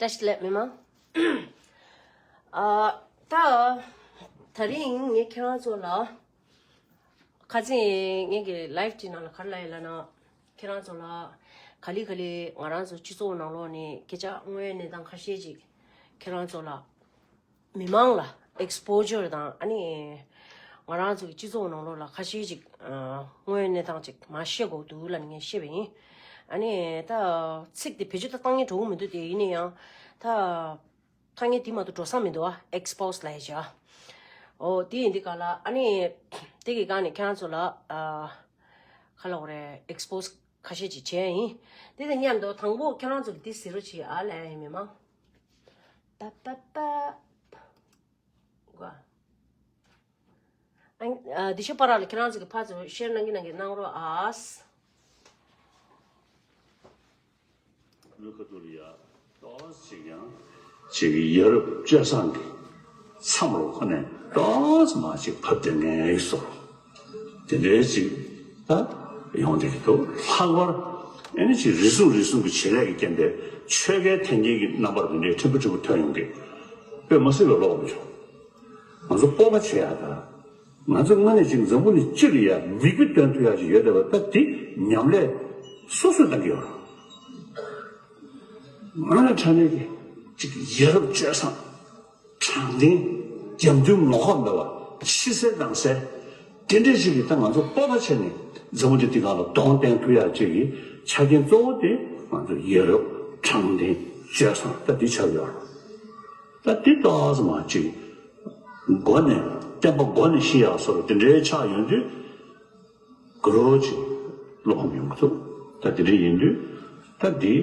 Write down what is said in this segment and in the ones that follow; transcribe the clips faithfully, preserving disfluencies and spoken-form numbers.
བཀྲ་ཤིས་བདེ་ལེགས་མི་མང་། ཨ། ད། ད་རིང་ངས་ཁྱེད་རང་ཚོ་ལ། ཁ་སང་ངེད་ཀྱི་ལའིབ་ཀྱི་ནང་ལ་ག་རེ་ལབ་ཡོད་ལབ་ན། ཁྱེད་རང་ཚོ་ལ། ག་ལེ་ག་ལེ་ང་རང་ཚོ་སྤྱི་ཚོགས་ནང་ལོགས་ནས་སྐད་ཆ་དངོས་ཡོད་གནས་སྟངས་ཁ་ཤས་ཅིག་ཁྱེད་རང་ཚོ་ལ། མི་མང་ལ་ཨེག་སི་པོ་ཇར་དང་ཨ་ནི། ང་རང་ཚོ་གི་སྤྱི་ཚོགས་ནང་ལོགས་ལ་ཁ་ཤས་ཅིག་ཨ། དངོས་ཡོད་གནས་སྟངས་ཅིག་མར་བཤད་དགོས་འདུག་ལབ་ནས་ངས་བཤད་པ་ཡིན། ཨ་ནི་ད། ཚིག་དེ་བེད་སྤྱོད་ད་བཏང་ངེས་འགྲོ་གི་མི་འདུག་དེ་ཡིན་ན་ཡང་། ད། ཐ་སྙད་དེ་མ་གཏོགས་འགྲོ་ས་མི་འདུག་ཨ། ཨེག་སི་པོ་ཟི་ལབ་ཡ་ཅིག་ཨ། འོ་དེ་ཡིན་དུས་ག་ལ་ཨ་ནི། དེ་གི་སྒང་ནས་ཁྱེད་རང་ཚོ་ལ་ཨ། ག་ལབ་དགོས་རེད། ཨེག་སི་པོ་ཟི་ཁ་ཤས་ཅིག་བྱས་ཡིན། དེ་དང་མཉམ་དུ་དང་པོ་ཁྱེད་རང་ཚོ་གི་དེ་གཟིགས་རོགས་བྱེད་ཨ་ལབ་ཡ་ཡིན། མི་མང་། པ་པ་པ། ཨ། ཨ། འདི་ཤོག་པ་ར་ལ་ཁྱེད་རང་ཚོ་གི་ཕར་ཚུར་ཤེར་གནང་གི་གནང་གི་གནང་རོགས་ཨ། ལུ་ཁ་ཐུ་རི་ཡ་ཏོག་ཙམ་ཅིག་ཡང་ཅིག་ཡ་རབས་སྤྱོད་བཟང་གི་མཚམས་རུ་ཁོ་ནས་ཏོག་ཙམ་མ་ཅིག་ཕབ་སྟེ་ངས་སོ། དེ་འདྲའི་ཅིག་ད་ཡོང་བསྡད་ཀྱི་འདུག་ལྷག་པར་ཨེ་ནི་ཅིག་རེ་ཟུང་རེ་ཟུང་གི་བྱེད་ལས་ཀྱི་རྐྱེན་པས་ཆོལ་ཁའི་འཐེན་འཁྱེར་གྱི་རྣམ་པར་དེ་འདྲའི་ཕྲན་བུ་ཕྲན་བུ་ཐོན་ཡོང་གི། དཔེ་མ་སྲིད་པའི་བློ་ཁོག་མི་བྱུང་། ང་ཚོ་སྤོབས་པ་བྱེད་ཡག་དང་། ང་ཚོ་དངོས་གནས་ཅིག་འཛམ་བུ་གླིང་སྤྱི་ལ་ཡ་མིག་དཔེ་སྟོན་ཐུབ་ཡག་ཅིག་ཡོད་བསྡད་པ་ད་དེ་ཉམས་ལེན་སོ་སོས་གཏང་གི་ཡོད་རེད། དངོས་གནས་དྲང་གནས་ཀྱི་ཅིག་ཡ་རབས་སྤྱོད་བཟང་། དྲང་བདེན། རྒྱབ་མདུན་ངོ་ལྐོག་མེད་པ། ཕྱི་གསལ་ནང་གསལ། དེ་འདྲས་ཞིག་གིས་ད་ང་ཚོ་སྤོབས་པ་བྱས་ནས་འཛམ་བུ་གླིང་འདི་སྒང་ལ་གདོང་བསྟན་ཐུབ་ཡག་ཅིག་གི་ཆ་རྐྱེན་གཙོ་བོ་དེ་ང་ཚོ་ཡ་རབས། དྲང་བདེན། སྤྱོད་བཟང་ད་འདི་ཆགས་ཡོད་རེད། ད་འདི་ཏོག་ཙམ་མ་ཅིག་མགོ་ནས་བསྟན་པ་མགོ་ནས་ཤི་ཡག་བཟོ་འདྲ་དེ་འདྲའི་ཆགས་ཡོང་དུས། དགའ་རབ་ཅིག་བློ་ཕམ་ཡོང་གི་འདུག་ད་དེ་འདྲ་ཡིན་དུས་ད་འདི་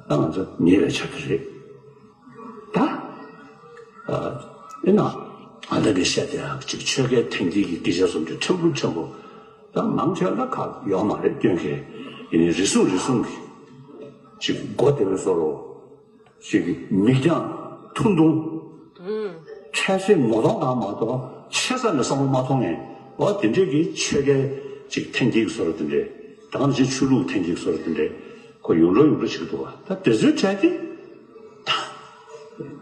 ད་ང་ཚོ་ཉེས་པའི་ཆ་དེ་རེད། ད་ཨ་ཨེ་ན་ཨ་ད་གི་བཤད་དེ་ཡང་ཅིག་ཆོལ་ཁའི་འཐེན་འཁྱེར་གྱི་སྐད་ཆ་བཟོ་འདྲ་ཕྲན་བུ་ཕྲན་བུ་ད་མང་ཆེ་ལ་ཁག་ཡོད་མ་རེད། སྐྱོན་མཁན་ཡིན་ནའི་རེ་ཟུང་རེ་ཟུང་གི་ཅིག་མགོ་དེ་བས་བཟོ་རོགས། ཞིག་གི་མིག་རྒྱང་ཐུང་ཐུང་། ཨུམ། འཕྲལ་སེལ་ངོ་གདོང་དང་མ་གཏོགས་ཆེ་ས་ནས་བསམ་བློ་མ་ཐོངས་ངས། འོ་དེ་འདྲས་ཀྱི་ཆོལ་ཁའི་ཅིག་འཐེན་འཁྱེར་གྱི་བཟོ་འདྲ་དེ་འདྲས། ད་ག་ནང་བཞིན་ཆོས་ལུགས་འཐེན་འཁྱེར་གྱི་བཟོ་འདྲ་དེ་འདྲས་ཁོ་ཡོང་འགྲོ་ཡོང་འགྲོ་བྱེད་ཀྱི་འདུག་བ། ད་དེ་ཚོའི་གྲས་དེ་ད་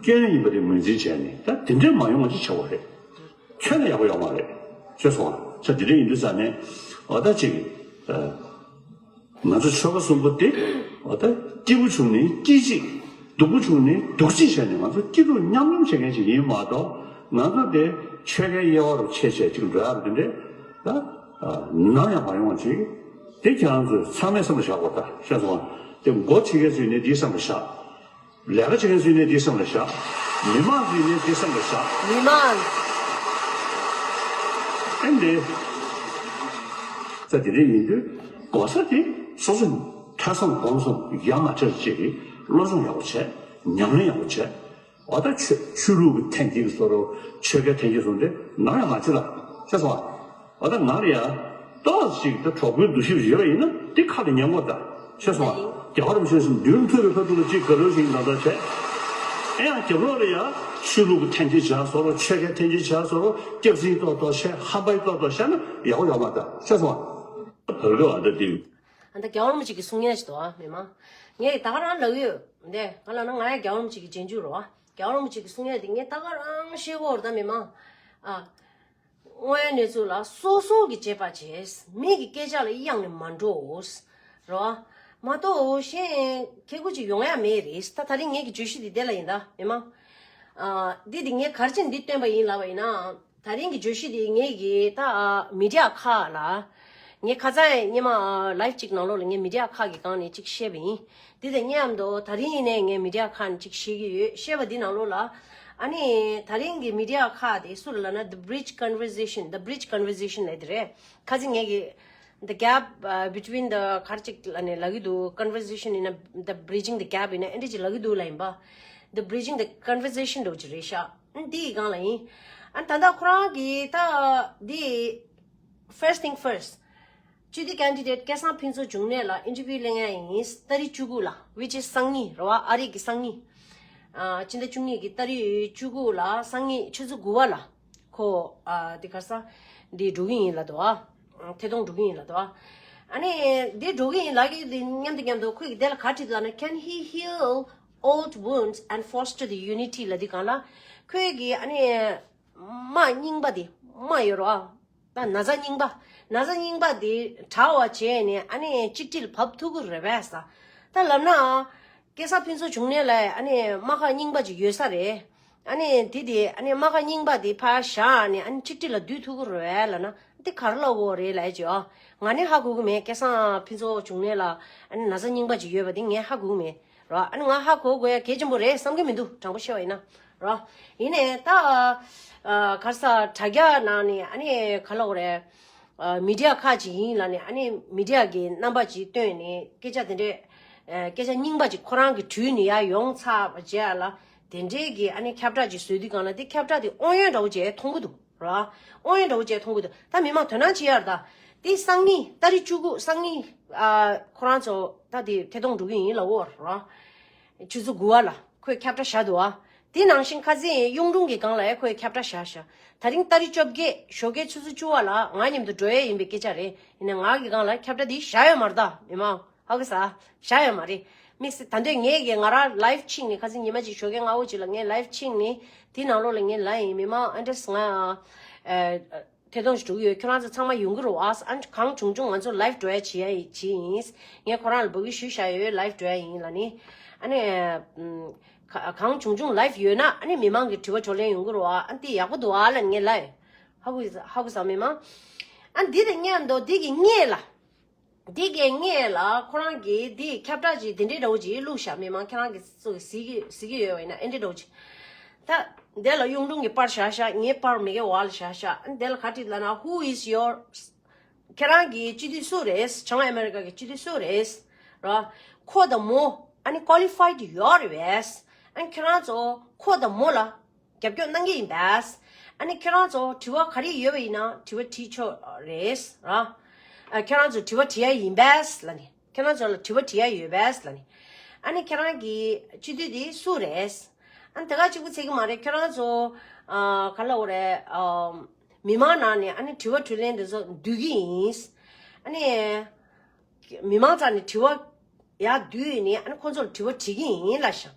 སྐྱོན་ཡིན་པ་དེ་ངོས་འཛིན་བྱས་ནས་ད་དེ་འདྲས་མ་ཡོང་བ་ཅིག་བྱ་བ་རེད། ཁྱོན་ནས་ཡག་པོ་ཡོང་བ་རེད། ཤེས་སོང་བ། ད་དེ་འདྲས་ཡིན་དུས་ཙང་ནས་འོ་ད་ཅིག་ང་ཚོ་ཆོལ་ཁ་གསུམ་པོ་དེ་འོ་ད་སྐྱིད་པོ་བྱུང་ནས་སྐྱིད་ཅིག་སྡུག་པོ་བྱུང་ནས་སྡུག་ཅིག་བྱས་ནས་ང་ཚོ་སྐྱིད་སྡུག་མཉམ་མྱོང་བྱེད་མཁན་ཞིག་ཡིན་མ་གཏོགས། ང་ཚོ་དེ་ཆོལ་ཁའི་དབྱེ་བ་རུ་ཕྱེ་བྱས་ཅིག་འགྲོ་ཡག་རེད། དེ་འདྲས་ད་ནམ་ཡང་མ་ཡོང་བ་ཅིག་དེ་ཁྱེད་རང་ཚོས་ཚང་མས་སེམས་ལ་བཞག་དགོས། ད་ཤེས་སོང་བ། དེ་མགོ་ཁྲིད་མཁན་ཚོས་ནི་དེ་སེམས་ལ་བཞག་ལས་ཀ་བྱེད་མཁན་ཚོས་ནི་དེ་སེམས་ལ་བཞག་མི་མང་ཚོས་ནི་དེ་སེམས་ལ་བཞག་མི་མང་། ཨེ་འདི། ད་དེ་འདྲ་ཡིན་དུས་གོ་ས་དེ་སོ་སོ་ཐོས་བསམ་སྒོམ་གསུམ་ཡ་མ་བྱས་ཅིག་གིས་སློབ་སྦྱོང་ཡག་པོ་བྱས། ཉམས་ལེན་ཡག་པོ་བྱས། འོ་ད་ཆོས་ཆོས་ལུགས་ཀྱི་འཐེན་འཁྱེར་བཟོ་རོགས། ཆོལ་ཁའི་འཐེན་འཁྱེར་བཟོ་འདི་ནམ་ཡང་མ་བྱེད་ལ། ཤེས་སོང་བ། འོ་ད་ང་ལ་ཡ་ཏོག་ཙམ་ཅིག་ད་གྲོགས་པོའི་འདུ་ཤེས་ཡོད་པ་ཡིན་ན་འདི་ཁ་ལ་ཉན་དགོས། ད་ཤེས་སོང་བ། རྒྱལ་བ་རིན་པོ་ཆེ་གསུངས། མདུན་ཐོས་པའི་ལྷ་དྲུག་ལ་ཅིག་དགའ་ལོས་ཤིག་ད་ལྟ་བྱས། ཨེ་ཡང་རྒྱབ་ལོགས་ལ་ཡ་ཆོས་ལུགས་ཀྱི་འཐེན་འཁྱེར་བྱས་བཟོ་རོགས། ཆོལ་ཁའི་འཐེན་འཁྱེར་བྱས་བཟོ་རོགས། སྐྱག་རྫུན་ཏོག་ཏོག་བཤད། ཧམ་པའི་ཏོག་ཏོག་བཤད་ན་ཡག་པོ་ཡོད་མ་རེད། ད་ཤེས་སོང་བ། བོད་སྐད་བ་ད་དེ། ཨ་ད་རྒྱལ་བ་རིན་པོ་ཆེ་གིས་གསུང་ཡ་ཞིག་འདུག་ཨ། མི་མང་། ངས་ད་ག་རང་ལབ་ཡོད། འདི་ག་ལབ་ན་ང་ཡང་རྒྱལ་བ་རིན་པོ་ཆེ་གི་རྗེས་འཇུག་རེད་བ། རྒྱལ་བ་རིན་པོ་ཆེ་གིས་གསུང་ཡ་དེ་ངས་ད་ག་རང་ཤེས་ཀྱི་ཡོད་རེད། ད་མི་མང་། ཨ། དངོས་ཡོད་གནས་ཚུལ་ལ་སོ་སོ་གི་དཔྱད་པ་བྱས། མི་གི་སྐད་ཆ་ལ་གཡེང་ནས་མ་འགྲོ། རེད་བ། མ་གཏོགས་གཞན་ཁྱད་གུ་ཅིག་ཡོང་ཡ་མེད་རེད། ད་ད་རིང་ངེད་ཀྱི་བརྗོད་གཞི་དེ་དེ་ལ་ཡིན། ད་མི་མང་། ཨ། འདི་དེ་ངས་ག་རེ་བྱས་ནས་འདི་བཏོན་པ་ཡིན་ལབ་པ་ཡིན་ན། ད་རིང་གི་བརྗོད་གཞི་འདི་ངེད་ཀྱི་ད་མི་ཌི་ཡ་ཁག་ལ། ངས་ཁ་སང་སྔོན་མ་ལའིབ་ཅིག་ནང་ལོགས་ལ་ངས་མི་ཌི་ཡ་ཁག་གི་སྒང་ནས་ཅིག་བཤད་པ་ཡིན། འདི་དང་མཉམ་དུ་ད་རིང་ཡིན་ནའི་ངས་མི་ཌི་ཡ་ཁག་ནས་ཅིག་བཤད་ཀྱི་ཡོད། བཤད་པ་འདི་ནང་ལོགས་ལ། ཨ་ནི་ད་རིང་གི་མི་ཌི་ཡ་ཁག་དེ་སུ་ལ་ལབ་ན། The Bridge Conversation, The Bridge Conversation ལབ་དེ་རེད། ཁ་སང་ངེད་ཀྱི་The Gap, uh, Between the ག་རེ་ཅིག་ལབ་ནས་ལབ་ཀྱི་འདུག Conversation ཡིན་ན། The Bridging the Gap ཡིན་ན། ཨེ་འདྲ་ཅིག་ལབ་ཀྱི་འདུག་ལབ་ཡིན་པ། The Bridging the Conversation འདྲ་བོ་ཅིག་རེད་ཤག་འདི་ཡི་སྒང་ལ་ཡིན། ཨ། ད་ལྟ་ཁོ་རང་གིས་ད་འདི། First thing first. སྤྱི་འཐུས་ཀན་ཌི་ཌེ་ཊི་སྐལ་བཟང་ཕུན་ཚོགས་འབྱུང་གནས་ལ་ཨིན་ཊར་བིའུ་ལེན་ཡ་ཡིན། ཏ་རིག་བཅུ་དགུ་ལ། Which is སང་ཉིན་རེད་བ། ཨ་རིག་གི་སང་ཉིན། ཨ། ཕྱི་ཟླ་བཅུ་གཉིས་ཀྱི་ཏ་རིག་བཅུ་དགུ་ལ། སང་ཉིན་ཆུ་ཚོད་དགུ་པ་ལ། ཁོ། ཨ། འདི་ག་རེ་ཟ། འདི་འགྲོ་གི་ཡིན་ལབ་འདུག་ཨ། ཐད་གཏོང་འགྲོ་གི་ཡིན་ལབ་འདུག་ཨ། ཨ་ནི་འདི་འགྲོ་གི་ཡིན་ལབ་ཀྱི་འདི་མཉམ་དུ་མཉམ་དུ་ཁོས་ཀྱིས་དེ་ལ་ག་རེ་བྲིས་འདུག་ལབ་ན། Can he heal old wounds and foster the unity ལབ་དུས་སྒང་ལ། ཁོས་ཀྱིས་ཨ་ནི་རྨ་རྙིང་པ་དེ། རྨ་ཡོད་རེད་བ། ད་ན་ཚ་རྙིང་པ། ན་ཚ་རྙིང་པ་དེ་དྲག་པ་བྱས་ནས་ཨ་ནི་གཅིག་སྒྲིལ་བབས་ཐུབ་ཀྱི་རེད་པས་ཟེར། ད་ལབ་ན། སྐལ་བཟང་ཕུན་ཚོགས་འབྱུང་གནས་ལ་ཨ་ནི་རྨ་ཁ་རྙིང་པ་ཅིག་ཡོད་ས་རེད། ཨ་ནི་དེ་དེ་ཨ་ནི་རྨ་ཁ་རྙིང་པ་དེ་ཕར་བཞག་ནས་ཨ་ནི་གཅིག་སྒྲིལ་ལ་བསྡུ་ཐུབ་ཀྱི་རེད་པས་ལབ་ན། འདི་ག་རེ་ལབ་དགོས་རེད་ལབ་ཀྱི་ཡོད། ང་ནི་ཧ་གོ་གི་མེད། སྐལ་བཟང་ཕུན་ཚོགས་འབྱུང་གནས་ལ་ཨ་ནི་ན་ཚ་རྙིང་པ་ཅིག་ཡོད་པ་དེ་ངས་ཧ་གོ་གི་མེད་རོ། ཨ་ནི་ང་ཧ་གོ་དགོས་ཡ་གལ་ཆེན་པོ་རེད་བསམ་གྱི་མི་འདུག་དྲང་པོ་བཤད་པ་ཡིན་ན་རོ། ཡིན་ནའི་ད་ཨ་ག་རེ་ཟེར། དྲ་རྒྱ་ནང་ནས་ཨ་ནི་ག་རེ་ལབ་དགོས་རེད། ཨ་མི་ཌི་ཡ་ཁག་ཅིག་ཡིན་ལབ་ནས་ཨ་ནི་མི་ཌི་ཡ་གི་རྣམ་པ་ཅིག་བཏོན་ནས་སྐད་ཆ་དེ་འདྲས། ཨ་སྐད་ཆ་རྙིང་པ་ཅིག་ཁོ་རང་གིས་དྲུད་ནས་ཡར་ཡོང་ཚར་བ་རྗེས་ལ། དེ་འདྲས་ཀྱི་ཨ་ནི་ཁྱབ་བསྒྲགས་ཅིག་བཟོས་དུས་སྒང་ལ། དེ་ཁྱབ་བསྒྲགས་དེ་དབང་ཡོད་འདྲ་པོ་ཅིག་མཐོང་གི་འདུག་ར། དབང་ཡོད་འདྲ་པོ་ཅིག་མཐོང་གི་འདུག་ད་མི་མང་དོ་སྣང་བྱེད་ཡ་ད། དེ་སང་ཉིན་ཏ་རིག་བཅུ་དགུ། སང་ཉིན་ཨ་ཁོ་རང་ཚོ་ད་དེ་ཐད་གཏོང་འགྲོ་གི་ཡིན་ལབ་ཡོད་ར། ཆུ་ཚོད་དགུ་པ་ལ་ཁོས་ཁྱབ་བསྒྲགས་བཞག་འདུག་ཨ། དེ་ནང་བཞིན་ཁ་སང་གཡུང་དྲུང་གི་སྒང་ལ་ཡང་ཁོས་ཁྱབ་བསྒྲགས་བཞག་བཞག་ད་རིང་ཏ་རིག་བཅོ་བརྒྱད་ཞོགས་ཀའི་ཆུ་ཚོད་བཅུ་པ་ལ་ང་མཉམ་དུ་འགྲོ་ཡས་ཡིན་པའི་སྐད་ཆ་རེད། ཡིན་ནའི་ང་གི་སྒང་ལ་ཁྱབ་བསྒྲགས་འདི་བཞག་ཡོད་མ་རེད་ད། མི་མང་ཧ་གོ་ས། བཞག་ཡོད་མ་རེད། དམིགས་བསལ་ད་འདོད་ངས་ཀྱི་ང་རང་ལའེབ་ཕྱིན་ནས། ཁ་སང་ཉི་མ་གཅིག་ཞོགས་ཀའི་སྔ་པོ་ཅིག་ལ་ངས་ལའེབ་ཕྱིན་ནས་དེ་ནང་ལོགས་ལ་ངས་ལབ་ཡིན། མི་མང་ཨ་འདྲས་ང་ཨ། ཐད་གཏོང་ཞིག་འགྲོ་གི་ཡོད། ཁྱོད་རང་ཚོ་ཚང་མ་ཡོང་གི་རེད་པ། ཨ་ནི་གང་བྱུང་བྱུང་ང་ཚོ་ལའེབ་འགྲོ་ཡ་བྱེད་ཡ་བྱེད་ཡིན། ངས་ཁོ་རང་ལ་འབོད་སྐུལ་ཞུས་བཞག་ཡོད། ལའེབ་འགྲོ་ཡ་ཡིན་ལབ་ནི། ཨ་ནི། ཨམ། ག- གང་བྱུང་བྱུང་ལའེབ་ཡོད་ན་ཨ་ནི་མི་མང་གི་དྲི་བ་བགྲོ་གླེང་ཡོང་གི་རེད་པ། ཨ་འདི་ཡག་པོ་འདུག་ཨ་ལབ་ནི་ངས་ལབ་ཡོད། ཧ་གོ་ཧ་གོ་སོང་མི་མང་། ཨ་འདི་དང་མཉམ་དུ་འདི་གི་སྔོན་ལ། འདི་གའི་སྔོན་ལ་ཁོ་རང་གིས་འདི་ཁྱབ་བསྒྲགས་ཅིག་འདི་འདྲའི་འདྲ་པོ་ཅིག་བླུགས་བཞག་མི་མང་ཁྱེད་རང་གིས་ཚོ་གཟིགས་ཀྱི་གཟིགས་ཀྱི་ཡོད་པ་ཡིན་ན་ཨེ་འདྲའི་འདྲ་པོ་ཅིག་ད་འདི་ལ་གཡུང་དྲུང་གི་པར་བཞག་བཞག་ངའི་པར་མི་གའི་འོག་ལ་བཞག་བཞག་ཨ་འདི་ལ་ག་རེ་ལབ་ན། Who is your། ཁྱེད་རང་གི་སྤྱི་འཐུས་སུ་རེད། བྱང་ཨ་མེ་རི་ཀ་གི་སྤྱི་འཐུས་སུ་རེད། ར། ཁོ་དང་མོ་ཨ་ནི་ཀོ་ལི་ཕའི་ཌི་ཡོད་རེད་པས། ཨ་ནི་ཁྱེད་རང་ཚོ་ཁོ་དང་མོ་ལ་རྒྱབ་སྐྱོར་གནང་གི་ཡིན་པས། ཨ་ནི་ཁྱེད་རང་ཚོ་དྲི་བ་ག་རེ་ཡོད་པ་ཡིན་ན་དྲི་བ་དྲིས་ཆོག་རེད་ར། ཨ་ཁྱེད་རང་ཚོ་དྲི་བ་དྲི་ཡ་ཡིན་པས་ལབ་ནི། ཁྱེད་རང་ཚོ་ལ་དྲི་བ་དྲི་ཡ་ཡོད་པས་ལབ་ནི། ཨ་ནི་ཁྱེད་རང་གི་སྤྱི་འཐུས་དེ་སུ་རེད། ཨ་ནི་དེ་ག་གཅིག་པུ་ཚད་ཀྱི་མ་རེད། ཁྱེད་རང་ཚོ་ཨ་ག་ལབ་དགོས་རེད། ཨ་མི་མང་ནང་ནས་ཨ་ནི་དྲི་བ་དྲིས་ལན་དེ་ཚོ་བསྡུ་གི་ཡིན། ཨ་ནི། མི་མང་རྩ་ནས་དྲི་བ་ཡར་བསྡུས་ནས་ཨ་ནི་ཁོང་ཚོར་དྲི་བ་དྲི་གི་ཡིན་ལབ་ཤག་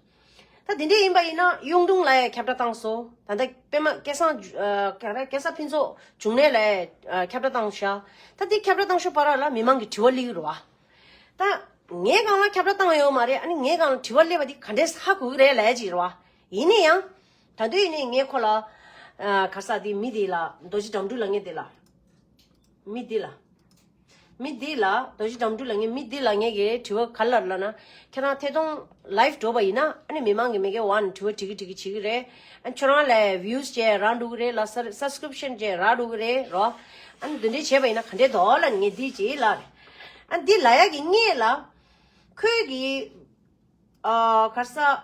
ད་དེ་འདྲ་ཡིན་པ་ཡིན་ན་གཡུང་དྲུང་ལ་ཡང་ཁྱབ་བསྒྲགས་བཏང་སོང་། ད་ལྟ་པད་མ་སྐལ་བཟང་ཨ་ག་རེ་སྐལ་བཟང་ཕུན་ཚོགས་འབྱུང་གནས་ལ་ཡང་ཨ་ཁྱབ་བསྒྲགས་བཏང་ཤག་ད་དེ་ཁྱབ་བསྒྲགས་བཏང་ཤོག་བར་ལ་མི་མང་གི་དྲི་བ་སླེབས་ཀྱི་རེད་པ། ད་ངའི་སྒང་ལ་ཁྱབ་བསྒྲགས་བཏང་ཡོད་མ་རེད། ཨ་ནི་ངའི་སྒང་ལ་དྲི་བ་སླེབས་པ་དེ་ག་འདྲས་ཧ་གོ་གི་རེད་ལབ་ཡ་ཅིག་རེད་པ། ཡིན་ན་ཡང་ད་དུང་ཡིན་ནའི་ངས་ཁོ་ལ་ཨ་ག་རེ་ཟེར། དེ་མི་དེ་ལ་རྡོ་རྗེ་དགྲ་འདུལ་ལབ་མཁན་དེ་ལ། མི་འདི་ལ། མི་འདི་ལ་རྡོ་རྗེ་དགྲ་འདུལ་ལབ་མཁན་མི་འདི་ལ་ངས་ཀྱི་དྲི་བ་ག་རེ་ལབ་ན། ཁྱེད་རང་ཐད་གཏོང་ལའེབ་འགྲོ་བ་ཡིན་ན་ཨ་ནི་མི་མང་གི་མི་སྒེར་འོག་ནས་དྲི་བ་དྲི་གི་དྲི་གི་བྱེད་ཀྱི་རེད། ཨ་ནི་ཁྱོད་རང་ལ་ཝིའུ་སི་བྱས་རག་འགྲོ་གི་རེད་ལ། སབ་སི་ཀི་རིབ་ཤན་བྱས་རག་འགྲོ་གི་རེད་རོ། ཨ་ནི་འདི་འདྲས་བྱས་པ་ཡིན་ན་ག་འདྲས་འདུག་ལབ་ནས་ངས་འདི་ཅིག་ལབ་རེད། ཨ་ནི་འདི་ལབ་ཡག་གི་སྔོན་ལ་ཁོས་ཀྱི། ཨ་ག་རེ་ཟེར།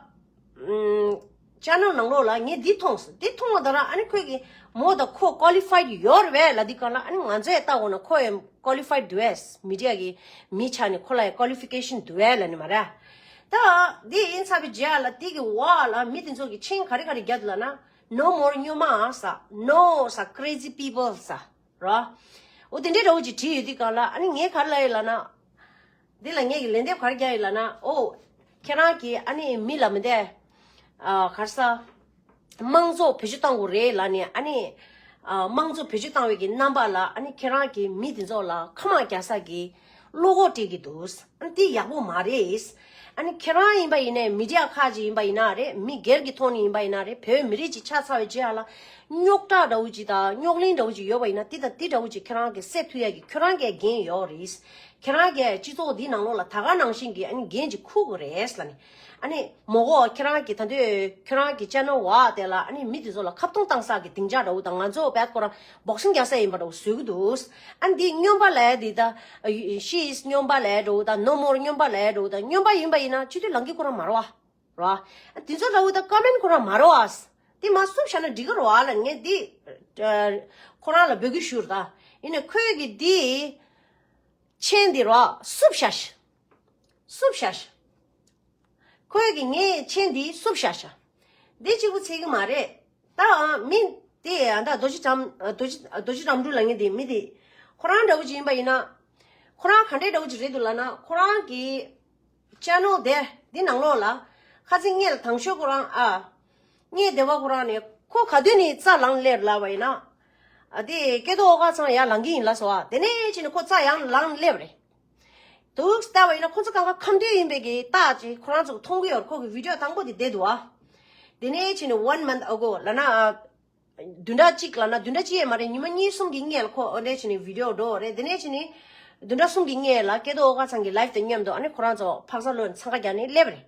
ཨམ། ཅེ་ནལ་ནང་ལོགས་ལ་ངས་འདི་མཐོང་སོང་། འདི་མཐོང་བ་དང་ར་ཨ་ནི་ཁོས་ཀྱི་མོ་དང་ཁོ་ཀོ་ལི་ཕའི་ཌི་ཡོད་རེད་པས་ལབ་དུས་སྒང་ལ། ཨ་ནི་ང་ཚོས་ལྟ་དགོས་ན་ཁོ་ཡང་ཀོ་ལི་ཕའི་ཌི་འདུག་པས། མི་ཌི་ཡ་གི་མི་ཆགས་ནས་ཁོ་ལ་ཡང་ཀོ་ལི་ཕི་ཀེ་ཤན་འདུག་པས་ལབ་ནི་མ་རེད། ད་འདི་ཡིན་ཚར་བའི་རྗེས་ལ་འདི་གི་འོག་ལ་མི་དེ་ཚོ་གི་མཆན་ག་རེ་ག་རེ་བརྒྱབ་འདུག་ལབ་ན། No more སྨྱོན་མ་ཟེར། No ཟེར། Crazy people ཟེར། རོ། འོ་དེ་འདྲའི་འདྲ་པོ་ཅིག་བྲིས་ཡོད་དུས་སྒང་ལ་ཨ་ནི་ངས་ག་རེ་ལབ་ཡོད་ལབ་ན། འདི་ལ་ངས་ཀྱི་ལན་འདེབས་ག་རེ་རྒྱག་ཡོད་ལབ་ན། ཨོ། ཁྱེད་རང་གིས་ཨ་ནི་མི་ལ་མི་འདི། ཨ་ག་རེ་ཟེར། དམངས་གཙོ་བེད་སྤྱོད་གཏང་དགོས་རེད་ལབ་ནས་ཨ་ནི། ཨ་དམངས་གཙོ་བེད་སྤྱོད་བཏང་བའི་གི་རྣམ་པ་ལ་ཨ་ནི་ཁྱེད་རང་གིས་མི་དེ་ཚོ་ལ་ཁ་མ་རྒྱག་ས་གི་བློ་ཁོག་སྤྲད་ཀྱི་འདུག་ཨ་ནི་དེ་ཡག་པོ་མ་རེད། ཨ་ནི་ཁྱེད་རང་ཡིན་པ་ཡིན་ནའི་མི་ཌི་ཡ་ཁག་ཅིག་ཡིན་པ་ཡིན་ན་རེད། མི་སྒེར་གྱི་ཐོག་ནས་ཡིན་པ་ཡིན་ན་རེད། བོད་མི་རིགས་ཅིག་ཆགས་ཚར་བའི་རྗེས་ལ་རྙོག་དྲ་འདྲ་བོ་ཅིག་དང་རྙོག་གླེང་འདྲ་བོ་ཅིག་ཡོད་པ་ཡིན་ན་དེ་དང་དེ་འདྲ་བོ་ཅིག་ཁྱེད་རང་གིས་སེལ་ཐུབ་ཡ་གི་ཁྱོད་རང་གི་འགན་ཡོད་རེད། ཁྱེད་རང་གིས་སྤྱི་ཚོགས་འདི་ནང་ལོགས་ལ་ད་ག་ནང་བཞིན་གྱི་ཨ་ནི་འགན་ཅིག་འཁུར་དགོས་རེད་ལབ་ནི། ཨ་ནི་མོ་གོ་ཁྱེད་རང་གིས་ད་དུང་ཁྱོད་རང་གི་ཅེ་ནལ་འོག་དེ་ལ་ཨ་ནི་མི་དེ་ཚོ་ལ་ཁ་བརྡུང་བཏང་ས་གི་སྡིངས་ཆ་འདྲ་བོ་དང་ང་ཚོ་བད་ཁོ་རང་བོག་སིང་རྒྱག་ས་ཡིན་པ་འདྲ་བོ་བཟོ་གི་འདུག་ཨ་ནི་འདི་སྨྱོན་པ་ལབ་ཡ་འདི་ད། She is སྨྱོན་པ་ལབ་ཡ་འདྲ་བོ་དང་No more སྨྱོན་པ་ལབ་ཡ་འདྲ་བོ་དང་སྨྱོན་པ་ཡིན་པ་ཡིན་ན་སྤྱི་འཐུས་ལངས་ཀྱི་ཁོ་རང་མ་རེད་པ། རོ། དེ་ཚོ་འདྲ་བོ་དང་ཀོ་མེན་ཁོ་རང་མ་རེད་པ། དེ་མར་བསུབ་བཞག་ན་འགྲིག་གི་རེད་པ་ལབ་ངས་འདི། ཨ་ཁོ་རང་ལ་འབོད་སྐུལ་ཞུ་རེད་ད། ཡིན་ནའི་ཁོས་ཀྱི་འདི་མཆན་འདི་རོ་བསུབ་བཞག་ཤག་བསུབ་བཞག་ཤག་ཁོས་ཀྱི་ངའི་མཆན་འདི་བསུབ་བཞག་ཤག་འདི་གཅིག་པུ་ཚད་ཀྱི་མ་རེད། ད་མི་དེ་ཨ་ད་རྡོ་རྗེ་དགྲ་རྡོ་རྗེ་རྡོ་རྗེ་དགྲ་འདུལ་ལབ་མཁན་དེ་མི་དེ་ཁོ་རང་འདྲ་བོ་ཅིག་ཡིན་པ་ཡིན་ན། ཁོ་རང་ག་འདྲའི་འདྲ་བོ་ཅིག་རེད་འདུག་ལབ་ན། ཁོ་རང་གི་ཅེ་ནལ་དེ་འདི་ནང་ལོགས་ལ་ ཁ་སང་ངས་ལ་དང་ཤོས་ཁོ་རང་ཨ། ངས་སྡེ་བ་ཁོ་རང་ནས་ཁོ་ག་དུས་ནས་རྩ་ལངས་སླེབས་ལབ་པ་ཡིན་ན། ཨ་དེ་སྐལ་རྡོར་ཨོ་ཁ་ཚང་ཡར་ལངས་ཀྱི་ཡིན་ལབ་སོང་ཨ། དེ་ནས་ཕྱིན་ནས་ཁོ་རྩ་ཡར་ལངས་སླེབས་རེད། འདུག་ལྟ་བ་ཡིན་ན་ཁོ་ཚོ་གང་ག་ཁམས་སྡེ་ཡིན་པའི་གི་རྟགས་ཅིག་ཁོ་རང་ཚོ་མཐོང་གི་ཡོད་རེད། ཁོ་གི་བི་ཌི་ཡོ་དང་པོ་དེ་བསྡད་འདུག་ཨ། དེ་ནས་ཕྱིན་ནས་one month ago ལབ་ན་ཨ། བདུན་ཕྲག་གཅིག་ལབ་ན་བདུན་ཕྲག་གཅིག་ཡས་མ་རེད། ཉི་མ་གཉིས་གསུམ་གྱི་སྔོན་ལ་ཁོ་འོ་འདྲས་བྱས་ནས་བི་ཌི་ཡོ་འགྲོ་བ་རེད། དེ་ནས་བྱས་ནས་བདུན་ཕྲག་གསུམ་གྱི་སྔོན་ལ་སྐལ་རྡོར་ཨོ་ཁ་ཚང་གི་ལའིབ་དེ་མཉམ་དུ་ཨ་ནི་ཁོ་རང་ཚོ་ཕག་ཚ་ལོན་འཚང་ཁ་རྒྱག་ནས་སླེབས་རེད།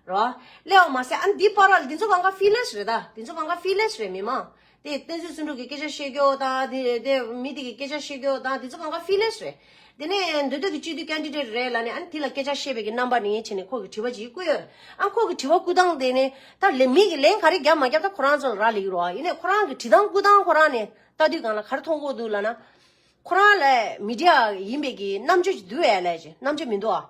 རོ། སླེབས་པ་མ་ཟད་ཨ་ནི་འདི་པར་ལ་འདི་ཚོ་གང་ག་ཕི་ལེས་རེད། ད་འདི་ཚོ་གང་ག་ཕི་ལེས་རེད། མི་མང་དེ་བསྟན་འཛིན་བརྩོན་འགྲུས་ཀྱི་སྐད་ཆ་བཤད་རྒྱུ་དང་དེ་དེ་མི་དེ་གི་སྐད་ཆ་བཤད་རྒྱུ་དང་དེ་ཚོ་གང་ག་ཕི་ལེས་རེད། དེ་ནས་མདོ་སྟོད་ཀྱི་སྤྱི་འཐུས་ཀེན་ཌི་ཌེ་ཊི་རེད་ལབ་ནས་ཨ་ནི་དེ་ལ་སྐད་ཆ་བཤད་པའི་གི་རྣམ་པ་ནས་བྱས་ནས་ཁོ་གི་དྲི་བ་ཅིག་བསྐུར་ཡོད། ཨ་ཁོ་གི་དྲི་བ་བསྐུར་སྟངས་དེ་ནས་ད་ལས་མི་གི་ལན་ག་རེ་རྒྱབ་མ་རྒྱབ་ད་ཁོ་རང་ཚོ་ལ་རག་ལས་ཀྱི་རོ། ཡིན་ནའི་ཁོ་རང་གི་དྲི་སྟངས་བསྐུར་སྟངས་ཁོ་རང་ནས་ལྟ་དུས་གང་ལ་ག་རེ་མཐོང་གི་འདུག་ལབ་ན། ཁོ་རང་ལ་མི་ཌི་ཡ་ཡིན་པའི་གི་རྣམ་དཔྱོད་ཅིག་འདུག་ཨེ་ལབ་ཅིག་རྣམ་དཔྱོད་མི་འདུག་ཨ།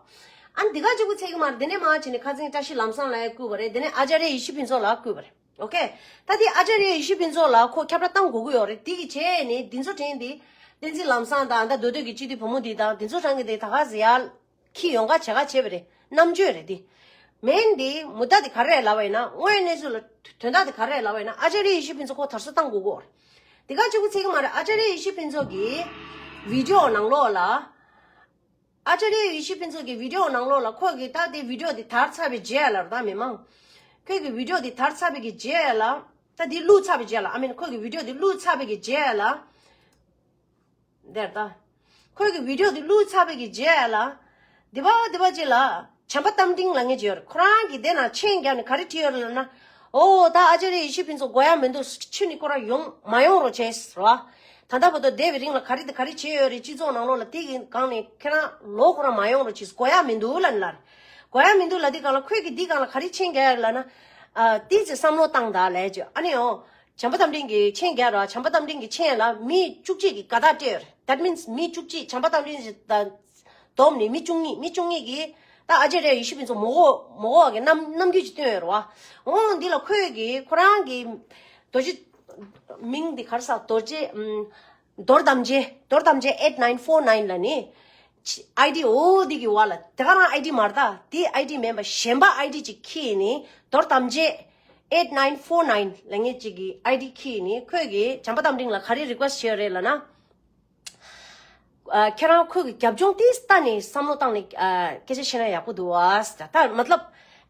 ཨ་ནི་འདི་ག་གཅིག་པུ་ཚད་ཀྱི་མ་རེད། དེ་ནས་མ་བྱས་ནས་ཁ་སང་བཀྲ་ཤིས་ལམ་བཟང་ལ་བསྐུར་བ་རེད། དེ་ནས་ཨ་ཅཱརྱ་ཡེ་ཤེས་ཕུན་ཚོགས་ལ་བསྐུར་བ་རེད། ཨོ་ཁེ། ད་དེ་ཨ་ཅཱརྱ་ཡེ་ཤེས་ཕུན་ཚོགས་ལ་ཁོ་ཁྱབ་བསྒྲགས་བཏང་དགོས་ཀྱི་ཡོད་རེད། དེ་གི་བྱས་ནས་འདི་ཚོ་དྲན་ཏེ་བསྟན་འཛིན་ལམ་བཟང་དང་ད་མདོ་སྟོད་ཀྱི་སྤྱི་འཐུས་བུ་མོ་འདི་དང་འདི་ཚོ་གྲངས་ཀྱི་དེ་ད་ག་ཟེ་ཡར་ཁྱི་ཡོང་ག་བྱེད་ག་བྱེད་པ་རེད། རྣམ་དཔྱོད་རེད་དེ། མིན་འདི་མུ་མཐའ་དེ་ག་རེ་རེད་ལབ་པ་ཡིན་ན། དངོས་གནས་ཚུལ་ལ་དོན་དག་དེ་ག་རེ་རེད་ལབ་པ་ཡིན་ན། ཨ་ཅཱརྱ་ཡེ་ཤེས་ཕུན་ཚོགས་ཁོ་དར་སྲོལ་བཏང་དགོས་ཀྱི་ཡོད་རེད། དེ་ག་གཅིག་པུ་ཚད་ཀྱི་མ་རེད། ཨ་ཅཱརྱ་ཡེ་ཤེས་ཕུན་ཚོགས་ཀྱི་བི་ཌི་ཡོ་ནང་ལོགས་ལ། ཨ་ཅཱརྱ་ཡེ་ཤེས་ཕུན་ཚོགས་ཀྱི་བི་ཌི་ཡོ་ནང་ལོགས་ལ་ཁོ་གིས་ད་དེ་བི་ཌི་ཡོ་དེ་དར་ཚར་བའི་རྗེས་ལ་རེད། ད་མི་མང་ཁོས་གི་བི་ཌི་ཡོ་དེ་དར་ཚར་བའི་གི་རྗེས་ལ། ད་དེ་བླུགས་ཚར་བའི་རྗེས་ལ། ཨ་མིན་ཁོ་གི་བི་ཌི་ཡོ་དེ་བླུགས་ཚར་བའི་གི་རྗེས་ལ། འདིར་ད། ཁོས་གི་བི་ཌི་ཡོ་དེ་བླུགས་ཚར་བའི་གི་རྗེས་ལ། དེ་པ་དེ་པ་ཅིག་ལ་བྱམས་པ་རྟ་མགྲིན་ལབ་མཁན་ཅིག་ཡོད་རེད། ཁོ་རང་གིས་དེ་ན་མཆན་བརྒྱབ་ནས་ག་རེ་བྲིས་ཡོད་རེད་ལབ་ན། ཨོ་ད་ཨ་ཅཱརྱ་ཡེ་ཤེས་ཕུན་ཚོགས་དགོས་ཡ་མི་འདུག་ཕྱི་ནས་ཁོ་རང་ཡོང་མ་ཡོང་རོགས་བྱས་རོ། ད་ལྟ་བར་དུ་བསྡད་པའི་རིང་ལ་ག་རེ་དང་ག་རེ་བྱས་ཡོད་རེད། སྤྱི་ཚོགས་ནང་ལོགས་ལ་དེ་གི་སྒང་ནས་ཁྱེད་རང་ལོག་ཁོ་རང་མ་ཡོང་རོགས་བྱས། དགོས་ཡ་མི་འདུག་ལབ་ནི་ལ་རེད། དགོས་ཡ་མི་འདུག་ལབ་དུས་སྒང་ལ་ཁོས་གི་འདི་སྒང་ལ་ག་རེ་མཆན་བརྒྱབ་ཡོད་ལབ་ན། ཨ་ཏིས་ཅིག་བསམ་བློ་བཏང་དང་ལབ་ཅིག་ཨ་ནི་ཨོ། བྱམས་པ་རྟ་མགྲིན་གྱི་མཆན་རྒྱག་ར། བྱམས་པ་རྟ་མགྲིན་གྱི་མཆན་ལ་མི་བཅུ་གཅིག་གི་དགའ་རྟགས་སྤྲད་ཡོད་རེད། That means མི་བཅུ་གཅིག་བྱམས་པ་རྟ་མགྲིན་དང་བསྡོམས་ནས་མི་བཅུ་གཉིས། མི་བཅུ་གཉིས་ཀྱིས་ད་ཨ་ཅཱརྱ་ཡེ་ཤེས་ཕུན་ཚོགས་མ་དགོས་མ་དགོས་པ་གི་རྣམ་རྣམ་འགྱུར་ཅིག་སྟོན་ཡོད་རེད་བ། འོ་འདི་ལ་ཁོས་ཀྱིས་ཁོ་རང་གི་རྡོ་རྗེ། མིང་འདི་ག་རེ་ཟེར། རྡོ་རྗེ་ཨམ། རྡོར་དམ་རྗེ། རྡོར་དམ་རྗེ་eight nine four nine ལབ་ནི། ཨའི་ཌི་འོ་འདི་གི་བར་ལ་དེ་ག་རང་ཨའི་ཌི་མ་རེད་ད། དེ་ཨའི་ཌི་མིན་པ་གཞན་པ་ཨའི་ཌི་ཅིག་ཁྱེར་ནི། རྡོར་དམ་རྗེ་eight nine four nine ལབ་མཁན་ཅིག་གི་ཨའི་ཌི་ཁྱེར་ནི། ཁོས་གི་བྱམས་པ་རྟ་མགྲིན་ལ་ག་རེ་རི་ཀུ་ཨེ་སི་ཊི་བྱས་ཡོད་རེད་ལབ་ན། ཨ་ཁྱེད་རང་ཁོས་གི་རྒྱབ་ལྗོངས་དེ་ལྟ་ནས་བསམ་བློ་བཏང་ནས་ཨ་སྐད་ཆ་བཤད་ན་ཡག་པོ་འདུག་ཨ། ད་མ་ཏ་ལབ་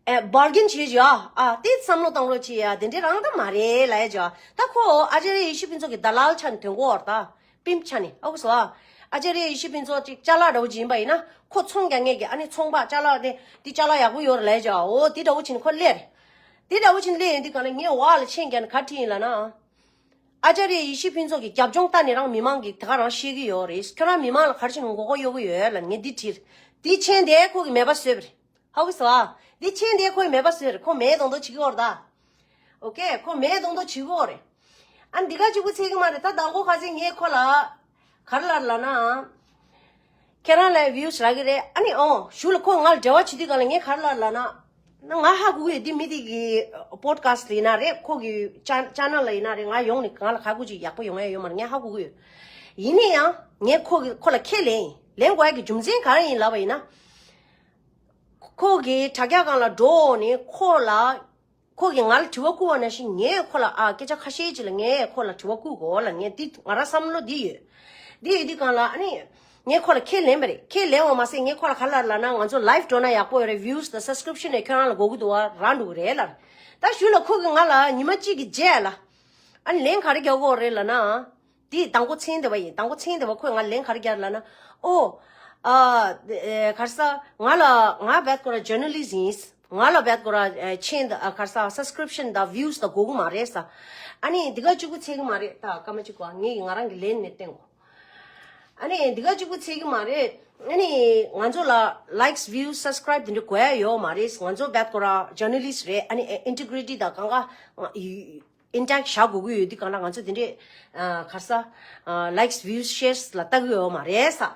ཨ་བར་གིན་བྱེད་བྱ་ཨ་དེ་བསམ་བློ་བཏང་རོགས་བྱེད་ཡ། དེ་འདྲའི་རང་ད་མ་རེད་ལབ་ཡ་བྱ། ད་ཁོ་ཨ་ཅཱརྱ་ཡེ་ཤེས་ཕུན་ཚོགས་ཀྱི་ད་ལཱལ་ཆ་ནས་དོན་གོ་བར་ད། པིམ་ཆ་ནས་ཨ་ཁུ་སོ། ཨ་ཅཱརྱ་ཡེ་ཤེས་ཕུན་ཚོགས་ཅིག་ཅ་ལག་འདྲ་བོ་ཅིག་ཡིན་པ་ཡིན་ན། ཁོ་ཚོང་རྒྱག་མཁན་གྱི་ཨ་ནི་ཚོང་པ་ཅ་ལག་དེ་དེ་ཅ་ལག་ཡག་པོ་ཡོད་རེད་ལབ་བྱ། འོ་དེ་འདྲ་བོ་ཅིག་ཁོ་སླེབས་རེད། དེ་འདྲ་བོ་ཅིག་སླེབས་ཡོང་དུས་གང་ལ་ངས་འོག་ལ་མཆན་བརྒྱབ་ནས་ག་རེ་བྲིས་ཡིན་ལབ་ན། ཨ་ཅཱརྱ་ཡེ་ཤེས་ཕུན་ཚོགས་ཀྱི་རྒྱབ་ལྗོངས་ལྟ་ནས་རང་མི་མང་གིས་དེ་ག་རང་བཤད་ཀྱི་ཡོད་རེད། ཁྱོད་རང་མི་མང་ལ་ག་རེ་བྱས་ནས་མགོ་སྐོར་གཡོག་གི་ཡོད་ལབ་ངས་འདི་བྲིས། འདི་མཆན་དེ་ཁོ་གིས་མེད་པ་བཟོས་པ་རེད། ཧ་གོ་སོང་ཨ། འདི་མཆན་དེ་ཁོས་མེད་པ་བཟོས་རེད། ཁོ་མེད་མདོག་མདོག་བྱེད་ཀྱི་ཡོད་རེད་ད། ཨོ་ཁེ། ཁོ་མེད་མདོག་མདོག་བྱེད་ཀྱི་ཡོད་རེད། ཨ་འདི་ག་གཅིག་པུ་ཚད་ཀྱི་མ་རེད། ད་དང་པོ་ཁ་སང་ངས་ཁོ་ལ་ག་རེ་ལབ་ལབ་ན། ཁྱེད་རང་ལ་ཝིའུ་སི་རག་གི་རེད། ཨ་ནི་ཨོ་གཞུག་ལ་ཁོ་ང་ལ་འབྲེལ་བ་བྱེད་དུས་གང་ལ་ངས་ག་རེ་ལབ་ལབ་ན། ང་ཧ་གོ་གི་ཡོད། འདི་མི་དེ་གི་པོ་ཌི་ཁ་སི་ཊི་ལ་ཡིན་ན་རེད། ཁོ་གི་ཅ་ཅེ་ནལ་ལ་ཡིན་ན་རེད། ང་ཡོང་ནས་ང་ལ་ཁ་ཁུ་ཅིག་ཡག་པོ་ཡོང་ཡ་ཡོད་མ་རེད། ངས་ཧ་གོ་གི་ཡོད། ཡིན་ན་ཡང་ངས་ཁོ་གི་ཁོ་ལ་ཁས་ལེན་ཡིན། ལེན་དགོས་ཡ་གི་རྒྱུ་མཚན་ག་རེ་ཡིན་ལབ་པ་ཡིན་ན། ཁོ་གི་དྲ་རྒྱ་སྒང་ལ་འགྲོ་ནས་ཁོ་ལ། ཁོ་གིས་ང་ལ་དྲི་བ་བསྐུར་བ་ནང་བཞིན་ངས་ཁོ་ལ་ཨ་སྐད་ཆ་ཁ་ཤས་ཅིག་ལ་ངས་ཁོ་ལ་དྲི་བ་བསྐུར་དགོས་ལ། ངས་འདི་ང་རང་བསམ་བློ་འདི་ཡོད། འདི་ཡོད་དུས་གང་ལ་ཨ་ནི། ངས་ཁོ་ལ་ཁས་ལེན་པ་རེད། ཁས་ལེན་པ་མ་ཟད་ངས་ཁོ་ལ་ག་རེ་ལབ་ལབ་ན། ང་ཚོ་ལའིབ་འགྲོ་ན་ཡག་པོ་ཡོད་རེད། ཝིའུ་སི་དང་སབ་སི་ཀི་རིབ་ཤན་ནས་ཁྱོད་རང་ལ་དགོས་ཀྱི་འདུག་བ། རག་འགྲོ་གི་རེད་ལབ། ད་གཞུག་ལ་ཁོ་གིས་ང་ལ་ཉི་མ་གཅིག་གི་རྗེས་ལ་ཨ་ནི་ལན་ག་རེ་རྒྱག་གི་ཡོད་རེད་ལབ་ན། དེ་དང་པོ་མཆན་དེ་བ་ཡིན། དང་པོ་མཆན་དེ་བ་ཁོས་ང་ལན་ག་རེ་བརྒྱབ་ལབ་ན། ཨོ། ཨ། ཨེ། ག་རེ་ཟེར། ང་ལ་ང་རྦད་ཁོ་རང་ཇར་ན་ལི་སི་ཊི་ཡིན། ང་ལ་རྦད་ཁོ་རང་ཨེ་མཆན་དང་ཨ་ག་རེ་ཟེར་སབ་སི་ཀི་རིབ་ཤན་དང་ཝིའུ་སི་དང་དགོས་ཀྱི་མ་རེད་ཟེར། ཨ་ནི་འདི་ག་གཅིག་པུ་ཚད་ཀྱི་མ་རེད། ད་སྐར་མ་གཅིག་གོ། ངས་ང་རང་གི་ལན་ནས་བསྟན་གོ། ཨ་ནི་འདི་ག་གཅིག་པུ་ཚད་ཀྱི་མ་རེད། ཨ་ནི་ང་ཚོ་ལ་ལའིཀ་སི་ཝིའུ་སི་སབ་སི་ཀི་རབ་དེ་འདྲ་དགོས་ཡ་ཡོད་མ་རེད། ང་ཚོ་རྦད་ཁོ་རང་ཇར་ན་ལི་སི་ཊི་རེད། ཨ་ནི་ཨིན་ཊི་གི་རི་ཊི་དང་གང་ག་ཨིན་ཊེག་བཞག་དགོས་ཀྱི་ཡོད་དུས་གང་ལ་ང་ཚོ་དེ་འདྲས་ཨ་ག་རེ་ཟེར་ཨ་ལའིཀ་སི་ཝིའུ་སི་ཤེར་སི་ལ་ལྟ་གི་ཡོད་མ་རེད་ཟེར།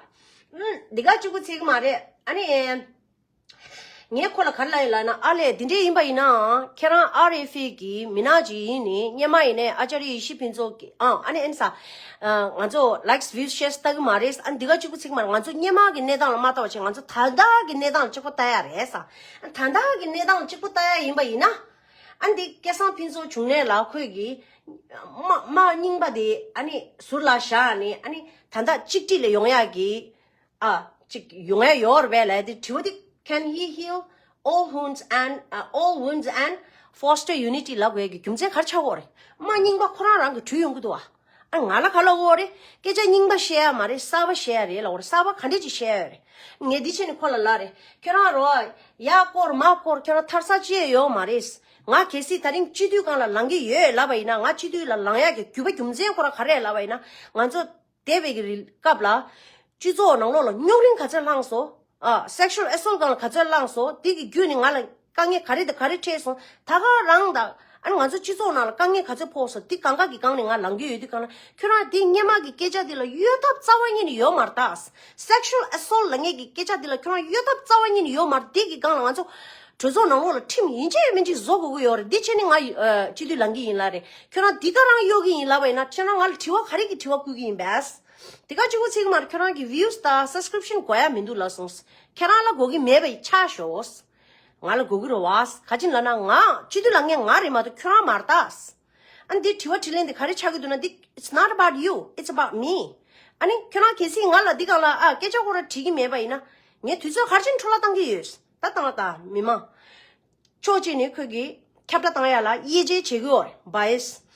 ཨུམ། འདི་ག་གཅིག་པུ་ཚད་ཀྱི་མ་རེད། ཨ་ནི། ངས་ཁོ་ལ་ག་རེ་ལབ་ཡིན་ལབ་ན། ཨ་ལས། འདི་འདྲས་ཡིན་པ་ཡིན་ནའང་ཁྱེད་རང་ཨར་ཨེཕ་ཨེ་གི་མི་སྣ་ཅིག་ཡིན་ནི། སྔོན་མ་ཡིན་ནའི་ཨ་ཅཱརྱ་ཡེ་ཤེས་ཕུན་ཚོགས་ཀྱི་ཨང་། ཨ་ནི་ཨ་ནི་ས། ང་ཚོ་ལའིཀ་སི་བིའུ་སི་ཤེར་སི་ལྟ་གི་མ་རེད། ཨ་ནི་འདི་ག་གཅིག་པུ་ཚིག་མ་རེད། ང་ཚོ་སྔོན་མ་གི་གནས་སྟངས་ལ་མ་ལྟ་བ་བྱས། ང་ཚོ་ད་ལྟ་གི་གནས་སྟངས་ལ་གཅིག་པུ་ལྟ་ཡ་རེད་ས། ཨ་ནི་ད་ལྟ་གི་གནས་སྟངས་ལ་གཅིག་པུ་ལྟ་ཡ་ཡིན་པ་ཡིན་ན། ཨ་ནི་འདི་སྐལ་བཟང་ཕུན་ཚོགས་བྱུང་ནས་ལ་ཁོས་གི་དམག་དམག་རྙིང་པ་དེ་ཨ་ནི་ཟུར་ལ་བཞག་ནས། ཨ་ནི་ད་ལྟ་གཅིག་སྒྲིལ་ལ་ཡོང་ཡ་གི་ཨ། ཅིག་ཡོང་ཡ་ཡོད་རེད་པས་ལབ་དེ་དྲི་བ་དེ། Can he heal all wounds and, uh, all wounds and foster unity ལབ་དགོས་ཀྱི་རྒྱུ་མཚན་ག་རེ་ཆགས་ཀྱི་ཡོད་རེད། དམག་རྙིང་པ་ཁོ་རང་རང་གིས་དྲུད་ཡོང་གི་འདུག་བ། ཨ། ང་ལ་ག་ལབ་ཀྱི་ཡོད་རེད། སྐད་ཆ་རྙིང་པ་བཤད་ཡ་མ་རེད། གསར་པ་བཤད་ཡ་རེད་ལབ་ཀྱི་ཡོད་རེད། གསར་པ་ག་འདྲས་ཅིག་བཤད་ཡ་ཡོད་རེད། ངས་འདི་བྱས་ནས་ཁོ་ལ་ལབ་རེད། ཁྱོད་རང་རོ། ཡར་སྐོར་མར་སྐོར་ཁྱོད་རང་ཐར་ས་ཅི་ཡང་ཡོད་མ་རེད། ང་གལ་སྲིད་ད་རིང་སྤྱི་འཐུས་སྒང་ལ་ལངས་ཀྱི་ཡོད་ལབ་པ་ཡིན་ན། ང་སྤྱི་འཐུས་ལ་ལངས་ཡ་གི་རྒྱུ་བ་རྒྱུ་མཚན་ཁོ་རང་ག་རེ་རེད་ལབ་པ་ཡིན་ན། ང་ཚོ་འདས་པའི་གི་རི་སྐབས་ལ། སྤྱི་ཚོགས་ནང་ལོགས་ལ་རྙོག་གླེང་ག་ཚོད་བསླངས་སོང་། ཨ། སེག་ཤུ་ཨལ་ཨེ་སོལ་སྒང་ལ་ག་ཚོད་བསླངས་སོང་། དེ་གི་བརྒྱུད་ནས་ང་ལ་དཀའ་ངལ་ག་རེ་དང་ག་རེ་འཕྲད་སོང་། ད་ག་རང་དང་། ཨ་ནི་ང་ཚོ་སྤྱི་ཚོགས་ནང་ལ་དཀའ་ངལ་ག་ཚོད་ཕོག་སོང་། དེ་གང་ག་གི་སྒང་ནས་ང་ལངས་ཀྱི་ཡོད་དུས་སྒང་ལ། ཁྱོད་རང་དེ་སྔོན་མ་གི་སྐད་ཆ་དེ་ལ་གཡོལ་ཐབས་རྩ་བ་ཉིད་ནས་ཡོད་མ་རེད་ད། སེག་ཤུ་ཨལ་ཨེ་སོལ་ལབ་མཁན་གྱི་སྐད་ཆ་དེ་ལ་ཁྱོད་རང་གཡོལ་ཐབས་རྩ་བ་ཉིད་ནས་ཡོད་མ་རེད། དེ་གི་སྒང་ལ་ང་ཚོ་གྲོས་ཚོགས་ནང་ལོགས་ལ་ཁྲིམས་ཡིན་གཅིག་མིན་གཅིག་བཟོ་དགོས་ཀྱི་ཡོད་རེད། འདི་བྱས་ནས་ང་ཡི་ཨ་སྤྱི་འཐུས་ལངས་ཀྱི་ཡིན་ལབ་རེད། ཁྱོད་རང་འདི་ག་རང་གཡོལ་གྱི་ཡིན་ལབ་པ་ཡིན་ན། ཁྱོད་རང་ང་ལ་དྲི་བ་ག་རེ་གི་དྲི་བ་བསྐུལ་གྱི་ཡིན་པས། དེ་ག་གཅིག་པུ་ཚིག་མར་ཁྱོད་རང་གི་བིའུ་སི་དང་སབ་སི་ཀི་རིབ་ཤན་དགོས་ཡ་མི་འདུག་ལབ་སོང་། ཁྱེད་རང་ལ་དགོས་ཀྱི་མེད་པ་ཡི་ཆ་ཤོག། ང་ལ་དགོས་ཀྱི་རེད་བ། ག་ཅི་ལབ་ན། ང་སྤྱི་འཐུས་ལངས་མཁན་ང་རེད་མ་གཏོགས་ཁྱོད་རང་མ་རེད་ད། ཨ་ནི་འདི་དྲི་བ་དྲིས་ལན་འདི་ག་རེ་ཆགས་ཀྱི་འདུག་ན། འདི། It's not about you, it's about me. ཨ་ནི་ཁྱོད་རང་གལ་སྲིད་ང་ལ་འདི་སྒང་ལ་ཨ་སྐད་ཆ་ཁོ་རང་དྲིས་ཀྱི་མེད་པ་ཡིན་ན། ངས་དུས་ཚོད་ག་རེ་བྱས་ནས་འཕྲོ་བརླག་བཏང་གི་ཡོད། ད་བཏང་བ་ད་མི་མང་། ཕྱོགས་གཅིག་ནས་ཁོས་གི་ཁྱབ་བསྒྲགས་བཏང་ཡ་ལ་དབྱེ་འབྱེད་བྱེད་ཀྱི་ཡོད་རེད། བྷ་ཡ་སི།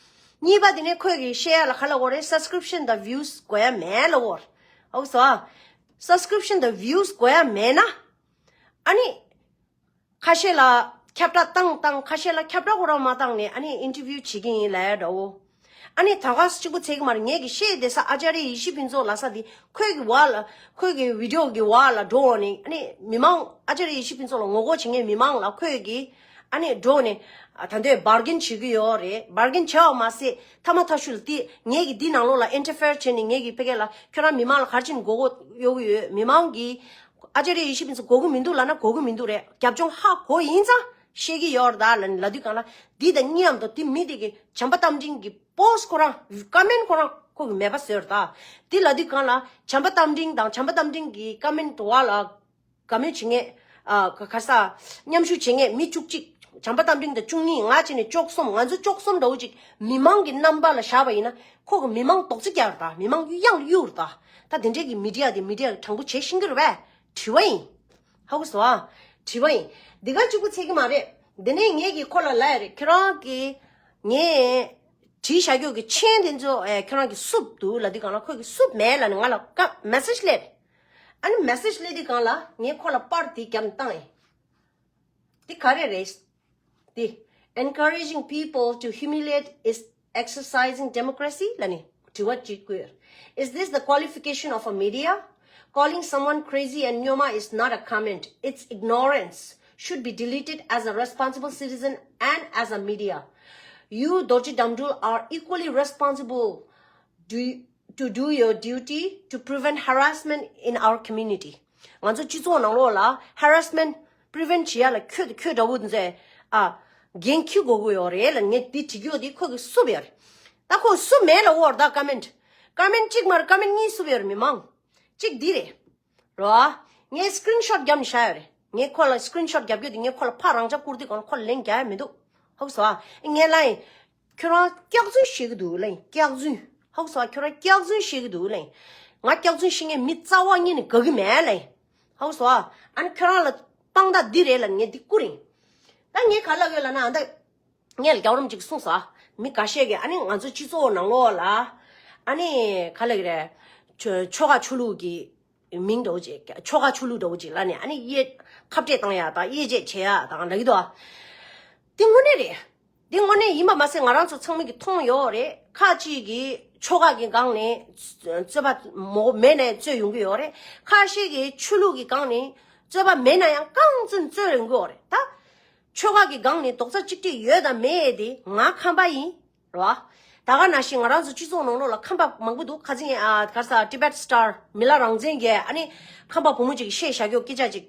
གཉིས་པ་དེ་ནས་ཁོས་གི་བཤད་ཡ་ལ་ག་ལབ་ཀྱི་ཡོད་རེད། སབ་སི་ཀི་རིབ་ཤན་དང་བིའུ་སི་དགོས་ཡ་མེད་ལབ་ཀྱི་ཡོད་རེད། ཨོ་སོ། སབ་སི་ཀི་རིབ་ཤན་དང་བིའུ་སི་དགོས་ཡ་མེད་ན། ཨ་ནི། ཁ་ཤས་ལ་ཁྱབ་བསྒྲགས་བཏང་བཏང་། ཁ་ཤས་ལ་ཁྱབ་བསྒྲགས་ཁོ་རང་མ་བཏང་ནས་ཨ་ནི་ཨིན་ཊར་བིའུ་བྱེད་ཀྱི་ཡིན་ལབ་ཡ་འདྲ་བོ། ཨ་ནི་ད་ག་སེ་གཅིག་པུ་ཚིག་མར་ངས་གི་བཤད་བསྡད་ས་ཨ་ཅཱརྱ་ཡེ་ཤེས་ཕུན་ཚོགས་ལབ་ས་དེ། ཁོས་གི་བར་ལ། ཁོས་གི་བི་ཌི་ཡོ་གི་བར་ལ་འགྲོ་ནས། ཨ་ནི་མི་མང་ཨ་ཅཱརྱ་ཡེ་ཤེས་ཕུན་ཚོགས་ལ་ངོ་རྒོལ་བྱེད་མཁན་མི་མང་ལ་ཁོས་གི་ཨ་ནི་འགྲོ་ནས། ཨ། ད་འདོད་བར་གན་བྱེད་ཀྱི་ཡོད་རེད། བར་གན་བྱས་པ་མ་ཟད། ཐ་མ་ཐ་ཤུལ་དེ་ངས་གི་འདི་ནང་ལོགས་ལ་ཨིན་ཊར་ཕི་ཡར་བྱས་ནས། ངས་གི་ཕ་གི་ལ་ཁྱོད་རང་མི་མང་ལ་ག་རེ་བྱས་ནས་མགོ་སྐོར་གཡོག་གི་ཡོད། མི་མང་གིས་ཨ་ཅཱརྱ་ཡེ་ཤེས་ཕུན་ཚོགས་དགོས་ཀྱི་མི་འདུག་ལབ་ན་དགོས་ཀྱི་མི་འདུག་རེད། རྒྱབ་ལྗོངས་ཧ་གོ་ཡིན་ཙང་བཤད་ཀྱི་ཡོད་རེད་ད་ལབ་ནས་ལབ་དུས་སྒང་ལ། འདི་དང་གཉིས་མཉམ་དུ་དེ་མི་དེ་གི་བྱམས་པ་རྟ་མགྲིན་གྱི་པོ་སི་ཁོ་རང་ཀོ་མེན་ཁོ་རང་ཁོ་གི་མེད་པ་བཟོས་རེད་ད། དེ་ལབ་དུས་སྒང་ལ་བྱམས་པ་རྟ་མགྲིན་དང་། བྱམས་པ་རྟ་མགྲིན་གྱི་ཀོ་མེན་བར་ལ་དགའ་མོས་བྱེད་མཁན། ཨ། ག་ག་ས། མཉམ་ཞུགས་བྱེད་མཁན་མི་བཅུ་གཅིག། བྱམས་པ་རྟ་མགྲིན་དང་བཅུ་གཉིས། ང་བྱས་ནས་བཅུ་གསུམ། ང་ཚོ་བཅུ་གསུམ་འདྲ་བོ་ཅིག་མི་མང་གི་རྣམ་པ་ལ་བཞག་པ་ཡིན་ན། ཁོ་གི་མི་མང་རྡོག་རྫིས་རྒྱག་རེད་ད། མི་མང་གཡང་གཡུག་རེད་ད། ད་དེ་འདྲས་ཀྱི་མི་ཌི་ཡ་དེ་མི་ཌི་ཡ་དྲང་པོ་བྱེད་ཤེས་ཀྱི་རེད་པས། དྲི་བ་ཡིན། ཧ་གོ་སོང་ཨ། དྲི་བ་ཡིན། འདི་ག་གཅིག་པུ་ཚིག་གི་མ་རེད། འདི་ནས་ངས་གི་ཁོ་ལ་ལབ་ཡ་རེད། ཁྱོད་རང་གི་ངས་བྲིས་བཞག་རྒྱུ་གི་མཆན་དེ་ཚོ། ཨེ། ཁྱོད་རང་གི་བསུབ་འདུག་ལབ་དུས་སྒང་ལ་ཁོས་གི་བསུབ་མེད་ལབ་ནས་ང་ལ་ཀ་མེ་སེ་ཇི་སླེབས། ཨ་ནི་མེ་སེ་ཇི་སླེབས་དུས་སྒང་ལ་ངས་ཁོ་ལ་པར་དེ་བརྒྱབ་ནས་བཏང་ཡིན། འདི་ག་རེ་རེད། འདི། Encouraging people to humiliate is exercising democracy ལབ་ནས་དྲི་བ་གཅིག་བཀོད། Is this the qualification of a media? Calling someone crazy and སྨྱོན་མ is not a comment. It's ignorance. Should be deleted as a responsible citizen and as a media. You, Dorji Damdul, are equally responsible do, to do your duty to prevent harassment in our community. ང་ཚོ་སྤྱི་ཚོགས་ནང་ལོགས་ལ་ཧ་ར་སི་མེན་ཊི་པི་རི་ཝེན་ཊི་བྱེད་ཡ་ལ་ཁྱོད་དང་ཁྱོད་འདྲ་བོ་དེ་ཚོས། ཨ། འགན་འཁྱེར་དགོས་ཀྱི་ཡོད་རེད་ལབ། ངས་འདི་བྲིས་རྒྱུ་དེ་ཁོ་གིས་བསུབས་ཡོད་རེད། ད་ཁོ་བསུབས་མེད་ལབ་ཀྱི་ཡོད་རེད་ད། ཀོ་མེན་ཊི། ཀོ་མེན་ཊི་གཅིག་མ་རེད། ཀོ་མེན་ཊི་གཉིས་བསུབས་ཡོད་རེད། མི་མང་། གཅིག་འདི་རེད། རོ། ངས་སི་ཀི་རིན་ཤོཊ་བརྒྱབ་ནས་བཞག་ཡོད་རེད། ངས་ཁོ་ལ་སི་ཀི་རིན་ཤོཊ་བརྒྱབ་རྒྱུ་དེ་ངས་ཁོ་ལ་ཕར་རང་འཇགས་བསྐུར་དུས་སྒང་ལ་ཁོ་ལ་ལན་རྒྱག་ཡ་མི་འདུག་ཧ་གོ་སོང་ཨ། ངས་ལབ་ཡིན། ཁྱོད་རང་སྐྱག་རྫུན་བཤད་ཀྱི་འདུག་ལབ་ཡིན། སྐྱག་རྫུན། ཧ་གོ་སོང་ཨ། ཁྱོད་རང་སྐྱག་རྫུན་བཤད་ཀྱི་འདུག་ལབ་ཡིན། ང་སྐྱག་རྫུན་བཤད་མཁན་མི་རྩ་བ་ཉིད་ནས་དགའ་གི་མེད་ལབ་ཡིན། ཧ་གོ་སོང་ཨ། ཨ་ནི་ཁྱོད་རང་ལ་དཔང་རྟགས་འདི་རེད་ལབ་ངས་འདི་བསྐུར་ཡིན། ད་ངས་ག་ལབ་ཡོད་ལབ་ན། ཨ། ད་ངས་ལ་རྒྱལ་བ་རིན་པོ་ཆེས་གསུངས་སོང་ཨ། མི་འགའ་ཤས་ཀྱིས་ཨ་ནི་ང་ཚོ་སྤྱི་ཚོགས་ནང་ལོགས་ལ་ཨ་ནི་ག་ལབ་ཀྱི་རེད། ཆོལ་ཆོལ་ཁ་ཆོས་ལུགས་ཀྱི་མིང་འདྲ་བོ་ཅིག་ཆོལ་ཁ་ཆོས་ལུགས་འདྲ་བོ་ཅིག་ལབ་ནས་ཨ་ནི་དབྱེ། ཁ་བྲལ་བཏང་ཡ་དང་དབྱེ་འབྱེད་བྱེད་ཡ་དང་ལབ་ཀྱི་འདུག་ཨ། དེ་དངོས་གནས་རེད། དེ་དངོས་གནས་ཡིན་པ་མ་ཟད་ང་རང་ཚོ་ཚང་མ་གིས་མཐོང་ཡོད་རེད། ཁ་ཅིག་གིས་ཆོལ་ཁ་གི་སྒང་ནས་རྩོད་པ་མོ་མེད་ནས་རྩོད་ཡོང་གི་ཡོད་རེད། ཁ་ཤས་ཀྱིས་ཆོས་ལུགས་ཀྱི་སྒང་ནས་རྩོད་པ་མེད་ན་ཡང་རྐང་བཙུན་རྩོད་ཡོང་གི་ཡོད་རེད་ད། ཆོལ་ཁ་གི་སྒང་ནས་རྡོག་རྩ་གཅིག་སྒྲིལ་ཡོད་དང་མེད་དེ་ང་ཁམས་པ་ཡིན། རེད་བ། ད་ག་ནང་བཞིན་ང་རང་ཚོ་སྤྱི་ཚོགས་ནང་ལོགས་ལ་ཁམས་པ་མང་པོ་འདུག་ཁ་སང་ཨ་ག་ས་Tibet Star མི་ལ་རང་བཙན་གྱིས་ཨ་ནི་ཁམས་པ་བུ་མོ་ཅིག་གིས་བཤད་བཞག་རྒྱུ་སྐད་ཆ་ཅིག་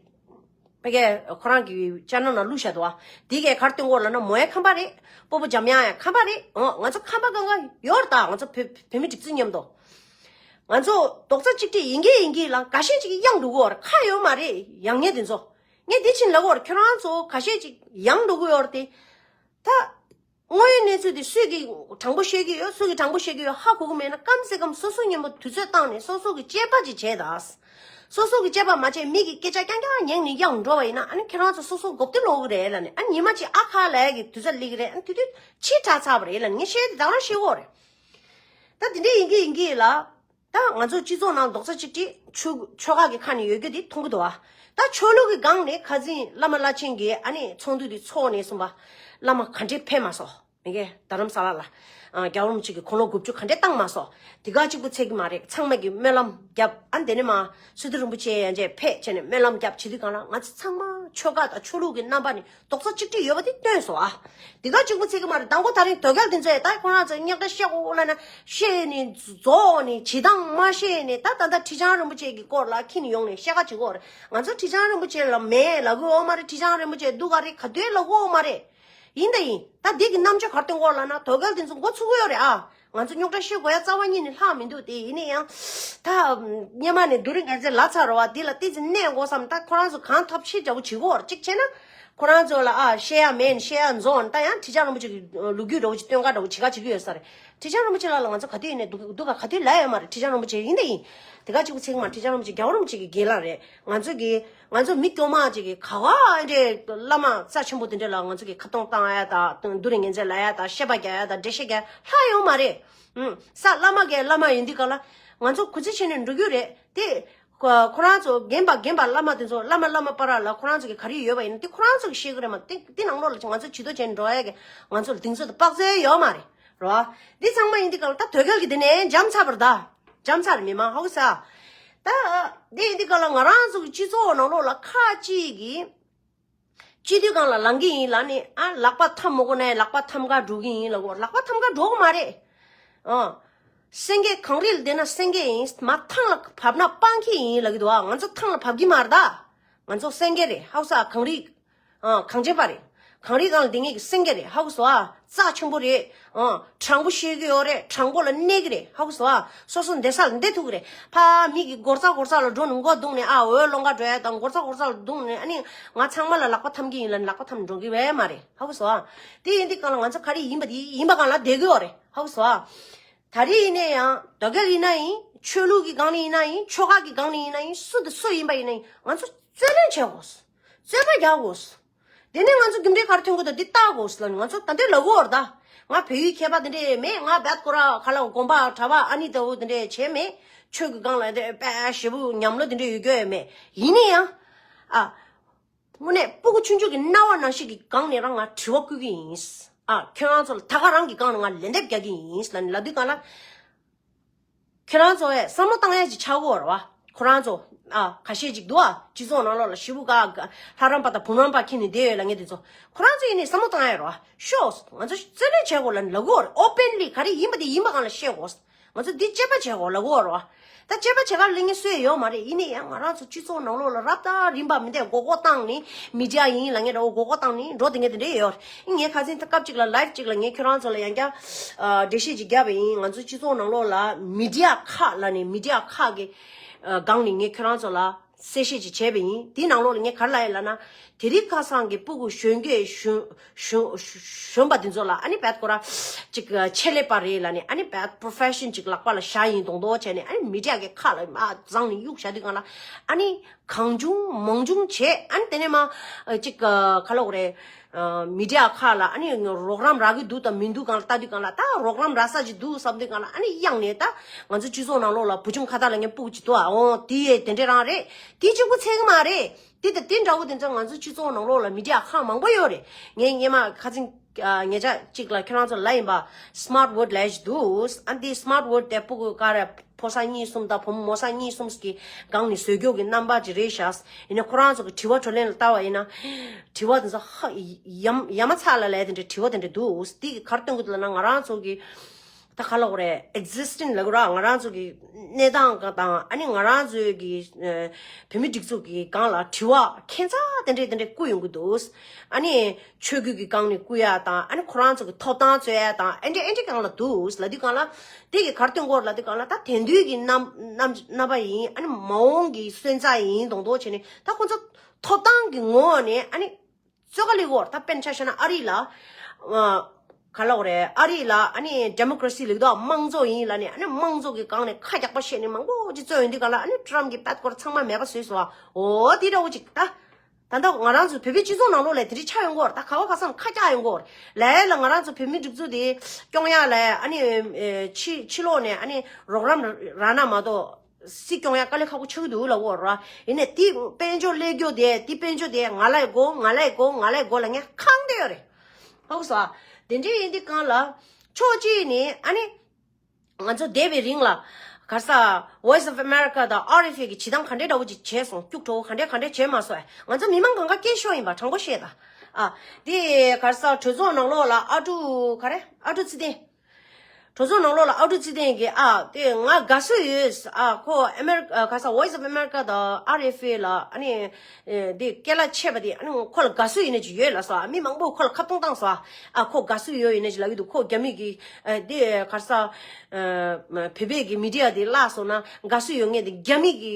ཕ་གིའི་ཁོ་རང་གི་ཅ་ནལ་ནང་བླུགས་བཞག་འདུག་བ། དེ་གའི་གར་སྟོན་གོ་ལབ་ན་མོ་ཡང་ཁམས་པ་རེད། སྤོ་བོ་འཇམ་དབྱངས་ཡང་ཁམས་པ་རེད། འོ་ང་ཚོ་ཁམས་པ་གང་ག་ཡོད་རེད། ད་ང་ཚོ་བོད་བོད་མི་གྲིབ་ཚུལ་མཉམ་དུ། ང་ཚོ་རྡོག་རྩ་གཅིག་སྒྲིལ་ཡིན་གྱི་ཡིན་གྱི་ལ་འགའ་ཤས་ཅིག་གཡང་འགྲོ་གི་ཡོད་རེད། ཁ་ཡོད་མ་རེད་ཡང་ཉེ་དེ་ཚོ། ངས་འདི་ཕྱིན་ལབ་གི་ཡོད་རེད། ཁྱོད་རང་ཚོ་འགའ་ཤས་ཅིག་ཡང་འགྲོ་གི་ཡོད་རེད་དེ། ད། དངོས་ཡོད་གནས་ཚུལ་དེ་སུས་ཀྱིས་དྲང་པོ་བཤད་ཀྱི་ཡོད། སུས་ཀྱིས་དྲང་པོ་བཤད་ཀྱི་ཡོད་ཧ་གོ་གི་མེད་ན་ཀམ་སེ་ཀམ་སོ་སོ་མཉམ་པོ་དུས་ཚོད་བཏང་ནས་སོ་སོ་གི་དཔྱད་པ་ཅིག་བྱས་དང་། སོ་སོ་གི་དཔྱད་པ་མ་བྱས་མི་གི་སྐད་ཆ་རྐྱང་རྐྱང་ཉན་ནས་ཡང་འགྲོ་བ་ཡིན་ན། ཨ་ནི་ཁྱེད་རང་ཚོ་སོ་སོ་མགོ་རྟིང་སློག་གི་རེད་ལབ་ནས། ཨ་ནི་ཉི་མ་གཅིག་ཨ་ཁ་ལབ་ཡ་གི་དུས་ཚོད་སླེབས་ཀྱི་རེད། ཨ་ནི་དེ་དུས་ཕྱི་དྲགས་ཚར་བ་རེད་ལབ་ནས་ངས་བཤད་དེ་ད་རང་ཤེས་གོ་རེད། ད་དེ་འདྲས་ཡིན་གྱི་ཡིན་གྱི་ལ། ད་ང་ཚོ་སྤྱི་ཚོགས་ནང་རྡོག་རྩ་གཅིག་སྒྲིལ་ཆོས་ཆོལ་ཁ་གི་ཁ་ནས་ཡོད་རྒྱུ་དེ་མཐོང་གི་འདུག་བ། ད་ཆོས་ལུགས་ཀྱི་སྒང་ནས་ཁ་སང་བླ་མ་བླ་ཆེན་གྱིས་ཨ་ནི་ཚོགས་འདུ་དེ་ཚོགས་ནས་གསུངས་པ། བླ་མ་ག་འདྲས་ཕེབས་མ་སོང་། མི་གེ་རྡ་རམ་ས་ལ་ལ། ཨ། རྒྱལ་བ་རིན་པོ་ཆེ་གིས་དགུང་ལོ་དགུ་བཅུ་ག་འདྲས་བཏང་མ་སོང་། དེ་ག་གཅིག་པུ་ཚད་ཀྱི་མ་རེད། ཚང་མ་གིས་སྨོན་ལམ་བརྒྱབ། ཨ་འདི་ནས་མ་སི་ཏུ་རིན་པོ་ཆེ་ཡང་ཅིག་ཕེབས་བྱས་ནས་སྨོན་ལམ་བརྒྱབ་བྱེད་དུས་སྒང་ལ་ང་ཚོ་ཚང་མ་ཆོལ་ཁ་དང་ཆོས་ལུགས་ཀྱི་རྣམ་པ་ནས་རྡོག་རྩ་གཅིག་སྒྲིལ་ཡོད་པ་དེ་སྟོན་སོང་ཨ། དེ་ག་གཅིག་པུ་ཚད་ཀྱི་མ་རེད། དང་པོ་ད་རིང་དོལ་རྒྱལ་དེ་ཚོས་ད་ཁོ་རང་ཚོ་རྙོག་དྲ་བཤད་དགོས་ལབ་ན་བཤད་ནས་རྫོགས་ནས་བྱེད་སྟངས་མ་ཤེས་ནས། ད་ད་ལྟ་ཁྲི་བྱང་རིན་པོ་ཆེ་གི་སྐོར་ལ་ཁྱེར་ནས་ཡོང་ནས་བཤད་ཁ་བྱེད་དགོས་རེད། ང་ཚོ་ཁྲི་བྱང་རིན་པོ་ཆེ་ལ་མེད་ལབ་དགོས་ཡོད་མ་རེད། ཁྲི་བྱང་རིན་པོ་ཆེ་སྡུག་ག་རེད་ག་དུས་ལབ་དགོས་ཡོད་མ་རེད། ཡིན་ད་ཡིན། ད་འདི་གི་རྣམ་དཔྱོད་གར་སྟོན་དགོས་ལབ་ན་དོལ་རྒྱལ་དེ་ཚོ་མགོ་ཚུགས་ཀྱི་ཡོད་རེད་ཨ། ང་ཚོ་རྙོག་དྲ་ཤེས་དགོས་ཡ་རྩ་བ་ཉིད་ནས་ལྷག་མི་འདུག་དེ་ཡིན་ན་ཡང་། ད་སྔོན་མ་ནས་རྡོ་རིང་རྒྱལ་མཚན་ལབ་ཚར་རེད་བ། འདི་ལ་ཏོག་ཙམ་གནས་དགོས་བསམ། ད་ཁོ་རང་ཚོ་གང་ཐབས་ཤེས་འདྲ་བོ་བྱེད་དགོས་རེད། གཅིག་བྱས་ན་ཁོ་རང་ཚོ་ལ་ཨ་བཤད་ཡ་མེད་ནས་བཤད་ཡ་རྫོགས་ནས། ད་ཡང་ཁྲི་བྱང་རིན་པོ་ཆེ་གི་ལོ་རྒྱུས་འདྲ་བོ་ཅིག་སྟོན་ག་འདྲ་བོ་བྱེད་ག་བྱེད་ཀྱི་ཡོད་ས་རེད། ཁྲི་བྱང་རིན་པོ་ཆེ་ལགས་ལ་ང་ཚོ་ག་དུས་ཡིན་ནའི་སྡུག་སྡུག་ག་ག་དུས་ལབ་ཡོད་མ་རེད། ཁྲི་བྱང་རིན་པོ་ཆེ་ཡིན་ད་ཡིན། དེ་ག་གཅིག་པུ་ཚད་ཀྱི་མ་རེད། ཁྲི་བྱང་རིན་པོ་ཆེ་གི་རྒན་ལགས་རེད། ང་ཚོ་གི་ང་ཚོ་མི་དཀྱུས་མ་ཅིག་གིས་ག་བ་འདྲའི་བླ་མ་རྩ་ཆེན་པོ་དེ་འདྲ་ལ་ང་ཚོ་གིས་ཁ་གཏོང་བཏང་ཡ་དང་རྡོ་རིང་རྒྱལ་མཚན་ལབ་ཡ་དང་བཤད་པ་རྒྱག་ཡ་དང་འགྲེལ་བཤད་རྒྱག་ཡ་ལྷག་ཡོད་མ་རེད། ཨུམ། ས་བླ་མ་གིས་བླ་མ་ཡིན་དུས་ག་ལ་ང་ཚོ་གུས་བརྩི་བྱས་ནས་འགྲོ་རྒྱུ་རེད་དེ། ཁོ་ཁོ་རང་ཚོ་རྒན་པ་རྒན་པ་བླ་མ་དེ་ཚོ་བླ་མ་བླ་མ་བར་ལ་ཁོ་རང་ཚོ་གི་ག་རེ་ཡོད་པ་ཡིན་ན་དེ་ཁོ་རང་ཚོ་གིས་ཤེས་ཀྱི་རེད་མ། དེ་དེ་ནང་ལོགས་ལ་ང་ཚོ་བྱི་དོར་བྱས་ནས་འགྲོ་ཡ་གི་ང་ཚོ་ལ་གདེང་ཚོད་དང་དཔག་ཚོད་ཡོད་མ་རེད། རོ། འདི་ཚང་མ་ཡིན་དུས་ག་ལ་ད་དོལ་རྒྱལ་གྱི་དེ་ནས་འཇམ་ཚར་བ་རེད་ད། འཇམ་ཚར་མི་མང་ཧོ་ས། ད། འདི་ཡིན་དུས་ག་ལ་ང་རང་ཚོ་གི་སྤྱི་ཚོགས་ནང་ལོགས་ལ་ཁག་ཅིག་གིས། སྤྱི་འཐུས་སྒང་ལ་ལངས་ཀྱི་ཡིན་ལབ་ནས་ཨ་ལག་པ་འཐམ་མི་དགོས་ན་ལག་པ་འཐམ་ག་འགྲོ་གི་ཡིན་ལབ་གོ། ལག་པ་འཐམ་ག་འགྲོ་གི་མ་རེད། ཨ། སེང་གེ་གངས་རི་ལ་བསྡད་ན་སེང་གེ་ཡིན། མ་ཐང་ལ་བབས་ན་སྤང་ཁྱི་ཡིན་ལབ་ཀྱི་འདུག་ཨ། ང་ཚོ་ཐང་ལ་བབས་ཀྱི་མ་རེད་ད། ང་ཚོ་སེང་གེ་རེད་ཧ་གོ་སོང་ཨ། གངས་རི། ཨ། གངས་ཅན་པ་རེད། གངས་རི་སྒང་ལ་བསྡད་མཁན་གྱི་སེང་གེ་རེད་ཧ་གོ་སོང་ཨ། རྩ་ཆེན་པོ་རེད། ཨ། དྲང་པོ་བཤད་ཀྱི་ཡོད་རེད། དྲང་པོ་ལ་གནས་ཀྱི་རེད་ཧ་གོ་སོང་ཨ། སོ་སོ་བསྡད་ས་ལ་བསྡད་ཐུབ་ཀྱི་རེད། ཕ་མི་གི་སྒོ་རྩ་སྒོ་རྩ་ལ་འགྲོ་ནས་མགོ་བརྡུངས་ནས་ཨ་འོས་སློང་ག་འགྲོ་ཡ་དང་སྒོ་རྩ་སྒོ་རྩ་ལ་བརྡུངས་ནས་ཨ་ནི་ང་ཚང་མ་ལ་ལག་པ་འཐམ་གྱི་ཡིན་ལབ་ནས་ལག་པ་འཐམ་འགྲོ་གི་ཡོད་མ་རེད་ཧ་གོ་སོང་ཨ། དེ་ཡིན་དུས་ག་ལ་ང་ཚོ་ག་རེ་ཡིན་པ་དེ་ཡིན་པ་སྒང་ལ་བསྡད་ཀྱི་ཡོད་རེད་ཧ་གོ་སོང་ཨ། ད་རེས་ཡིན་ན་ཡང་དོལ་རྒྱལ་ཡིན་ན་ཡིན། ཆོས་ལུགས་ཀྱི་སྒང་ནས་ཡིན་ན་ཡིན། ཆོལ་ཁ་གི་སྒང་ནས་ཡིན་ན་ཡིན། སུ་དང་སུ་ཡིན་པ་ཡིན་ན་ཡིན། ང་ཚོ་རྩོད་ལེན་བྱེད་དགོས། རྩོད་པ་རྒྱག་དགོས། དེ་ནས་ང་ཚོ་རྒྱུ་འབྲས་ག་རེ་ཐོན་དགོས་དང་འདི་བལྟ་དགོས་ལབ་ནས་ང་ཚོ་ད་འདི་ལབ་གོ་ར་ད། ང་བལ་ཡུལ་མཁས་པ་དེ་འདྲས་མེད། ང་བལ་ཀོ་ར་ག་ལ་དགོན་པ་གྲྭ་པ་ཨ་ནི་ལྟ་བུ་དེ་འདྲས་བྱས་མེད། ཆོས་ཀྱི་སྒང་ལ་དེ་དཔེ་ཞེ་པོ་ཉམས་ལོ་དེ་འདྲས་ཡོད་རྒྱུ་ཡོད་མེད། ཡིན་ན་ཡང་། ཨ། དངོས་གནས་སྤུ་གུ་ཆུང་ཆུང་གི་རྣ་བ་ནང་བཞིན་གྱི་སྒང་ནས་རང་ང་དྲི་བ་བསྐུལ་གྱི་ཡིན། ཨ། ཁྱོད་རང་ཚོ་ལ་ད་ག་རང་གི་སྒང་ནས་ང་ལན་འདེབས་རྒྱག་གི་ཡིན་ལབ་ནས་ལབ་དུས་སྒང་ལ། ཁྱེད་རང་ཚོ་བས་བསམ་བློ་བཏང་ཡ་ཅིག་ཆགས་ཀྱི་ཡོད་རེད་བ། ཁོ་རང་ཚོ། ཨ། ཁ་ཤས་ཅིག་འདུག་ཨ། སྤྱི་ཚོགས་ནང་ལོགས་ལ་ཞེ་པོ་ག་ག་ལྷ་རམས་པ་དང་བུམ་རམས་པ་ཁྱེར་ནས་བསྡད་ཡོད་ལབ་མཁན་དེ་ཚོ། ཁོ་རང་ཚོ་ཡིན་ནའི་བསམ་བློ་བཏང་ཡ་རེད་བ། ཤོག་ང་ཚོ་རྩོད་ལེན་བྱེད་དགོས་ལབ་ནས་ལབ་ཀྱི་ཡོད་རེད། ཨོ་པན་ལི་ག་རེ་ཡིན་པ་དེ་ཡིན་པ་སྒང་ལ་བཤད་དགོས། ང་ཚོ་འདི་དཔྱད་པ་བྱེད་དགོས་ལབ་ཀྱི་ཡོད་རེད་བ། ད་དཔྱད་པ་བྱེད་གར་སླེབས་མཁན་སུ་ཡང་ཡོད་མ་རེད། ཡིན་ནའི་ཡང་ང་རང་ཚོ་སྤྱི་ཚོགས་ནང་ལོགས་ལ་རབ་དང་རིམ་པ་མི་འདྲ་མགོ་སྐོར་བཏང་ནས་མི་ཌི་ཡ་ཡིན་ལབ་མཁན་འདྲ་བོ་མགོ་སྐོར་བཏང་ནས་འགྲོ་བསྡད་མཁན་དེ་འདྲ་ཡོད་རེད། ངས་ཁ་སང་ད་སྐབས་གཅིག་ལ་ལའིབ་གཅིག་ལ་ངས་ཁྱོད་རང་ཚོ་ལ་ཡང་བསྐྱར། ཨ། འགྲེལ་བཤད་ཅིག་བརྒྱབ་པ་ཡིན། ང་ཚོ་སྤྱི་ཚོགས་ནང་ལོགས་ལ་མི་ཌི་ཡ་ཁག་ལབ་ནས་མི་ཌི་ཡ་ཁག་གི། ཨ། སྒང་ནས་ངས་ཁྱོད་རང་ཚོ་ལ་གསལ་བཤད་ཅིག་བྱས་པ་ཡིན། དེའི་ནང་ལོགས་ལ་ངས་ག་རེ་ལབ་ཡོད་ལབ་ན། དེ་རིང་ཁ་སང་གི་སྤུ་གུ་གཞོན་སྐྱེས་གཞོན་གཞོན་གཞོན་པ་དེ་ཚོ་ལ་ཨ་ནི་བད་ཁོ་ར་ཅིག་ཆེད་ལས་པ་རེད་ལབ་ནས་ཨ་ནི་བད་པོ་རོ་ཕེ་ཤན་ཅིག་ལག་པ་ལ་བཞག་ཡིན་མདོག་མདོག་བྱས་ནས་ཨ་ནི་མི་ཌི་ཡ་གི་ཁ་ལ་མར་བརྫངས་ནས་གཡུགས་བཞག་དུས་སྒང་ལ་ཨ་ནི་གང་བྱུང་མང་བྱུང་བྱས། ཨ་ནི་དེ་ནས་མར་ཅིག་ག་ལབ་དགོས་རེད། མི་ཌི་ཡ་ཁག་ལ་ཨ་ནི་རོགས་རམ་རག་གི་འདུག་དང་མི་འདུག་སྒང་ལ་ལྟ་དུས་སྒང་ལ། ད་རོགས་རམ་རག་ས་ཅིག་འདུག་བསམ་དུས་སྒང་ལ་ཨ་ནི་གཡང་ནས་ད་ང་ཚོ་སྤྱི་ཚོགས་ནང་ལོགས་ལ་བུ་ཆུང་ཁ་བཏགས་ལབ་མཁན་སྤུ་གུ་ཅིག་འདུག་ཨ། འོ་དེ་ཡས་དེ་འདྲས་རང་རེད། དེ་ད་དེ་འདྲ་བོ་དེ་ཚོ་ང་ཚོ་སྤྱི་ཚོགས་ནང་ལོགས་ལ་མི་ཌི་ཡ་ཁག་མང་པོ་ཡོད་རེད། ངས་སྔོན་མ་ཁ་སང་ཉེ་ཆར་གཅིག་ལ་ཁྱོད་རང་ཚོ་ལབ་ཡིན་པ། སི་མཱར་ཊི་ཝོར་ཌི་ལབ་ཡ་ཅིག་འདུག་ཨ། འདི་སི་མཱར་ཊི་ཝོར་ཌི་དེ་སྤུ་གུ་ག་རེ་ཕོ་གསར་གཉིས་གསུམ་དང་བུ་མོ་མོ་གསར་གཉིས་གསུམ་གི་སྒང་ནས་བཟོས་རྒྱུ་གི་རྣམ་པ་ཅིག་རེད་ཤག་ཡིན་ན་ཁོ་རང་ཚོ་གི་དྲི་བ་དྲིས་ལན་ལ་ལྟ་བ་ཡིན་ན། དྲི་བ་དེ་ཚོ་ཧ་ཡ་ཡ་མ་ཚ་ལ་ལབ་ཡ་དེ་འདྲའི་དྲི་བ་དེ་འདྲ་འདུག་དེ་གི་ག་རེ་སྟོན་གི་འདུག་ལབ་ན་ང་རང་ཚོ་གི་ད་ག་ལབ་དགོས་རེད། ཨེག་ཛིས་ཊེན་ཊི་ལབ་དགོས་ར། ང་རང་ཚོ་གི་གནས་སྟངས་དང་ཨ་ནི་ང་རང་ཚོའི་གི་ཨ་བོད་མི་སྒྲིག་འཛུགས་ཀྱི་སྒང་ལ་དྲི་བ་ཁྱད་མཚར་དེ་འདྲས་དེ་འདྲས་བསྐུར་ཡོང་གི་འདུག་ཨ་ནི་ཆོས་བརྒྱུད་ཀྱི་སྒང་ནས་བསྐུར་ཡ་དང་ཨ་ནི་ཁོ་རང་ཚོ་གི་ཐོབ་ཐང་རྩོད་ཡ་དང་ཨེ་འདྲས་ཨེ་འདྲས་སྒང་ལ་འདུག་ལབ་དུས་སྒང་ལ། དེ་གི་ག་རེ་སྟོན་གྱི་ཡོད་རེད་ལབ་དུས་སྒང་ལ། ད་དེང་དུས་ཀྱི་རྣམ་རྣམ་རྣམ་པ་ཡིན། ཨ་ནི་མ་འོངས་ཀྱི་སོན་རྩ་ཡིན་མདོག་མདོག་བྱས་ནས། ད་ཁོ་ཚོ་ཐོབ་ཐང་གི་ངོ་བོ་ནས་ཨ་ནི་རྩོད་ག་ལབ་ཀྱི་ཡོད་རེད། ད་དཔེར་ན་ཆ་བཞག་ན་ཨ་རི་ལ། ཨ་ག་ལབ་དགོས་རེད། ཨ་རི་ལ་ཨ་ནི་ཌེ་མོ་ཀེ་རེ་སི་ལབ་ཀྱི་འདུག་མང་གཙོ་ཡིན་ལབ་ནས། ཨ་ནི་མང་གཙོ་གི་སྒང་ནས་ཁ་རྒྱག་པ་བཤད་ནས་མང་པོ་ཅིག་རྩོད་ཡོང་དུས་སྒང་ལ། ཨ་ནི་ཊམ་གྱིས་པད་སྐོར་ཚང་མ་མེད་པ་བཟོས་སོང་། འོ་དེ་འདྲ་བོ་ཅིག་ད། ད་ལྟ་ང་རང་ཚོ་བོད་པའི་སྤྱི་ཚོགས་ནང་ལོགས་ལ་དེ་འདྲ་ཆགས་ཡོང་གི་ཡོད་རེད། ད་ག་བ་ག་ས་ནས་ཁ་རྒྱག་ཡོང་གི་ཡོད་རེད། ལ་ལ་ང་རང་ཚོ་བོད་མི་སྒྲིག་འཛུགས་དེ་སྐྱོང་ཡ་ལ་ཨ་ནི་ཨེ་ཕྱི་ཕྱི་ལོགས་ནས་ཨ་ནི་རོགས་རམ་རག་ན་མ་གཏོགས། སྲིད་སྐྱོང་ཡ་དཀའ་ལས་ཁག་པོ་ཆགས་ཀྱི་འདུག་ལབ་ཀྱི་ཡོད་རེད། ཡིན་ནའི་དེ་དཔལ་འབྱོར་སླེབས་རྒྱུ་དེ། དེ་དཔལ་འབྱོར་དེ་ང་ལ་དགོས། ང་ལ་དགོས། ང་ལ་དགོས་ལབ་ངས་ཁེངས་བསྡད་ཡོད་རེད། ཧ་གོ་སོང་ཨ། དེ་འདྲ་ཡིན་དུས་སྒང་ལ་ཕྱོགས་གཅིག་ནས་ཨ་ནི་ང་ཚོ་འདས་པའི་རིང་ལ་ག་རེ་ཟེར། Voice of America དང་ཨར་ཨེཕ་ཨེ་གིས་བྱེད་སྟངས་ག་འདྲའི་འདྲ་བོ་ཅིག་བྱས་སོང་། སྐྱུག་བྲོ་བོ་ག་འདྲའི་ག་འདྲའི་བྱས་མ་སོང་ཨ། ང་ཚོ་མི་མང་གང་ག་སྐད་ཤོར་ཡིན་པ་དྲང་པོ་བཤད་ད། ཨ་དེ་ག་རེ་ཟེར། གྲོས་ཚོགས་ནང་ལོགས་ལ་ཨ་ཀྲུག་ག་རེ། ཨ་ཀྲུག་ཚེ་བརྟན། གྲོས་ཚོགས་ནང་ལོགས་ལ་ཨ་ཀྲུག་ཚེ་བརྟན་གྱིས། ཨ་དེ་ང་དགའ་བསུ་ཡོད། ཨ་ཁོ་ཨ་མེ་རི་ཨ་ག་རེ་ཟེར། Voice of America དང་ཨར་ཨེཕ་ཨེ་ལ་ཨ་ནི་ཨེ་དེ་སྐད་ལ་ཆད་པ་དེ། ཨ་ནི་ཁོ་ལ་དགའ་བསུ་ཡིན་ནི་ཅིག་ཡོད་ལབ་སོང་ཨ། མི་མང་པོས་ཁོ་ལ་ཁ་བཏང་བཏང་སོང་ཨ། ཨ་ཁོ་དགའ་བསུ་ཡོད་ཡིན་ནི་ཅིག་ལབ་ཀྱི་འདུག་ཁོ་རྒྱ་མི་གི་ཨ་དེ་ག་རེ་ཟེར། ཨ་བོད་པའི་གི་མི་ཌི་ཡ་དེ་བརླག་སོང་ན་དགའ་བསུ་ཡོད་མཁན་དེ་རྒྱ་མི་གི་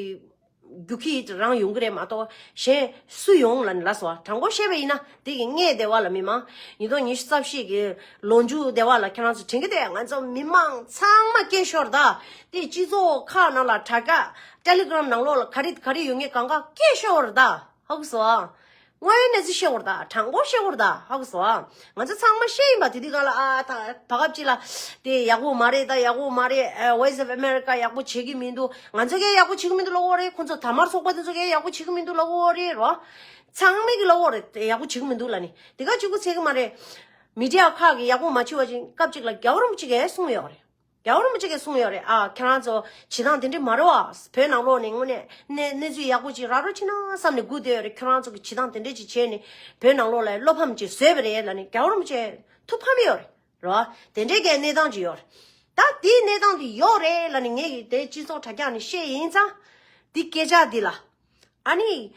རྒྱུག་ཁྱི་རང་ཡོང་གི་རེད་མ་གཏོགས་གཞན་སུ་ཡོང་ལབ་ནས་ལབ་སོང་། དྲང་པོ་བཤད་པ་ཡིན་ན་དེ་གི་སྔས་སྡེ་བ་ལ་མི་མང་། ཉིས་སྟོང་ཉི་ཤུ་རྩ་བཞི་གི་ལོ་མཇུག་སྡེ་བ་ལ་ཁྱེད་རང་ཚོ་དྲན་གི་འདུག་ང་ཚོ་མི་མང་ཚང་མ་སྐད་ཤོར་ད། དེ་སྤྱི་ཚོགས་ཁག་ནང་ལ། དྲ་རྒྱ་ཊེ་ལི་གྷི་རམ་ནང་ལོགས་ལ་ག་རེ་ག་རེ་ཡོད་མཁན་གང་ག་སྐད་ཤོར་ད། ཧ་གོ་སོང་ཨ། དངོས་ཡོད་གནས་ཚུལ་བཤད་དགོས་རེད་ད། དྲང་པོ་བཤད་དགོས་རེད་ད། ཧ་གོ་སོང་ཨ། ང་ཚོ་ཚང་མ་བཤད་ཡིན་པ། དེ་དུས་སྒང་ལ་ཨ་ད་བར་སྐབས་ཅིག་ལ་དེ་ཡག་པོ་མ་རེད་ད། ཡག་པོ་མ་རེད། ཨ་Voice of America ཡག་པོ་བྱེད་ཀྱི་མི་འདུག་ང་ཚོ་གས་ཡག་པོ་བྱེད་ཀྱི་མི་འདུག་ལབ་ཀྱི་ཡོད་རེད། ཁོང་ཚོ་དར་དམར་ཚོགས་པ་དེ་ཚོ་གས་ཡག་པོ་བྱེད་ཀྱི་མི་འདུག་ལབ་ཀྱི་ཡོད་རེད་རོ། ཚང་མས་གི་ལབ་ཀྱི་ཡོད་རེད། ཡག་པོ་བྱེད་ཀྱི་མི་འདུག་ལབ་ནི་དེ་ག་གཅིག་པུ་ཚད་ཀྱི་མ་རེད། མི་ཌི་ཡ་ཁག་གིས་ཡག་པོ་མ་བྱེད་པ་ཅིག་སྐབས་ཅིག་ལ་རྒྱལ་བ་རིན་པོ་ཆེ་གས་གསུངས་ཡོད་རེད། རྒྱལ་བ་རིན་པོ་ཆེ་གིས་གསུངས་ཡོད་རེད། ཨ་ཁྱེད་རང་ཚོ་བྱེད་སྟངས་དེ་འདྲ་མ་རེད་བ། བོད་ནང་ལོགས་ནས་དངོས་གནས་གནས་གནས་ཚུལ་ཡག་པོ་ཅིག་རག་རོགས་བྱེད་ན་བསམ་ནས་སྒུག་བསྡད་ཡོད་རེད། ཁྱེད་རང་ཚོ་གིས་བྱེད་སྟངས་དེ་འདྲ་ཅིག་བྱས་ནས་བོད་ནང་ལོགས་ལ་བློ་ཕམ་ཅིག་བཟོས་པ་རེད་ལབ་ནས་རྒྱལ་བ་རིན་པོ་ཆེ་ཐུགས་ཕམ་ཡོད་རེད་རོ། དེ་འདྲའི་གི་གནས་སྟངས་ཅིག་ཡོད་རེད། ད་དེའི་གནས་སྟངས་དེ་ཡོད་རེད་ལབ་ནས་ངས་ཀྱིས་དེ་སྤྱི་ཚོགས་དྲ་རྒྱ་ནས་བཤད་ཡིན་ཙང་། དེ་སྐད་ཆ་འདི་ལ། ཨ་ནི།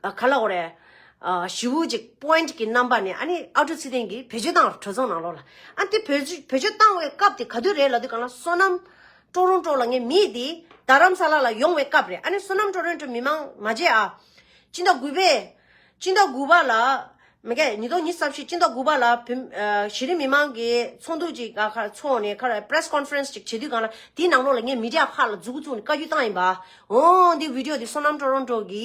ཨ་ག་ལབ་དགོས་རེད། ཨ་ཞེ་པོ་ཅིག་པོ་ཡིན་ཊི་གི་རྣམ་པ་ནས་ཨ་ནི་ཨ་ཀྲུག་ཚེ་བརྟན་གྱིས་བེད་སྤྱོད་བཏང་བ་རེད། གྲོས་ཚོགས་ནང་ལོགས་ལ། ཨ་དེ་བེད་སྤྱོད་བེད་སྤྱོད་བཏང་བའི་སྐབས་དེ་ག་དུས་རེད་ལབ་དུས་སྒང་ལ། བསོད་ནམས་ཀྲོ་རོན་ཀྲོ་ལ་ངས་མིད་དེ་རྡ་རམ་ས་ལ་ལ་ཡོང་བའི་སྐབས་རེད། ཨ་ནི་བསོད་ནམས་ཀྲོ་རོན་ཀྲོ་མི་མང་མ་བརྗེད་ཨ། སྤྱི་ཟླ་དགུ་པའི། སྤྱི་ཟླ་དགུ་པ་ལ། མི་སྐད་ཉིས་སྟོང་ཉི་ཤུ་རྩ་བཞི་སྤྱི་ཟླ་དགུ་པ་ལ་བོད་ཨ་གཞི་རིམ་མི་མང་གི་ཚོགས་འདུ་ཅིག་ག་ཁར་ཚོགས་ནས་ཁར་པེ་རེ་སི་ཀོན་ཕ་རེན་སི་ཅིག་བྱེད་དུས་སྒང་ལ། དེའི་ནང་ལོགས་ལ་ངས་མི་ཌི་ཡ་ཁག་ལ་མཛུབ་གུ་བཙུགས་ནས་བཀའ་བཀྱོན་བཏང་ཡིན་པ། འོ་འདི་བི་ཌི་ཡོ་འདི་བསོད་ནམས་ཀྲོ་རོན་ཀྲོ་གི་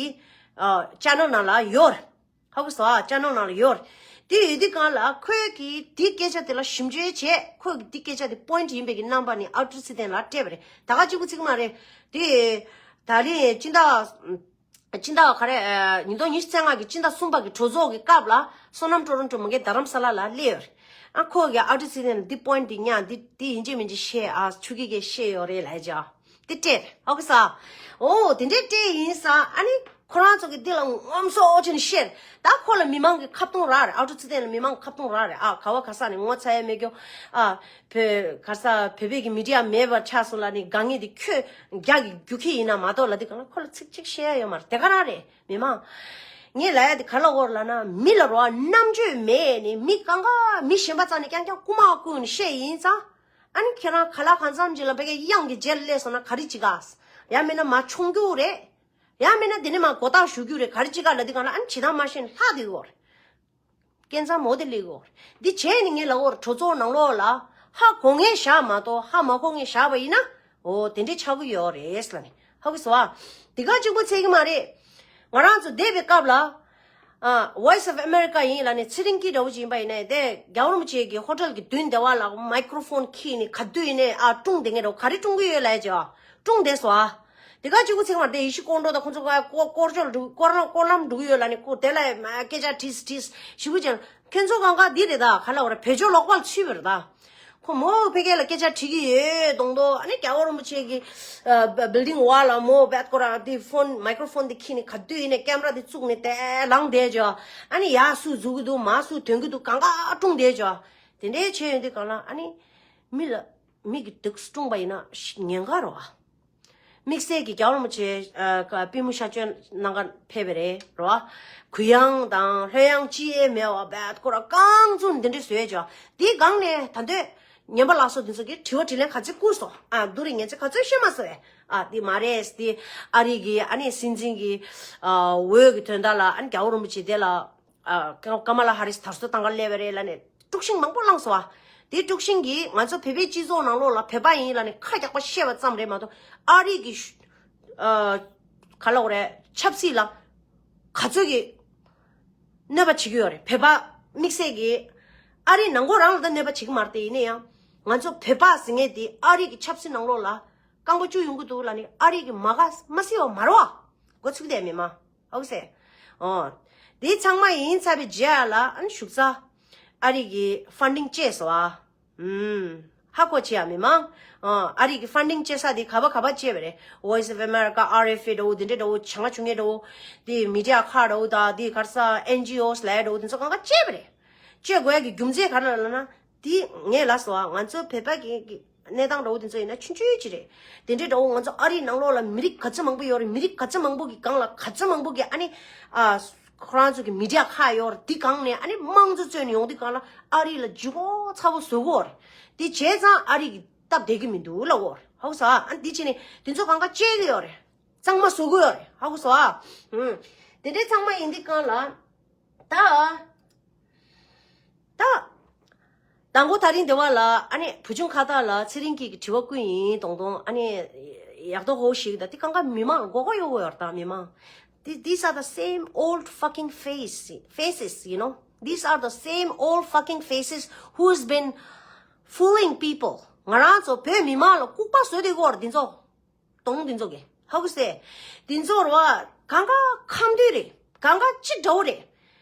ཨ་ཅེ་ནལ་ནང་ལ་ཡོད་རེད། ཧ་གོ་སོང་ཨ། ཅེ་ནལ་ནང་ལ་ཡོད་རེད། དེ་ཡོད་དུས་སྒང་ལ་ཁོས་ཀྱིས་དེའི་སྐད་ཆ་དེ་ལ་ཞིབ་འཇུག་བྱས། ཁོས་ཀྱིས་དེའི་སྐད་ཆ་དེ་པོ་ཡིན་ཊི་ཡིན་པའི་གི་རྣམ་པ་ནས་ཨ་ཀྲུག་ཚེ་བརྟན་ལ་སྤྲད་པ་རེད། ད་ག་གཅིག་པུ་ཚིག་མ་རེད། དེ་ད་རིང་སྤྱི་ཟླ། སྤྱི་ཟླ་ག་རེ། ཨ་ཉིས་སྟོང་ཉི་ཤུ་རྩ་ལྔ་གི་སྤྱི་ཟླ་གསུམ་པ་གི་གྲོས་ཚོགས་ཀྱི་སྐབས་ལ་བསོད་ནམས་ཀྲོ་རོན་ཀྲོ་མ་གི་རྡ་རམ་ས་ལ་ལ་སླེབས་ཡོད་རེད། ཨ་ཁོ་གིས་ཨ་ཀྲུག་ཚེ་བརྟན་ལ་འདི་པོ་ཡིན་ཊི་འདི་ཉག་འདི་འདི་ཡིན་གཅིག་མིན་གཅིག་བཤད་ཨ། ཆོས་སྐད་ཀྱིས་བཤད་ཡོད་རེད་ལབ་ཀྱི་ཨ། འདི་སྤྲད་རེད། ཧ་གོ་སོང་ཨ། འོ་དེ་འདྲའི་སྤྲད་ཡིན་ཙང་། ཨ་ནི་ཁོ་རང་ཚོ་གིས་འདི་ལ་ངོམ་སོ་བྱས་ནས་བཤད་རེད། ད་ཁོ་ལ་མི་མང་གི་ཁ་རྡུང་རག་རེད། ཨ་ཀྲུག་ཚེ་བརྟན་ལ་མི་མང་གི་ཁ་རྡུང་རག་རེད། ཨ་ག་བ་ག་ས་ནས་ངོ་ཚ་ཡ་མེད་རྒྱུ། ཨ་བོད་ག་ས་བོད་པའི་གི་མི་ཌི་ཡ་མེད་པ་ཆགས་སོང་ལབ་ནས་དགའ་ངེས་དེ་ཁྱོད་རྒྱ་གི་རྒྱུག་ཁྱི་ཡིན་ན་མ་གཏོགས་ལབ་དུས་སྒང་ལ། ཁོ་ལ་ཚིག་གཅིག་བཤད་ཡ་ཡོད་མ་རེད། དེ་ག་རང་རེད། མི་མང་། ངས་ལབ་ཡ་དེ་ག་ལབ་ཀྱི་ཡོད་རེད་ལབ་ན། མི་ལ་རོ་རྣམ་དཔྱོད་མེད་ནས་མི་གང་ག་མི་གཞན་པ་རྩ་ནས་རྐྱང་རྐྱང་རྐུ་མ་རྐུས་ནས་བཤད་ཡིན་ཙང་། ཨ་ནི་ཁྱེད་རང་ག་ལ་གང་འཚམ་ཅིག་ལ་ཕ་གིའི་གཡང་གི་རྗེས་ལ་སླེབས་སོང་ན་ག་རེ་བྱེད་ག། ཡང་མིན་ན་མར་མཆོང་རྒྱུ་རེད། ཡང་མིན་ན་དེ་ནས་མར་མགོ་བཏགས་གཞུ་རྒྱུ་རེད། ག་རེ་བྱེད་ག་ལབ་དུས་སྒང་ལ། ཨ་ནི་བྱེད་སྟངས་མ་ཤེས་ནས་ལྷག་བསྡད་ཡོད་རེད། སྐད་མཚམས་འོ་དེ་སླེབས་ཡོད་རེད། འདི་བྱས་ནས་ངས་ལབ་ཀྱི་ཡོད་རེད། གྲོས་ཚོགས་ནང་ལོགས་ལ་ཧ་གོ་མཁན་བཞག་མ་གཏོགས་ཧ་མ་གོ་མཁན་བཞག་པ་ཡིན་ན། འོ་དེ་འདྲས་ཆགས་ཀྱི་ཡོད་རེད་ལབ་ནས། ཧ་གོ་སོང་ཨ། དེ་ག་གཅིག་པོ་ཚད་ཀྱི་མ་རེད། ང་རང་ཚོ་འདས་པའི་སྐབས་ལ། ཨ་Voice of America ཡིན་ལབ་ནས་ཚེ་རིང་སྐྱིད་འདྲ་བོ་ཅིག་ཡིན་པ་ཡིན་ནའི། དེ་རྒྱལ་བ་རིན་པོ་ཆེ་གི་ཧོ་ཊེལ་གྱི་མདུན་སྡེ་བ་ལ་མའི་ཀྲོ་ཕོན་འཁྱེར་ནས་ག་དུས་ཡིན་ནའི་ཨ་སྒྲུང་དེ་ངས་འདྲ་བོ་ག་རེ་སྒྲུང་གི་ཡོད་ལབ་ཡ་ཅིག་ཨ། སྒྲུང་བསྡད་སོང་ཨ། དེ་ག་གཅིག་པོ་ཚད་ཀྱི་མ་རེད། དེ་ཡེ་ཤེས་སྐོར་འགྲོ་དང་ཁོང་ཚོ་ག་སྐོར་སྐོར་སྐྱོད་འགྲོ། སྐོར་ར་སྐོར་ལམ་འགྲོ་གི་ཡོད་ལབ་ནས། ཁོ་དེ་ལ་མ་སྐད་ཆ་དྲིས་དྲིས་ཞེ་པོ་ཅིག་ཁྱོད་ཚོ་གང་ག་འདི་རེད་ད། ག་ལབ་དགོས་རེད། བེད་སྤྱོད་ལོག་པ་ལ་ཚུད་པ་རེད་ད། ཁོ་མོ་ཕ་གི་ལ་སྐད་ཆ་དྲི་གི་ཡོད་མདོག་མདོག་ཨ་ནི་རྒྱལ་བ་རིན་པོ་ཆེ་གི་ཨ་བི་ལ་ཌིང་འོག་ལ་མོ་བད་ཀོ་ར་དེ་ཕོན་མའི་ཀྲོ་ཕོན་དེ་འཁྱེར་ནས་ག་དུས་ཡིན་ནའི་ཀེམ་ར་དེ་བཙུགས་ནས་དེ་ལངས་བསྡད་ཅོ། ཨ་ནི་ཡར་སུ་འཛུལ་གི་འདུག་མར་སུ་ཐོན་གི་འདུག་གང་ག་སྒྲུང་བསྡད་ཅོ། དེ་འདྲའི་བྱས་ཡོང་དུས་སྒང་ལ་ཨ་ནི་མི་ལ། མིག་གི་དུག་སྲུང་པ་ཡིན་ན་ཉེན་ཁ་རོ། དམིགས་བསལ་གྱི་རྒྱལ་བ་རིན་པོ་ཆེ་ཨ་ཀ་པུས་མོ་གཤག་བཅོས་གནང་ག་ཕེབས་པ་རེད་རོ། གུ་ཡངས་དང་ལྷོད་ཡངས་ཅི་ཡང་མེད་པ་བད་ཁོ་ར་རྐང་བཙུགས་འདི་འདྲ་བཟོས་ཅོ། དེའི་སྒང་ནས་ད་འདོད་ཉན་པ་ལགས་སོ་འདི་ཚོ་གིས་དྲི་བ་དྲིས་ལན་ག་ཚོད་བསྐུར་སོང་། ཨ་བསྡུ་རིག་ཉན་ཚེ་ག་ཚོད་ཤེས་མ་སོང་བས། ཨ་འདི་མ་རེད་འདི་ཨ་རི་གི་ཨ་ནི་སྲིད་འཛིན་གྱི་ཨ་འོས་ཀྱི་དོན་དག་ལ་ཨ་ནི་རྒྱལ་བ་རིན་པོ་ཆེ་དེ་ལ། ཨ་ཀ་ཀ་མ་ལ་ཧ་རིས་དར་སྲོལ་བཏང་ག་སླེབས་པ་རེད་ལབ་ནས་དཀྲུག་ཤིང་མང་པོ་བསླངས་སོང་བ། དེའི་དཀྲུག་ཤིང་གིས་ང་ཚོ་བོད་པའི་སྤྱི་ཚོགས་ནང་ལོགས་ལ་བོད་པ་ཡིན་ལབ་ནས་ཁ་རྒྱག་པ་བཤད་པ་ཙམ་རེད་མ་གཏོགས་ཨ་རི་གི་ཤུ་ཨ་ག་ལབ་དགོས་རེད། ཆབ་སྲིད་ལ་ག་ཚོད་ཀྱི་གནོད་པ་བྱེད་ཀྱི་ཡོད་རེད། བོད་པ་དམིགས་བསལ་གྱིས་ཨ་རི་ནང་ཁོ་རང་ལ་ད་གནོད་པ་བྱེད་ཀྱི་མ་རེད་དེ། ཡིན་ན་ཡང་ང་ཚོ་བོད་པ་ཟེར་མཁན་དེ་ཨ་རི་གི་ཆབ་སྲིད་ནང་ལོགས་ལ་རྐང་པ་བཅུག་ཡོང་གི་འདུག་ལབ་ནས་ཨ་རི་གི་མ་དགའ་མ་སྲིད་པ་མ་རེད་བ། འགོ་ཚུགས་དེ་མི་མང་། ཨོ་ཟེ། ཨོ། དེ་ཚང་མ་ཡིན་ཚར་བའི་རྗེས་ལ་ཨ་ནི་ཞུགས་ས་ཨ་རི་གི་ཕན་ཌིང་བཅད་སོང་ཨ། ཨུམ། ཧ་གོ་ཆེ་ཡ་མི་མང་། ཨོ་ཨ་རི་གི་ཕན་ཌིང་བཅད་ས་དེ་ག་བ་ག་བ་བཅད་པ་རེད། Voice of America, R F A འདྲ་བོ་དེ་འདྲ་འདྲ་བོ་བྱང་ང་ཆུང་ངེ་འདྲ་བོ། དེ་མི་ཌི་ཡ་ཁག་འདྲ་བོ་དང་དེ་ག་རེ་ཟ་ཨེན་ཇི་ཨོ་ལབ་འདྲ་བོ་དེ་ཚོ་གང་ག་བཅད་པ་རེད། བཅད་དགོས་ཡ་གི་རྒྱུ་མཚན་ག་རེ་ལབ་ན། དེ་ངས་ལབ་སོང་ཨ། ང་ཚོ་བོད་པ་གི་གི་གནས་སྟངས་འདྲ་བོ་དེ་ཚོ་ཡིན་ན་ཆུང་ཆུང་ཅིག་རེད། དེ་འདྲའི་འདྲ་བོ་ང་ཚོ་ཨ་རིའི་ནང་ལོགས་ལ་མི་རིགས་ག་ཚོད་མང་པོ་ཡོད་རེད། མི་རིགས་ག་ཚོད་མང་པོ་གི་སྒང་ལ་ག་ཚོད་མང་པོ་གི་ཨ་ནི་ཨ་ཁོ་རང་ཚོ་གི་མི་ཌི་ཡ་ཁག་ཡོད་རེད། དེ་སྒང་ནས་ཨ་ནི་དམངས་གཙོ་རྩོད་ནས་ཡོང་དུས་སྒང་ལ་ཨ་རི་ལ་ལྗིད་ཁོག་ཚ་པོ་བཟོ་གི་ཡོད་རེད། དེ་བྱས་ཙང་ཨ་རི་གི་སྟབས་བདེ་གི་མི་འདུག་ལབ་ཡོད་རེད། ཧ་གོ་སོང་ཨ། ཨ་ནི་དེ་བྱས་ནས་དེ་ཚོ་གང་ག་བཅད་གི་ཡོད་རེད། གཙང་མ་བཟོ་གི་ཡོད་རེད། ཧ་གོ་སོང་ཨ། ཧུམ། དེ་འདྲའི་གཙང་མ་ཡིན་དུས་སྒང་ལ་ད། ད། དང་པོ་དེ་རིང་འདི་བ་ལ་ཨ་ནི་བུ་ཆུང་ཁ་བཏགས་ལ་ཚེ་རིང་སྐྱིད་ཀྱི་དྲི་བ་བསྐུར་ཡིན་དོང་དོང་ཨ་ནི་ཡག་ཏོ་ཧོ་ཞིག་ད་དེ་གང་ག་མི་མང་མགོ་སྐོར་གཡོག་གོ་ཡོད་ད་མི་མང་། These are the same old fucking face, faces, you know. These are the same old fucking faces who's been fooling people. ང་རང་ཚོ་བོད་མི་མང་ལ་ལྐུགས་པ་བཟོས་བསྡད་གོ་འདི་ཚོ། གདོང་འདི་ཚོ་གི་ཧ་གོ་སེ། འདི་ཚོ་ར་བ་གང་ག་ཁམས་འདི་རེད། གང་ག་གཅིག་འདྲ་བོ་རེད།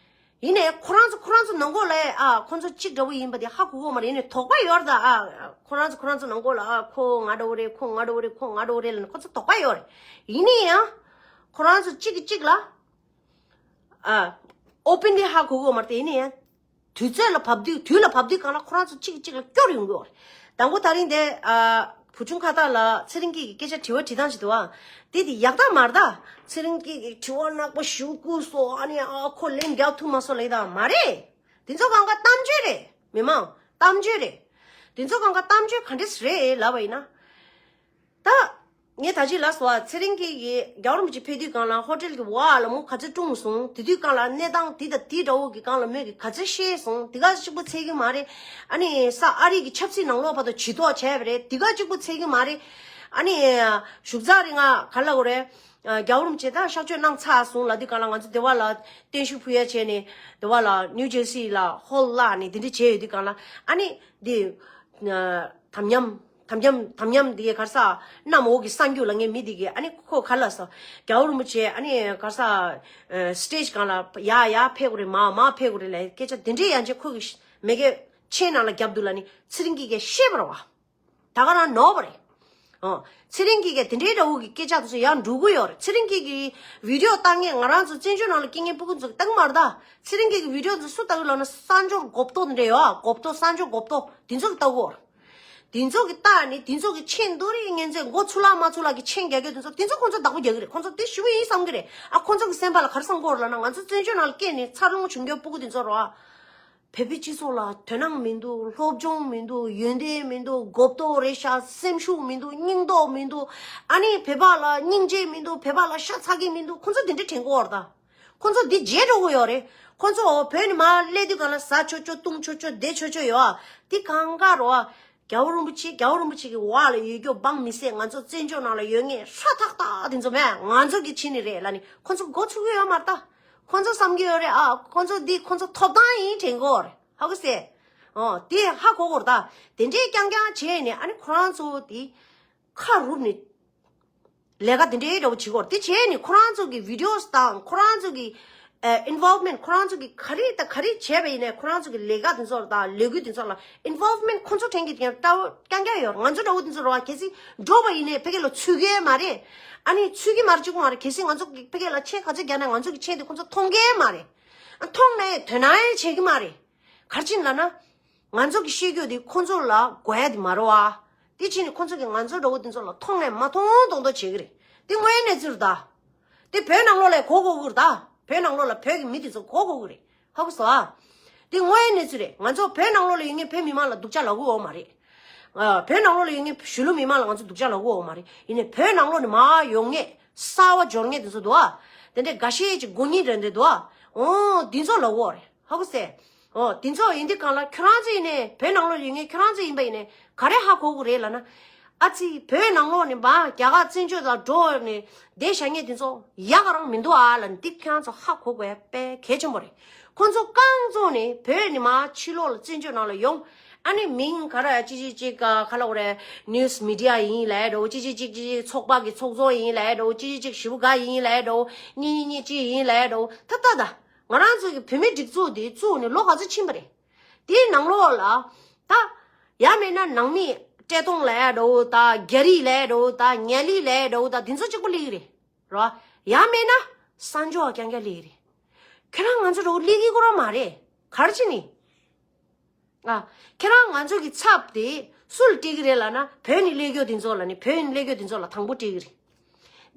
ཡིན་ནའི་ཁོ་རང་ཚོ་ཁོ་རང་ཚོ་ནང་ཁོག་ལ་ཨ་ཁོ་ཚོ་གཅིག་འདྲ་བོ་ཡིན་པ་དེ་ཧ་གོ་གོ་མ་རེད། ཡིན་ནའི་དོགས་པ་ཡོད་རེད་ད། ཨ་ཁོ་རང་ཚོ་ཁོ་རང་ཚོ་ནང་ཁོག་ལ་ཨ་ཁོ་ང་འདྲ་བོ་རེད། ཁོ་ང་འདྲ་བོ་རེད། ཁོ་ང་འདྲ་བོ་རེད་ལབ་ནས་ཁོ་ཚོ་དོགས་པ་ཡོད་རེད། ཡིན་ནའི་ཡང་ཁོ་རང་ཚོ་གཅིག་གིས་གཅིག་ལ་ཨ་ཨོ་པན་ལི་ཧ་གོ་གོ་མ་རེད་དེ། ཡིན་ནའི་ཡང་དུས་ཚོད་ལ་བབ་དུས་དུས་ལ་བབ་དུས་སྒང་ལ་ཁོ་རང་ཚོ་གཅིག་གིས་གཅིག་ལ་སྐྱོར་ཡོང་གི་ཡོད་རེད། དང་པོ་དེ་རིང་དེ་ཨ་བུ་ཆུང་ཁ་བཏགས་ལ་ཚེ་རིང་སྐྱིད་ཀྱི་སྐད་ཆ་དྲི་བ་དྲི་སྟངས་ཤིག་འདུག་ཨ། དེ་དེ་ཡག་ཐག་མ་རེད་ད། ཚེ་རིང་སྐྱིད་ཀྱི་དྲི་བ་ནག་པོ་ཞུ་བསྐུར་སོང་ཨ་ནི་ཨ་ཁོ་ལན་རྒྱག་ཐུབ་མ་སོང་ལབ་ཡི་ད་མ་རེད། དེ་ཚོ་གང་ག་གཏམ་བརྗོད་རེད། མི་མང་གཏམ་བརྗོད་རེད། དེ་ཚོ་གང་ག་གཏམ་བརྗོད་ག་འདྲས་རེད་ལབ་པ་ཡིན་ན། ད། ངས་ད་ཅི་ལབ་སོང་བ། ཚེ་རིང་སྐྱིད་ཀྱིས་རྒྱལ་བ་རིན་པོ་ཆེ་ཕེབས་དུས་སྒང་ལ་ཧོ་ཊེལ་གྱི་འོག་ལ་མོ་ག་ཚོད་སྲུང་སོང་། དེ་དུས་སྒང་ལ་གནས་སྟངས་དེ་དང་དེ་འདྲ་བོ་གི་སྒང་ལ་མོས་ཀྱིས་ག་ཚོད་ཤེས་སོང་། དེ་ག་གཅིག་པོ་ཚད་ཀྱི་མ་རེད། ཨ་ནི་ས་ཨ་རི་གི་ཆབ་སྲིད་ནང་ལོགས་བར་དུ་ཇུས་གཏོགས་བྱས་པ་རེད། དེ་ག་གཅིག་པོ་ཚད་ཀྱི་མ་རེད། ཨ་ནི་བཞུགས་ཚར་རིང་ང་ག་ལབ་དགོས་རེད། རྒྱལ་བ་རིན་པོ་ཆེ་ད་གཤག་བཅོས་གནང་ཚར་སོང་ལབ་དུས་སྒང་ལ་ང་ཚོ་དེ་བ་ལ་བརྟན་བཞུགས་ཕུལ་ཡ་བྱས་ནས་དེ་བ་ལ་ནིའུ་ཇར་སི་ལ་ཧོལ་བརླགས་ནས་དེ་འདྲ་བྱས་ཡོད་དུས་སྒང་ལ་ཨ་ནི་དེ་དམ་ཉམས། དམ་ཉམས་དམ་ཉམས་འདི་ག་རེ་ཟ། གནམ་འོག་གི་གསར་འགྱུར་ལ་ངའི་མི་འདི་གིས་ཨ་ནི་ཁོ་ག་ལ་ཟ། རྒྱལ་བ་རིན་པོ་ཆེ་ཨ་ནི་ག་རེ་ཟ། སི་ཊེ་ཇི་སྒང་ལ་ཡར་ཡར་ཕེབས་དགོས་རེད། མར་མར་ཕེབས་དགོས་རེད་ལབ་སྐད་ཆ་དེ་འདྲའི་ཡང་ཅིག་ཁོ་གི་མ་གི་མཆན་ནང་ལ་བརྒྱབ་འདུག་ལབ་ནི་ཚེ་རིང་སྐྱིད་ཀྱིས་ཤེས་པ་རེད་བ། ད་ག་རང་ནོར་བ་རེད། ཨོ། ཚེ་རིང་སྐྱིད་ཀྱིས་དེ་འདྲའི་འདྲ་བོ་གི་སྐད་ཆ་དེ་ཚོ་ཡར་འགྲོ་གི་ཡོད་རེད། ཚེ་རིང་སྐྱིད་ཀྱི་བི་ཌི་ཡོ་ལྟ་མཁན་ང་རང་ཚོ་བཙན་བྱོལ་ནང་ལ་སྐྱེ་མཁན་སྤུ་གུ་ཚོ་ལྟ་གི་མ་རེད་ད། ཚེ་རིང་སྐྱིད་ཀྱི་བི་ཌི་ཡོ་ཚོ་སུ་ལྟ་གི་ལབ་ན་གསར་འབྱོར་མགོ་བཏོག་དེ་འདྲ་ཡོད་ཨ། མགོ་བཏོག་གསར་འབྱོར་མགོ་བཏོག་དེ་ཚོ་གི་ལྟ་གི་ཡོད་རེད། དེ་ཚོ་གི་ལྟ་ནི་དེ་ཚོ་གི་མཆན་རྡོ་རིང་ངན་ཚད་མགོ་ཚུར་ལ་མ་ཚུར་ལ་གི་མཆན་རྒྱག་མཁན་དེ་ཚོ་དེ་ཚོ་ཁོང་ཚོ་བདག་པོ་རྒྱག་གི་རེད། ཁོང་ཚོ་དེ་ཞུ་གི་ཡིན་བསམ་གི་རེད་ཨ། ཁོང་ཚོ་གི་སེམས་པ་ལ་ག་རེ་བསམ་གི་ཡོད་རེད་ལབ་ན་ང་ཚོ་བཙན་བྱོལ་ནང་ལ་སྐྱེས་ནས་འཚར་ལོངས་བྱུང་མཁན་སྤུ་གུ་དེ་ཚོ་རེད་ཨ། བོད་པའི་སྤྱི་ཚོགས་ལ་དོ་སྣང་མི་འདུག་སློབ་སྦྱོང་མི་འདུག་ཡོན་ཏན་མི་འདུག་མགོ་བཏོག་རེད་ཤག་སེམས་ཤུགས་མི་འདུག་སྙིང་སྟོབས་མི་འདུག་ཨ་ནི་བོད་པ་ལ་སྙིང་རྗེ་མི་འདུག་བོད་པ་ལ་ཤ་ཚ་གི་མི་འདུག་ཁོང་ཚོ་དེ་འདྲ་དྲན་གི་ཡོད་རེད་ད། ཁོང་ཚོ་འདི་བརྗེད་འགྲོ་གི་ཡོད་རེད། ཁོང་ཚོ་བོད་ནས་མར་སླེབས་དུས་སྒང་ལ་ཟ་ཆོག་ཆོག་བཏུང་ཆོག་ཆོག་བསྡད་ཆོག་ཆོག་ཡོད་ཨ། འདི་གང་ག་རེད་བ། རྒྱལ་བ་རིན་པོ་ཆེ་རྒྱལ་བ་རིན་པོ་ཆེ་གི་འོག་ལ་ཡོད་རྒྱུ་འབངས་མི་སེར་ང་ཚོ་བཙན་བྱོལ་ནང་ལ་ཡོད་མཁན་ཧྲ་ཐག་ཐག་དེ་ཚོ་མེད། ང་ཚོ་གི་ཕྱི་ནས་རེད་ལབ་ནས་ཁོང་ཚོ་མགོ་ཚུགས་ཀྱི་ཡོད་མ་རེད་ད། ཁོང་ཚོ་བསམ་གྱི་ཡོད་རེད་ཨ། ཁོང་ཚོ་འདི་ཁོང་ཚོ་ཐོབ་ཐང་ཡིན་དྲན་གི་ཡོད་རེད། ཧ་གོ་སོང་། ཨོ་དེ་ཧ་གོ་གི་ཡོད་རེད་ད། དེ་འདྲའི་རྐྱང་རྐྱང་བྱས་ནས་ཨ་ནི་ཁོ་རང་ཚོ་དེ་ཁ་རུབ་ནས། ལས་ཀ་དེ་འདྲའི་འདྲ་བོ་བྱེད་ཀྱི་ཡོད་རེད། དེ་བྱས་ནས་ཁོ་རང་ཚོ་གི་བི་ཌི་ཡོ་དང་ཁོ་རང་ཚོ་གི་ཨ་ཨིན་ཝོལ་མེན་ཊི་ཁོ་རང་ཚོ་གི་ག་རེ་དང་ག་རེ་བྱས་པ་ཡིན་ནའི་ཁོ་རང་ཚོ་གི་ལས་ཀ་དེ་ཚོ་དང་ལས་འགུལ་དེ་ཚོ་ལ་ཨིན་ཝོལ་མེན་ཊི་ཁོ་ཚོ་དྲན་གྱི་ཡང་འདྲ་བོ་རྐྱང་རྐྱང་ཡོད་རེད། ང་ཚོ་འདྲ་བོ་དེ་ཚོ་རེད་བ། གལ་སྲིད་འགྲོ་བ་ཡིན་ནའི་ཕ་གི་ལ་ཚུད་ཀྱི་མ་རེད། ཨ་ནི་ཚུད་ཀྱི་མ་རེད་ཅིག་མ་རེད། གལ་སྲིད་ང་ཚོ་གི་ཕ་གི་ལ་མཆན་ག་ཚོད་རྒྱག་ན་ང་ཚོ་གི་མཆན་དེ་ཁོ་ཚོ་མཐོང་གི་མ་རེད། ཨ་མཐོང་ནའི་དོ་སྣང་ཡང་བྱེད་ཀྱི་མ་རེད། ག་རེ་བྱས་ནས་ལབ་ན། ང་ཚོ་གི་བཤད་རྒྱུ་དེ་ཁོ་ཚོ་ལ་དགོས་ཡ་དེ་མ་རེད་བ། དེ་ཕྱིན་ནས་ཁོ་ཚོ་གིས་ང་ཚོ་འདྲ་བོ་དེ་ཚོ་ལ་མཐོང་ནས་མ་མཐོང་མཐོང་མཐོང་བྱེད་ཀྱི་རེད། དེ་དངོས་ཡོད་གནས་ཚུལ་རེད་ད། དེ་བོད་ནང་ལོགས་ལ་གོ་གོ་གི་རེད་ད། བོད་ནང་ལོགས་ལ་བོད་ཀྱི་མི་དེ་ཚོ་གོ་གོ་གི་རེད། ཧ་གོ་སོང་ཨ། དེ་དངོས་ཡོད་གནས་ཚུལ་རེད། ང་ཚོ་བོད་ནང་ལོགས་ལ་ཡོད་མཁན་བོད་མི་མང་ལ་སྡུག་ཅག་ལབ་དགོས་ཡོད་མ་རེད། ཨ། བོད་ནང་ལོགས་ལ་ཡོད་མཁན་གཞིས་ལུས་མི་མང་ལ་ང་ཚོ་སྡུག་ཅག་ལབ་དགོས་ཡོད་མ་རེད། ཡིན་ནའི་བོད་ནང་ལོགས་ནས་མར་ཡོང་མཁན་གསར་པ་འབྱོར་མཁན་དེ་ཚོ་འདུག་ཨ། དེ་འདྲའི་འགའ་ཤས་ཀྱི་མགོ་རྙིང་རེད་འདྲ་འདུག་ཨ། འོ་དེ་ཚོ་ལབ་དགོས་རེད། ཧ་གོ་སོང་ཨ། འོ་དེ་ཚོ་ཡིན་དུས་གང་ལ་ཁྱོད་རང་ཚོ་ཡིན་ནའི་བོད་ནང་ལོགས་ཡོད་མཁན་ཁྱོད་རང་ཚོ་ཡིན་པ་ཡིན་ནའི་ག་རེ་ཧ་གོ་གི་རེད་ལབ་ན། ཨ་ཙི། བོད་ནང་ལོགས་ནས་མར་རྒྱ་གར་བཙན་བྱོལ་ལ་འགྲོ་ནས་བསྡད་བཞག་མཁན་དེ་ཚོ་ཡག་ག་རང་མི་འདུག་ཨ་ལབ་ནས་འདི་ཁྱོད་རང་ཚོ་ཧ་གོ་དགོས་ཡ་དཔེ་གལ་ཆེན་པོ་རེད། ཁོང་ཚོ་རྐང་བཙུགས་ནས་བོད་ནས་མར་ཕྱི་ལོགས་ལ་བཙན་བྱོལ་ནང་ལ་ཡོང་། ཨ་ནི་མིང་ག་རེ་ཅི་ཅི་ཅིག་ག་ག་ལབ་དགོས་རེད། ནིའུ་སི་མི་ཌི་ཡ་ཡིན་ལབ་འགྲོ། ཅི་ཅི་ཅིག་ཅི་ཅི་ཚོགས་པ་གི་ཚོགས་གཙོ་ཡིན་ལབ་འགྲོ། ཅི་ཅི་ཅིག་ཞེ་པོ་ག་ཡིན་ལབ་འགྲོ། གཉིས་གཉིས་གཉིས་གཅིག་ཡིན་ལབ་འགྲོ། ད་ལྟ་ད། ང་རང་ཚོ་གི་བོད་མིའི་སྒྲིག་འཛུགས་འདི་བཙུགས་ནས་ལོ་ག་ཚོད་ཕྱིན་པ་རེད། དེའི་ནང་ལོགས་ལ་ད། ཡང་མིན་ན་ནང་མི་བཀྲས་མཐོང་ལབ་འགྲོ། ད་རྒྱ་རིགས་ལབ་འགྲོ། ད་ཉ་ལི་ལབ་འགྲོ། ད་འདི་ཚོ་གཅིག་པོ་སླེབས་ཀྱི་རེད། རོ། ཡང་མིན་ན་གསར་འབྱོར་བ་རྐྱང་རྐྱང་སླེབས་ཀྱི་རེད། ཁྱེད་རང་ང་ཚོ་འདྲ་བོ་སླེབས་ཀྱི་ཡོད་ར་མ་རེད། ག་རེ་བྱས་ནས། ཨ། ཁྱེད་རང་ང་ཚོ་གི་ཚབ་དེ་སུ་ལ་སྤྲད་ཀྱི་རེད་ལབ་ན། བོད་ནས་སླེབས་ཀྱི་ཡོད་དེ་ཚོ་ལ་ནི། བོད་ནས་སླེབས་ཀྱི་ཡོད་དེ་ཚོ་ལ་དང་པོ་སྤྲད་ཀྱི་རེད།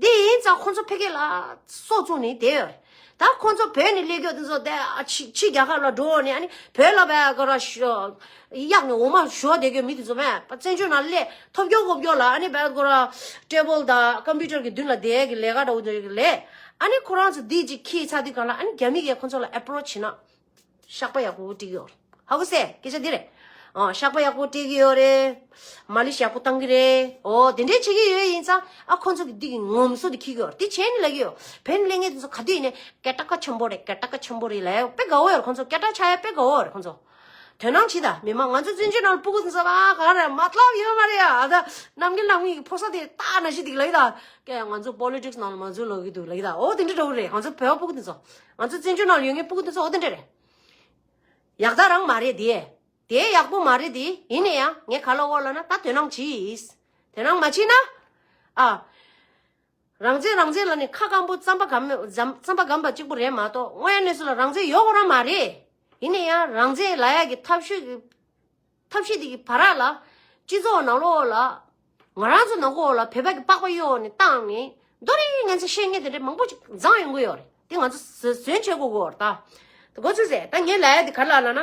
དེ་ཡིན་ཙང་ཁོང་ཚོ་ཕ་གི་ལ་སོ་བཙུགས་ནས་བསྡད་ཡོད་རེད། ད་ཁོང་ཚོ་བོད་ནས་སླེབས་ཀྱི་ཡོད་དེ་ཚོ་དེ། ཨ། ཕྱི་ཕྱི་རྒྱལ་ཁབ་ལ་འགྲོ་ནས། ཨ་ནི་བོད་ལ་བས་ཀ་ར་ཤོ་གཡག་ནས་འོ་མ་ཞོ་བསྡད་ཀྱི་ཡོད་མི་དེ་ཚོ་མེད་པ། བཙན་བྱོལ་ནང་སླེབས་ཐོབ་སྐྱོ་གོ་སྐྱོ་ལ། ཨ་ནི་བས་ཀ་ར་ཊེ་བལ་དང་ཀམ་པུ་ཊར་གི་མདུན་ལ་བསྡད་ཀྱི་ལས་ཀ་འདྲ་བོ་དེ་ལས། ཨ་ནི་ཁོ་རང་ཚོ་འདི་ཅིག་ཁྱི་ཚ་དུས་གང་ལ། ཨ་ནི་རྒྱ་མི་གིས་ཁོང་ཚོ་ལ་ཨེ་པོ་རོ་ཆི་བྱས་ན། བཤགས་པ་ཡག་པོ་སྤྲད་ཀྱི་ཡོད་རེད། ཧ་གོ་སོང་ཨ། སྐད་ཆ་འདི་རེད། ཨ། བཤགས་པ་ཡག་པོ་སྤྲད་ཀྱི་ཡོད་རེད། མ་ལི་ཤི་ཡག་པོ་བཏང་གི་རེད། འོ་དེ་འདྲས་བྱེད་ཀྱི་ཡོད་ཡིན་ཙང་། ཨ། ཁོང་ཚོ་གི་འདི་གི་ངོམ་སོ་དེ་འཁྱེར་གྱི་ཡོད་རེད། དེ་བྱས་ནས་ལབ་ཀྱི་ཡོད། བོད་ནས་སླེབས་མཁན་དེ་ཚོ་ག་དུས་ཡིན་ནའི་སྐད་གྲགས་ཆེན་པོ་རེད། སྐད་གྲགས་ཆེན་པོ་རེད་ལབ་ཡོད། དཔེ་དགའ་བོ་ཡོད་རེད། ཁོང་ཚོ་སྐད་གྲགས་ཆགས་ཡ་དཔེ་དགའ་བོ་ཡོད་རེད། ཁོང་ཚོ་དོ་སྣང་བྱེད་ད། མི་མང་ང་ཚོ་བཙན་བྱོལ་ནང་ལ་སྤུ་གུ་དེ་ཚོ་ལ་ག་རེ་མ་ལབ་ཡོད་མ་རེད་ཡ། ཨ། ད་ནམ་རྒྱུན་ནམ་རྒྱུན་གྱི་ཕོ་གསར་དེ་ད་ནང་བཞིན་དེ་ག་ལབ་ཡོད་ད། ཀྱེ། ང་ཚོ་པོ་ལི་ཊིག་སི་ནང་ལ་མ་འཛུལ་ལབ་ཀྱི་འདུག་ལབ་ཀྱི་ད། འོ་དེ་འདྲ་འདྲ་བོ་རེད། ང་ཚོ་བོད་པ་སྤུ་གུ་དེ་ཚོ། ང་ཚོ་བཙན་བྱོལ་ནང་ལ་ཡོད་མཁན་སྤུ་གུ་དེ་ཚོ་འོ་དེ་འདྲ་རེད། ཡག་རྟགས་རང་མ་རེད་དེ། དེ་ཡག་པོ་མ་རེད་དེ། ཡིན་ན་ཡང་ངས་ག་ལབ་དགོས་ལབ་ན། ད་དོ་སྣང་གྱིས། དོ་སྣང་མ་བྱས་ན། ཨ། རང་བཙན་རང་བཙན་ལབ་ནས་ཁ་སྐམ་པོ་རྩམ་པ་སྐམ། རྩམ་རྩམ་པ་སྐམ་པ་གཅིག་པོ་རེད་མ་གཏོགས། དངོས་ཡོད་གནས་ཚུལ་ལ་རང་བཙན་ཡོད་དགོས་རང་མ་རེད། ཡིན་ན་ཡང་རང་བཙན་ལབ་ཡ་གི་ཐབས་ཤེས་ཀྱི་ཐབས་ཤེས་དེ་གི་བར་ལ། སྤྱི་ཚོགས་ནང་ལོགས་ལ། ང་རང་ཚོ་ནང་ཁོག་ལ་བོད་པ་གི་པགས་པ་གཡོགས་ནས་བཏང་ནས། རྡོ་རིང་ངན་ཚ་བཤད་མཁན་དེ་འདྲ་མང་པོ་ཅིག་འཛོམས་ཡོང་གི་ཡོད་རེད། དེ་ང་ཚོ་ཟོན་བྱེད་དགོས་ཀྱི་ཡོད་རེད་ད། དེ་གོ་ཚོད་ཟེར། ད་ངས་ལབ་ཡ་དེ་ག་རེ་ལབ་ན།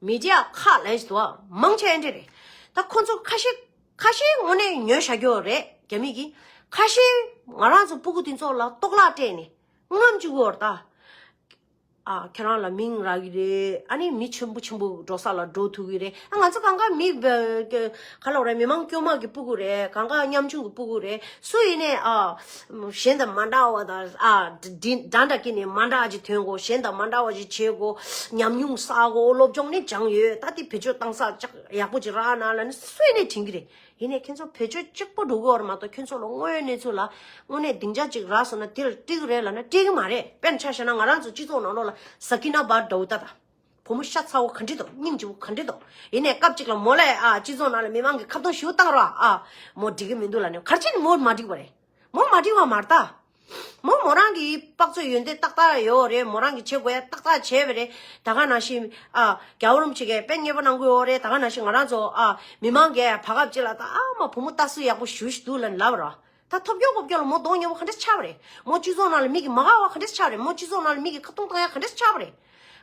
མི་ཌི་ཡ་ཁག་ལབ་ཡ་ཞིག་འདུག་ཨ། མང་ཆེ་འདྲ་རེད། ད་ཁོ་ཚོ་ཁ་ཤས་ཁ་ཤས་དངོས་གནས་ཉོས་བཞག་གི་ཡོད་རེད། རྒྱ་མི་གིས། ཁ་ཤས་ང་རང་ཚོ་སྤུ་གུ་དེ་ཚོ་ལ་གཏོར་བརླག་སྤྲད་ནས་རྔམ་བཅུག་གི་ཡོད་རེད་ད། ཨ། ཁྱེད་རང་ལ་མིང་རག་གི་རེད། ཨ་ནི་མི་ཆེན་པོ་ཆེན་པོ་འགྲོ་ས་ལ་འགྲོ་ཐུབ་ཀྱི་རེད། ཨ། ང་ཚོ་གང་ག་མི་བ་ག་ག་ལབ་དགོས་རེད། མི་མང་དཀྱུས་མ་གི་སྤུ་གུ་རེད། གང་ག་ཉམ་ཆུང་གི་སྤུ་གུ་རེད། སུ་ཡིན་ནའི། ཨ། གཞན་དང་མ་འདྲ་བ་དང་། ཨ། འདི་འདྲ་འདྲ་སྐྱེས་ནས་མ་འདྲ་ཅིག་ཐོན་དགོས། གཞན་དང་མ་འདྲ་བ་ཅིག་བྱེད་དགོས། ཉམས་མྱོང་བསགས་དགོས། སློབ་སྦྱོང་ནི་སྦྱངས་ཡོད། ད་དེ་བེད་སྤྱོད་བཏང་ས་ཅིག་ཡག་པོ་ཅིག་རག་ན་ལབ་ནས་སུ་ཡིན་ནའི་དྲན་གྱི་རེད། ཡིན་ནའི་ཁྱེད་ཚོ་བེད་སྤྱོད་གཅིག་པོ་འགྲོ་གི་ཡོད་རེད་མ་གཏོགས། ཁྱེད་ཚོ་ལ་དངོས་ཡོད་གནས་ཚུལ་ལ་དངོས་གནས་སྡིངས་ཆ་ཅིག་རག་སོང་ན་དེ་ལ་སྤྲད་ཀྱི་རེད་ལབ་ན་སྤྲད་ཀྱི་མ་རེད། དཔེར་ན་ཆ་བཞག་ན་ང་རང་ཚོ་སྤྱི་ཚོགས་ནང་ལོགས་ལ་ས་ཀི་ན་བྷ་ཊི་འདྲ་བོ་ད་ད། བུ་མོ་ཤ་ཚ་བོ་ག་འདྲ་འདུག་སྙིང་རྗེ་བོ་ག་འདྲ་འདུག་ཡིན་ནའི་སྐབས་གཅིག་ལ་མོ་ལ། ཨ། སྤྱི་ཚོགས་ནང་ལ་མི་མང་གིས་ཁ་བརྡུང་ཞེ་པོ་བཏང་རོགས། ཨ། མོ་འགྲིག་གི་མི་འདུག་ལབ་ནས། ག་རེ་བྱས་ནས་མོ་མ་འགྲིག་པ་རེད། མོ་མ་འགྲིག་པ་མ་རེད་ད། མོ་མོ་རང་གི་དཔག་ཚོད་ཡོན་ཏན་ཏག་ཏག་ཡོད་རེད། མོ་རང་གིས་བྱེད་དགོས་ཡ་ཏག་ཏག་བྱས་པ་རེད། ད་ག་ནང་བཞིན། ཨ། རྒྱལ་བ་རིན་པོ་ཆེ་གིས་དཔེ་མཉེས་པོ་གནང་གི་ཡོད་རེད། ད་ག་ནང་བཞིན་ང་རང་ཚོ། ཨ། མི་མང་གིས་བར་སྐབས་ཅིག་ལ་ད། ཨ་མ། བུ་མོ་ལྟ་སྲོལ་ཡག་པོ་ཞེ་པོ་ཞིག་འདུག་ལབ་ནས་ལབ་པ་རེད། ད་ཐོབ་སྐྱོ་ཀོབ་སྐྱོ་ལ་མོ་གདོང་ཉེས་པོ་ག་འདྲ་ཆགས་པ་རེད། མོ་སྤྱི་ཚོགས་ནང་ལ་མི་གིས་མ་དགའ་བ་ག་འདྲ་ཆགས་པ་རེད། མོ་སྤྱི་ཚོགས་ནང་ལ་མི་གིས་ཁ་བརྡུང་བཏང་ཡ་ག་འདྲ་ཆགས་པ་རེད།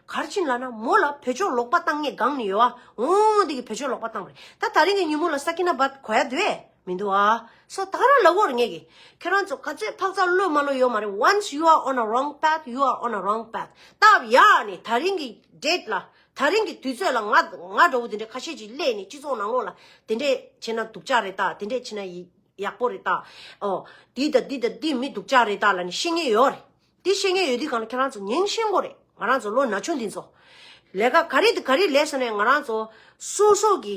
ག་རེ་བྱས་ནས་ལབ་ན་མོ་ལ་བེད་སྤྱོད་ལོག་པ་བཏང་མཁན་སྒང་ནས་ཡོད་པ། འོ་འདི་གིས་བེད་སྤྱོད་ལོག་པ་བཏང་པ་རེད། ད་དེ་རིང་གི་ཉིན་མོ་ལ་ས་ཀི་ན་བྷ་ཊི་གོ་ཡ་འདུག་གས། མི་འདུག་ཨ། སོ་ད་ག་རང་ལབ་དགོས་རེད་ངས་ཀྱིས། ཁྱེད་རང་ཚོ་ག་ཚོད་འཕག་འཚག་བློས་མ་བློས་ཡོད་མ་རེད། Once you are on a wrong path, you are on a wrong path. སྟབས་ཡག་ནས་དེ་རིང་གི་ཌེ་ཊི་ལ། དེ་རིང་གི་དུས་ཚོད་ལ་ང་ང་འདྲ་བོ་དེ་འདྲའི་ཁ་ཤས་ཅིག་སླེབས་ནས་སྤྱི་ཚོགས་ནང་ལོགས་ལ་དེ་འདྲས་བྱས་ན་སྡུག་ཅག་རེད་ད། དེ་འདྲས་བྱས་ན་ཡི་ཡག་པོ་རེད་ད། ཨོ། འདི་དང་འདི་དང་འདི་མི་སྡུག་ཅག་རེད་ད་ལབ་ནས་བཤད་མཁན་ཡོད་རེད། དེ་བཤད་མཁན་ཡོད་དུས་གང་ལ་ཁྱེད་རང་ཚོ་ཉན་ཤེས་དགོས་རེད། ང་རང་ཚོ་ལོ་ན་ཆུང་འདི་ཚོ། ལས་ཀ་ག་རེ་དང་ག་རེ་ལས་སོང་ནས་ང་རང་ཚོ་སོ་སོ་གི།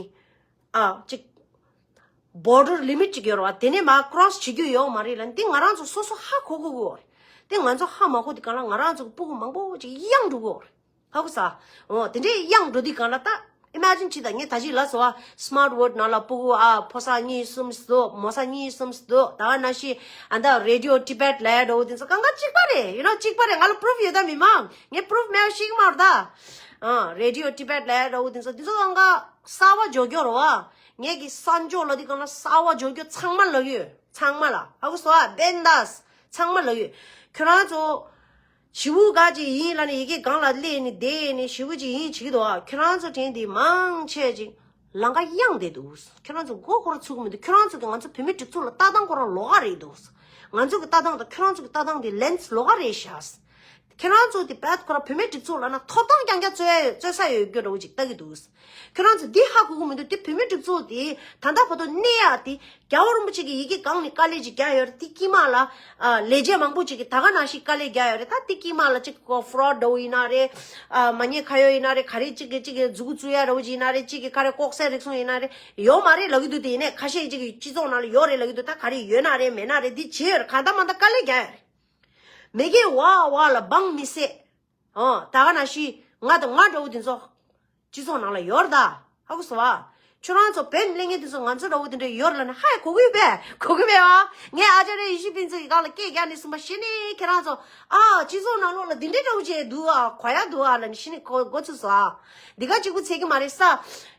ཨ། ཅིག་བོར་ཌར་ལི་མིཊ་ཅིག་ཡོད་རེད་པ། དེ་ནས་མར་ཀོ་རོ་སི་བྱེད་རྒྱུ་ཡོད་མ་རེད་ལབ་ནས། འདི་ང་རང་ཚོ་སོ་སོ་ཧ་གོ་དགོས་ཀྱི་ཡོད་རེད། དེ་ང་ཚོ་ཧ་མ་གོ་དུས་གང་ལ་ང་རང་ཚོ་གི་སྤུ་གུ་མང་པོ་ཅིག་གཡང་འགྲོ་གི་ཡོད་རེད། ཧ་གོ་སོང་། འོ། དེ་འདྲའི་གཡང་འགྲོ་དུས་གང་ལ་ད། ཨི་མེ་ཇིན་བྱེད་ད། ངས་ད་ཅི་ལབ་སོང་བ། སི་མཱརཊ་ཝོར་ཌི་ནང་ལ་སྤུ་གུ། ཨ། ཕོ་གསར་གཉིས་གསུམ་འདུག་མོ་གསར་གཉིས་གསུམ་འདུག་ད་ག་ནང་བཞིན་ཨ་ད་རེ་ཌི་ཡོ་ཊི་བེཊ་ལབ་འདྲ་བོ་དེ་ཚོ་གང་ག་གཅིག་པ་རེད། ཡུ་ནོ་གཅིག་པ་རེད། ང་ལ་པུ་རུཕ་ཡོད་ད། མི་མང་ངས་པུ་རུཕ་མེད་པ་ཤེས་ཀྱི་མ་རེད་ད། ཨ་Radio Tibet ལ་ར་བོ་དེ་ཚོ་དེ་ཚོ་གང་ག་གསར་བ་འཇོག་རྒྱུ་རོ་བ། ངས་ཀྱི་གསར་འཇོག་ལ་དེ་གང་ལ་གསར་བ་འཇོག་རྒྱུ་ཚང་མ་ལ་ཡོད། ཚང་མ་ལ་ཧ་གོ་སོང་ཨ། བན་དཱས་ཚང་མ་ལ་ཡོད། ཁྱོད་རང་ཚོ་ཞི་བུ་ག་ཅིག་ཡིན་ལ་ནི་ཡི་གེ་གང་ལ་སླེབས་ནི་དེ་ནི་ཞི་བུ་ཅིག་ཡིན་བྱེད་ཀྱི་འདུག་ཨ། ཁྱོད་རང་ཚོ་དྲན་དེ་མང་ཆེ་ཅིག་ལང་ཀ་གཡང་བསྡད་འདུག་ཁྱོད་རང་ཚོ་མགོ་ཁོ་ར་ཚུགས་མི་འདུག་ཁྱོད་རང་ཚོ་གི་ང་ཚོ་བུད་མེད་སྒྲིག་འཛུགས་ལ་ལྟ་སྟངས་ཁོ་ར་ལོགས་ཀ་རེད་འདུག་ང་ཚོ་གི་ལྟ་སྟངས་དང་ཁྱོད་རང་ཚོ་གི་ལྟ་སྟངས་དེ་ལན་ལོགས་ཀ་རེད་ཤག་ཁྱེད་རང་ཚོ་དེ་བད་ཁོ་ར་བུད་མེད་སྒྲིག་འཛུགས་ལབ་ན་ཐོབ་ཐང་རྐྱང་རྐྱང་རྩོད་ཡ་རྩོད་ས་ཡོད་རྒྱུ་འདྲ་བོ་ཅིག་ལྟ་གི་འདུག་ཁྱེད་རང་ཚོ་འདི་ཧ་གོ་གི་མི་འདུག་དེ་བུད་མེད་སྒྲིག་འཛུགས་དེ་ད་ལྟ་བར་དུ་གནས་ཡ་དེ་རྒྱལ་བ་རིན་པོ་ཆེ་གི་ཡི་གེ་གང་ནས་དཀའ་ལས་ཅིག་རྒྱག་ཡོད་རེད། དེ་དཀྱིལ་མ་ལ་ཨ་ལས་བྱེད་མང་པོ་ཅིག་གི་ད་ག་ནང་བཞིན་དཀའ་ལས་རྒྱག་ཡོད་རེད། ད་དེ་དཀྱིལ་མ་ལ་ཅིག་ཁོ་fraud འདྲ་བོ་ཡིན་ན་རེད། ཨ་མ་ཉེས་ཁ་གཡོག་ཡིན་ན་རེད། ག་རེ་ཅིག་གི་ཅིག་གི་མཛུ་གུ་བཙུགས་ཡ་འདྲ་བོ་ཅིག་ཡིན་ན་རེད། ཅིག་གི་ག་རེ་ལྐོག་ཟ་རིག་གསུམ་ཡིན་ན་རེད། ཡོད་མ་རེད་ལབ་ཀྱི་འདུག་དེ་ནས་ཁ་ཤས་ཅིག་གི་སྤྱི་ཚོགས་ནང་ལ་ཡོད་རེད་ལབ་ཀྱི་འདུག་ད་ག་རེ་ཡོད་ན་རེད་མེད་ན་རེད། འདི་བྱེད་ཡོད་རེད། གང་ལྟར་མ་ལྟར་དཀའ་ལས་རྒྱག་ཡོད་རེད། མི་སྐད་ཝ་ཝ་ལ་འབངས་མི་སད། ཨོ་ད་ག་ནང་བཞིན་ང་དང་ང་འདྲ་བོ་དེ་ཚོ་སྤྱི་ཚོགས་ནང་ལ་ཡོད་རེད་ད། ཧ་གོ་སོང་བ། ཁྱོད་རང་ཚོ་བོད་གླེང་མཁན་དེ་ཚོ་ང་ཚོ་འདྲ་བོ་དེ་འདྲ་ཡོད་རེད་ལབ་ན་ཧ་གོ་གི་ཡོད་པས། གོ་གི་མེད་བ། ངས་ཨ་ཅཱརྱ་ཡེ་ཤེས་ཕུན་ཚོགས་ཀྱི་སྒང་ལ་སྐད་རྒྱག་ནས་གསུངས་པ་གཞི་ནས་ཁྱེད་རང་ཚོ་ཨ་སྤྱི་ཚོགས་ནང་ལོགས་ལ་འདི་འདྲའི་འདྲ་བོ་བྱས་འདུག་ཨ། གོ་ཡ་འདུག་ཨ་ལབ་ནས་གཞི་ནས་གོ་གོ་ཚུགས་སོང་ཨ། འདི་ག་གཅིག་པུ་ཚད་ཀྱི་མ་རེད་ས།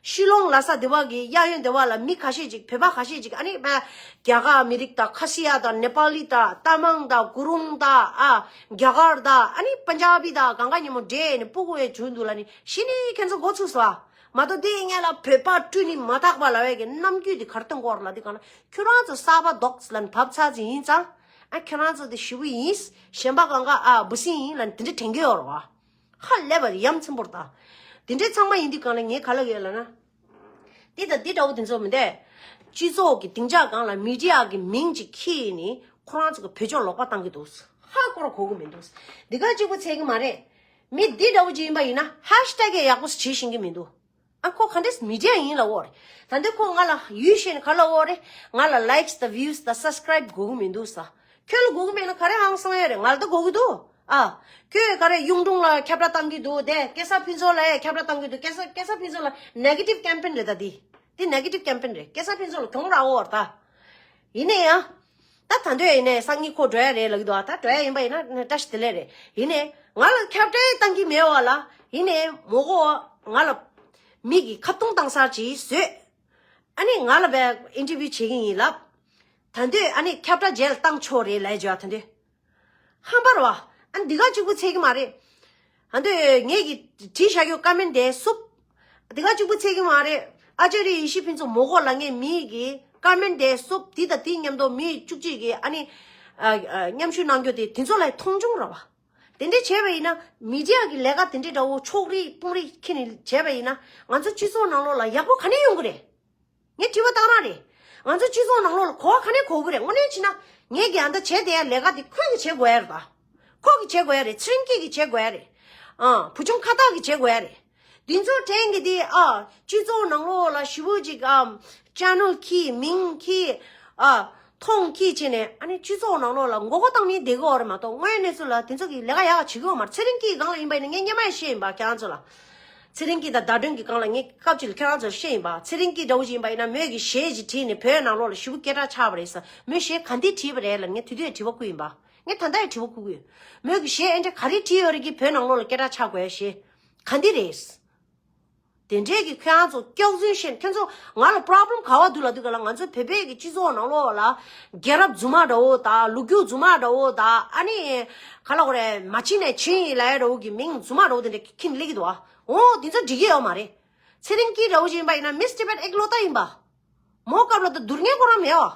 ཤི་ལོང་ལ་ས་དེ་བ་གི་གཡས་གཡོན་དེ་བ་ལ་མི་ཁ་ཤས་ཅིག་བོད་པ་ཁ་ཤས་ཅིག་ཨ་ནི་བ་རྒྱ་གར་མི་རིགས་དང་ཁ་སི་ཡ་དང་ནེ་པ་ལི་དང་ཏ་མང་དང་གུ་རུང་དང་ཨ་རྒྱ་གར་དང་ཨ་ནི་པན་ཇ་བི་དང་གང་ག་ཉིན་མོ་འདྲེས་ནས་སྤུ་གུ་ཡང་བྱུང་འདུག་ལབ་ནི་གཞི་ནས་ཁྱེད་ཚོ་གོ་ཚུགས་སོང་ཨ། མ་གཏོགས་དེ་ཡིན་ངེས་ལ་བོད་པ་སྤྲུལ་ནི་མ་དག་པ་ལབ་ཡ་གི་རྣམ་འགྱུར་དེ་གར་སྟོན་གོ་ར་ལ་དེ་གང་ལ་ཁྱོད་རང་ཚོ་གསར་པ་རྡོག་ལ་ནི་བབ་ཚར་ཚེ་ཡིན་ཙང་ཨ་ཁྱོད་རང་ཚོ་དེ་ཞི་བུ་ཡིན། གཞན་པ་གང་ག་ཨ་འབུ་སྲིན་ཡིན་ལབ་ནི་དེ་འདྲ་དྲན་གི་ཡོད་རེད་བ། ཧ་ལས་པ་ཡ་མཚན་པོ་རེད་ད། དེ་འདྲའི་ཚང་མ་ཡིན་དུས་གང་ལ་ངས་ག་ལབ་ཡོད་ལབ་ན། དེ་དང་དེ་འདྲ་བོ་དེ་ཚོ་མི་འདུག་སྤྱི་ཚོགས་ཀྱི་སྡིངས་ཆ་སྒང་ལ་མི་ཌི་ཡ་གི་མིང་ཅིག་ཁྱེར་ནས་ཁོ་རང་ཚོ་གི་བོད་ཕྱོགས་ལོག་པ་བཏང་གི་འདུག་ཧ་ཁོ་རང་གོ་གི་མི་འདུག་འདི་ག་གཅིག་པུ་ཚད་ཀྱི་མ་རེད། མི་འདི་འདྲ་བོ་ཅིག་ཡིན་པ་ཡིན་ན་ཧེཤ་ཊེག་ཡག་པོ་བྱེད་ཤེས་ཀྱི་མི་འདུག་ཨ་ཁོ་ག་འདྲས་མི་ཌི་ཡ་ཡིན་ལབ་ཡོད་རེད། ད་འདི་ཁོ་ང་ལ་ཡུལ་ཤེས་ནས་ག་ལབ་ཡོད་རེད། ང་ལ་ལའིཀ་དང་བིའུ་དང་སབ་སི་ཀ་རའིབ་དགོས་ཀྱི་མི་འདུག་ས། ཁྱོད་ལ་དགོས་ཀྱི་མེད་ན་ག་རེ་ཧང་སང་ཡོད་རེད། ང་ལ་ད་དགོས་ཀྱི་འདུག་ཨ། ཁྱོད་ག་རེ་གཡུང་དྲུང་ལ་ཁྱབ་བསྒྲགས་བཏང་གི་འདུག་དེ་སྐལ་བཟང་ཕུན་ཚོགས་ལ་ཡང་ཁྱབ་བསྒྲགས་བཏང་གི་འདུག་སྐལ་བཟང་སྐལ་བཟང་ཕུན་ཚོགས་ལ་ནེ་གེ་ཊིབ་ཀེམ་པེན་རེད་ད་འདི། འདི་ནེ་གེ་ཊིབ་ཀེམ་པེན་རེད། སྐལ་བཟང་ཕུན་ཚོགས་ལ་གྱོང་རག་ཡོད་རེད་ད། ཡིན་ནའི་ཡང་། ད་ད་འདོད་ཡིན་ནའི་སང་ཉིན་ཁོ་འགྲོ་ཡ་རེད་ལབ་ཀྱི་འདུག་ཨ། ད་འགྲོ་ཡ་ཡིན་པ་ཡིན་ན་བཀྲ་ཤིས་བདེ་ལེགས་རེད། ཡིན་ནའི་ང་ལ་ཁྱབ་བསྒྲགས་བཏང་གི་མེད་པ་ལ། ཡིན་ནའི་མོ་གོ་ང་ལ་མི་གི་ཁ་བརྡུང་བཏང་ས་ཅིག་བཟོས། ཨ་ནི་ང་ལ་བས་ཨིན་ཊར་བིའུ་བྱེད་ཀྱི་ཡིན་ལབ། ད་འདོད་ཨ་ནི་ཁྱབ་བསྒྲགས་རྗེས་ལ་བཏང་ཆོག་རེད་ལབ་བརྗོད་ཨ་ད་འདོད། ཧམ་པ་རེད་བ། ཨ་ནི་འདི་ག་གཅིག་པུ་ཚད་ཀྱི་མ་རེད། ཨ་འདོད་ངེད་ཀྱི་བྲིས་བཞག་རྒྱུ་ཀོ་མེན་ཊི་དེ་སུབ། འདི་ག་གཅིག་པུ་ཚད་ཀྱི་མ་རེད། ཨ་ཅཱརྱ་ཡེ་ཤེས་ཕུན་ཚོགས་མོ་གོ་ལབ་མཁན་མི་གི་ཀོ་མེན་ཊི་དེ་སུབ། འདི་དང་འདི་མཉམ་དུ་མི་བཅུ་གཅིག་གི་ཨ་ནི་ཨ་ཨ་མཉམ་ཞུགས་གནང་རྒྱུ་དེ་དེ་ཚོ་ལ་མཐོང་ཆུང་རེད་བ། དེ་འདྲས་བྱས་པ་ཡིན་ན་མི་ཌི་ཡ་གི་ལས་ཀ་དེ་འདྲས་འདྲ་བོ་ཕྱོགས་རིས་དཔུང་རིས་ཁྱེར་ནས་བྱས་པ་ཡིན་ན་ང་ཚོ་སྤྱི་ཚོགས་ནང་ལོགས་ལ་ཡག་པོ་ག་ནས་ཡོང་གི་རེད། ངས་དྲི་བ་བཏང་རང་རེད། ང་ཚོ་སྤྱི་ཚོགས་ནང་ལོགས་ལ་གོ་བ་ག་ནས་གོ་གི་རེད། དངོས་གནས་བྱས་ན་ངས་ཀྱི་ཨ་མདའ་བྱས་བསྡད་ཡ་ལས་ཀ་དེ་ཁོས་ཀྱི་བྱེད་དགོས་ཡ་རེད་ད། ཁོ་གི་བྱེད་དགོས་ཡ་རེད། ཚེ་རིང་སྐྱིད་ཀྱི་བྱེད་དགོས་ཡ་རེད། ཨ་བུ་ཆུང་ཁ་བཏགས་ཀྱི་བྱེད་དགོས་ཡ་རེད། འདི་ཚོ་དྲན་གི་དེ་ཨ་སྤྱི་ཚོགས་ནང་ལོགས་ལ་ཞི་བོ་ཅིག་ཨ་ཅེ་ནལ་ཁྱེར་མིང་ཁྱེར་ཨ་མཐོང་ཁྱེར་བྱས་ནས་ཨ་ནི་སྤྱི་ཚོགས་ནང་ལོགས་ལ་མགོ་སྐོར་བཏང་ནས་བསྡད་གི་ཡོད་རེད་མ་གཏོགས་དངོས་གནས་ཚུལ་ལ་དེ་ཚོ་གི་ལས་ཀ་ཡག་ག་བྱེད་གི་ཡོད་མ་རེད། ཚེ་རིང་སྐྱིད་སྒང་ལ་ཡིན་པ་ཡིན་ན་ངས་སྔོན་མ་ཡང་བཤད་ཡིན་པ་ཁྱེད་རང་ཚོ་ལ། ཚེ་རིང་སྐྱིད་དང་ཟླ་སྒྲོན་གྱི་སྒང་ལ་ངས་སྐབས་ཅིག་ལ་ཁྱེད་རང་ཚོར་བཤད་ཡིན་པ། ཚེ་རིང་སྐྱིད་འདྲ་བོ་ཞིག་ཡིན་པ་ཡིན་ན་མོས་ཀྱི་གཞས་ཅིག་བྲིས་ནས་བོད་ནང་ལོགས་ལ་ཞེ་པོ་སྐད་གྲགས་ཆགས་པ་རེད་ཟེར། མོས་གཞས་ག་འདི་བྲིས་པ་རེད་ལབ་ངས་དེ་དུས་དྲི་བ་བསྐུར་ཡིན་པ། ངས་ད་ལྟ་ཡང་དྲི་བ་བསྐུར་གི་ཡོད། མོས་ཀྱི་གཞས་ཨེ་འདྲ་ག་རེ་བྲིས་ཡོད་རེད་ཀྱི་བོད་ནང་ལོགས་ལ་སྐད་གྲགས་ཆགས་དགོས་གཞས་ག་འདི་རེད། དེ་འདྲས་ཀྱི་ཁྱེད་རང་ཚོ་སྐྱག་རྫུན་བཤད། ཁྱེད་ཚོ་ང་ལ་པྲོབ་ལེམ་ག་བ་འདུག་ལབ་དུས་ག་ལ་ང་ཚོ་བོད་པའི་གི་སྤྱི་ཚོགས་ནང་ལོགས་ལ་རྒྱལ་རབས་རྫུན་མ་འདྲ་བོ་དང་ལོ་རྒྱུས་རྫུན་མ་འདྲ་བོ་དང་ཨ་ནི་ག་ལ་གོ་རེ་མ་ཕྱིན་ནས་ཕྱིན་ཡིན་ལབ་ཡ་འདྲ་བོ་གི་མིང་རྫུན་མ་འདྲ་བོ་དེ་འདྲས་ཁྱེར་ནས་སླེབས་ཀྱི་འདུག་བ། འོ་དེ་ཚོ་འགྲིག་གི་ཡོད་མ་རེད། ཚེ་རིང་སྐྱིད་འདྲ་བོ་ཞིག་ཡིན་པ་ཡིན་ན་མིས་ཊི་བེཊ་ཨེག་ལོ་ཏ་ཡིན་པ། མོ་སྐབས་ལ་ད་བསྡུར་མཁན་ཁོ་རང་མེད་བ།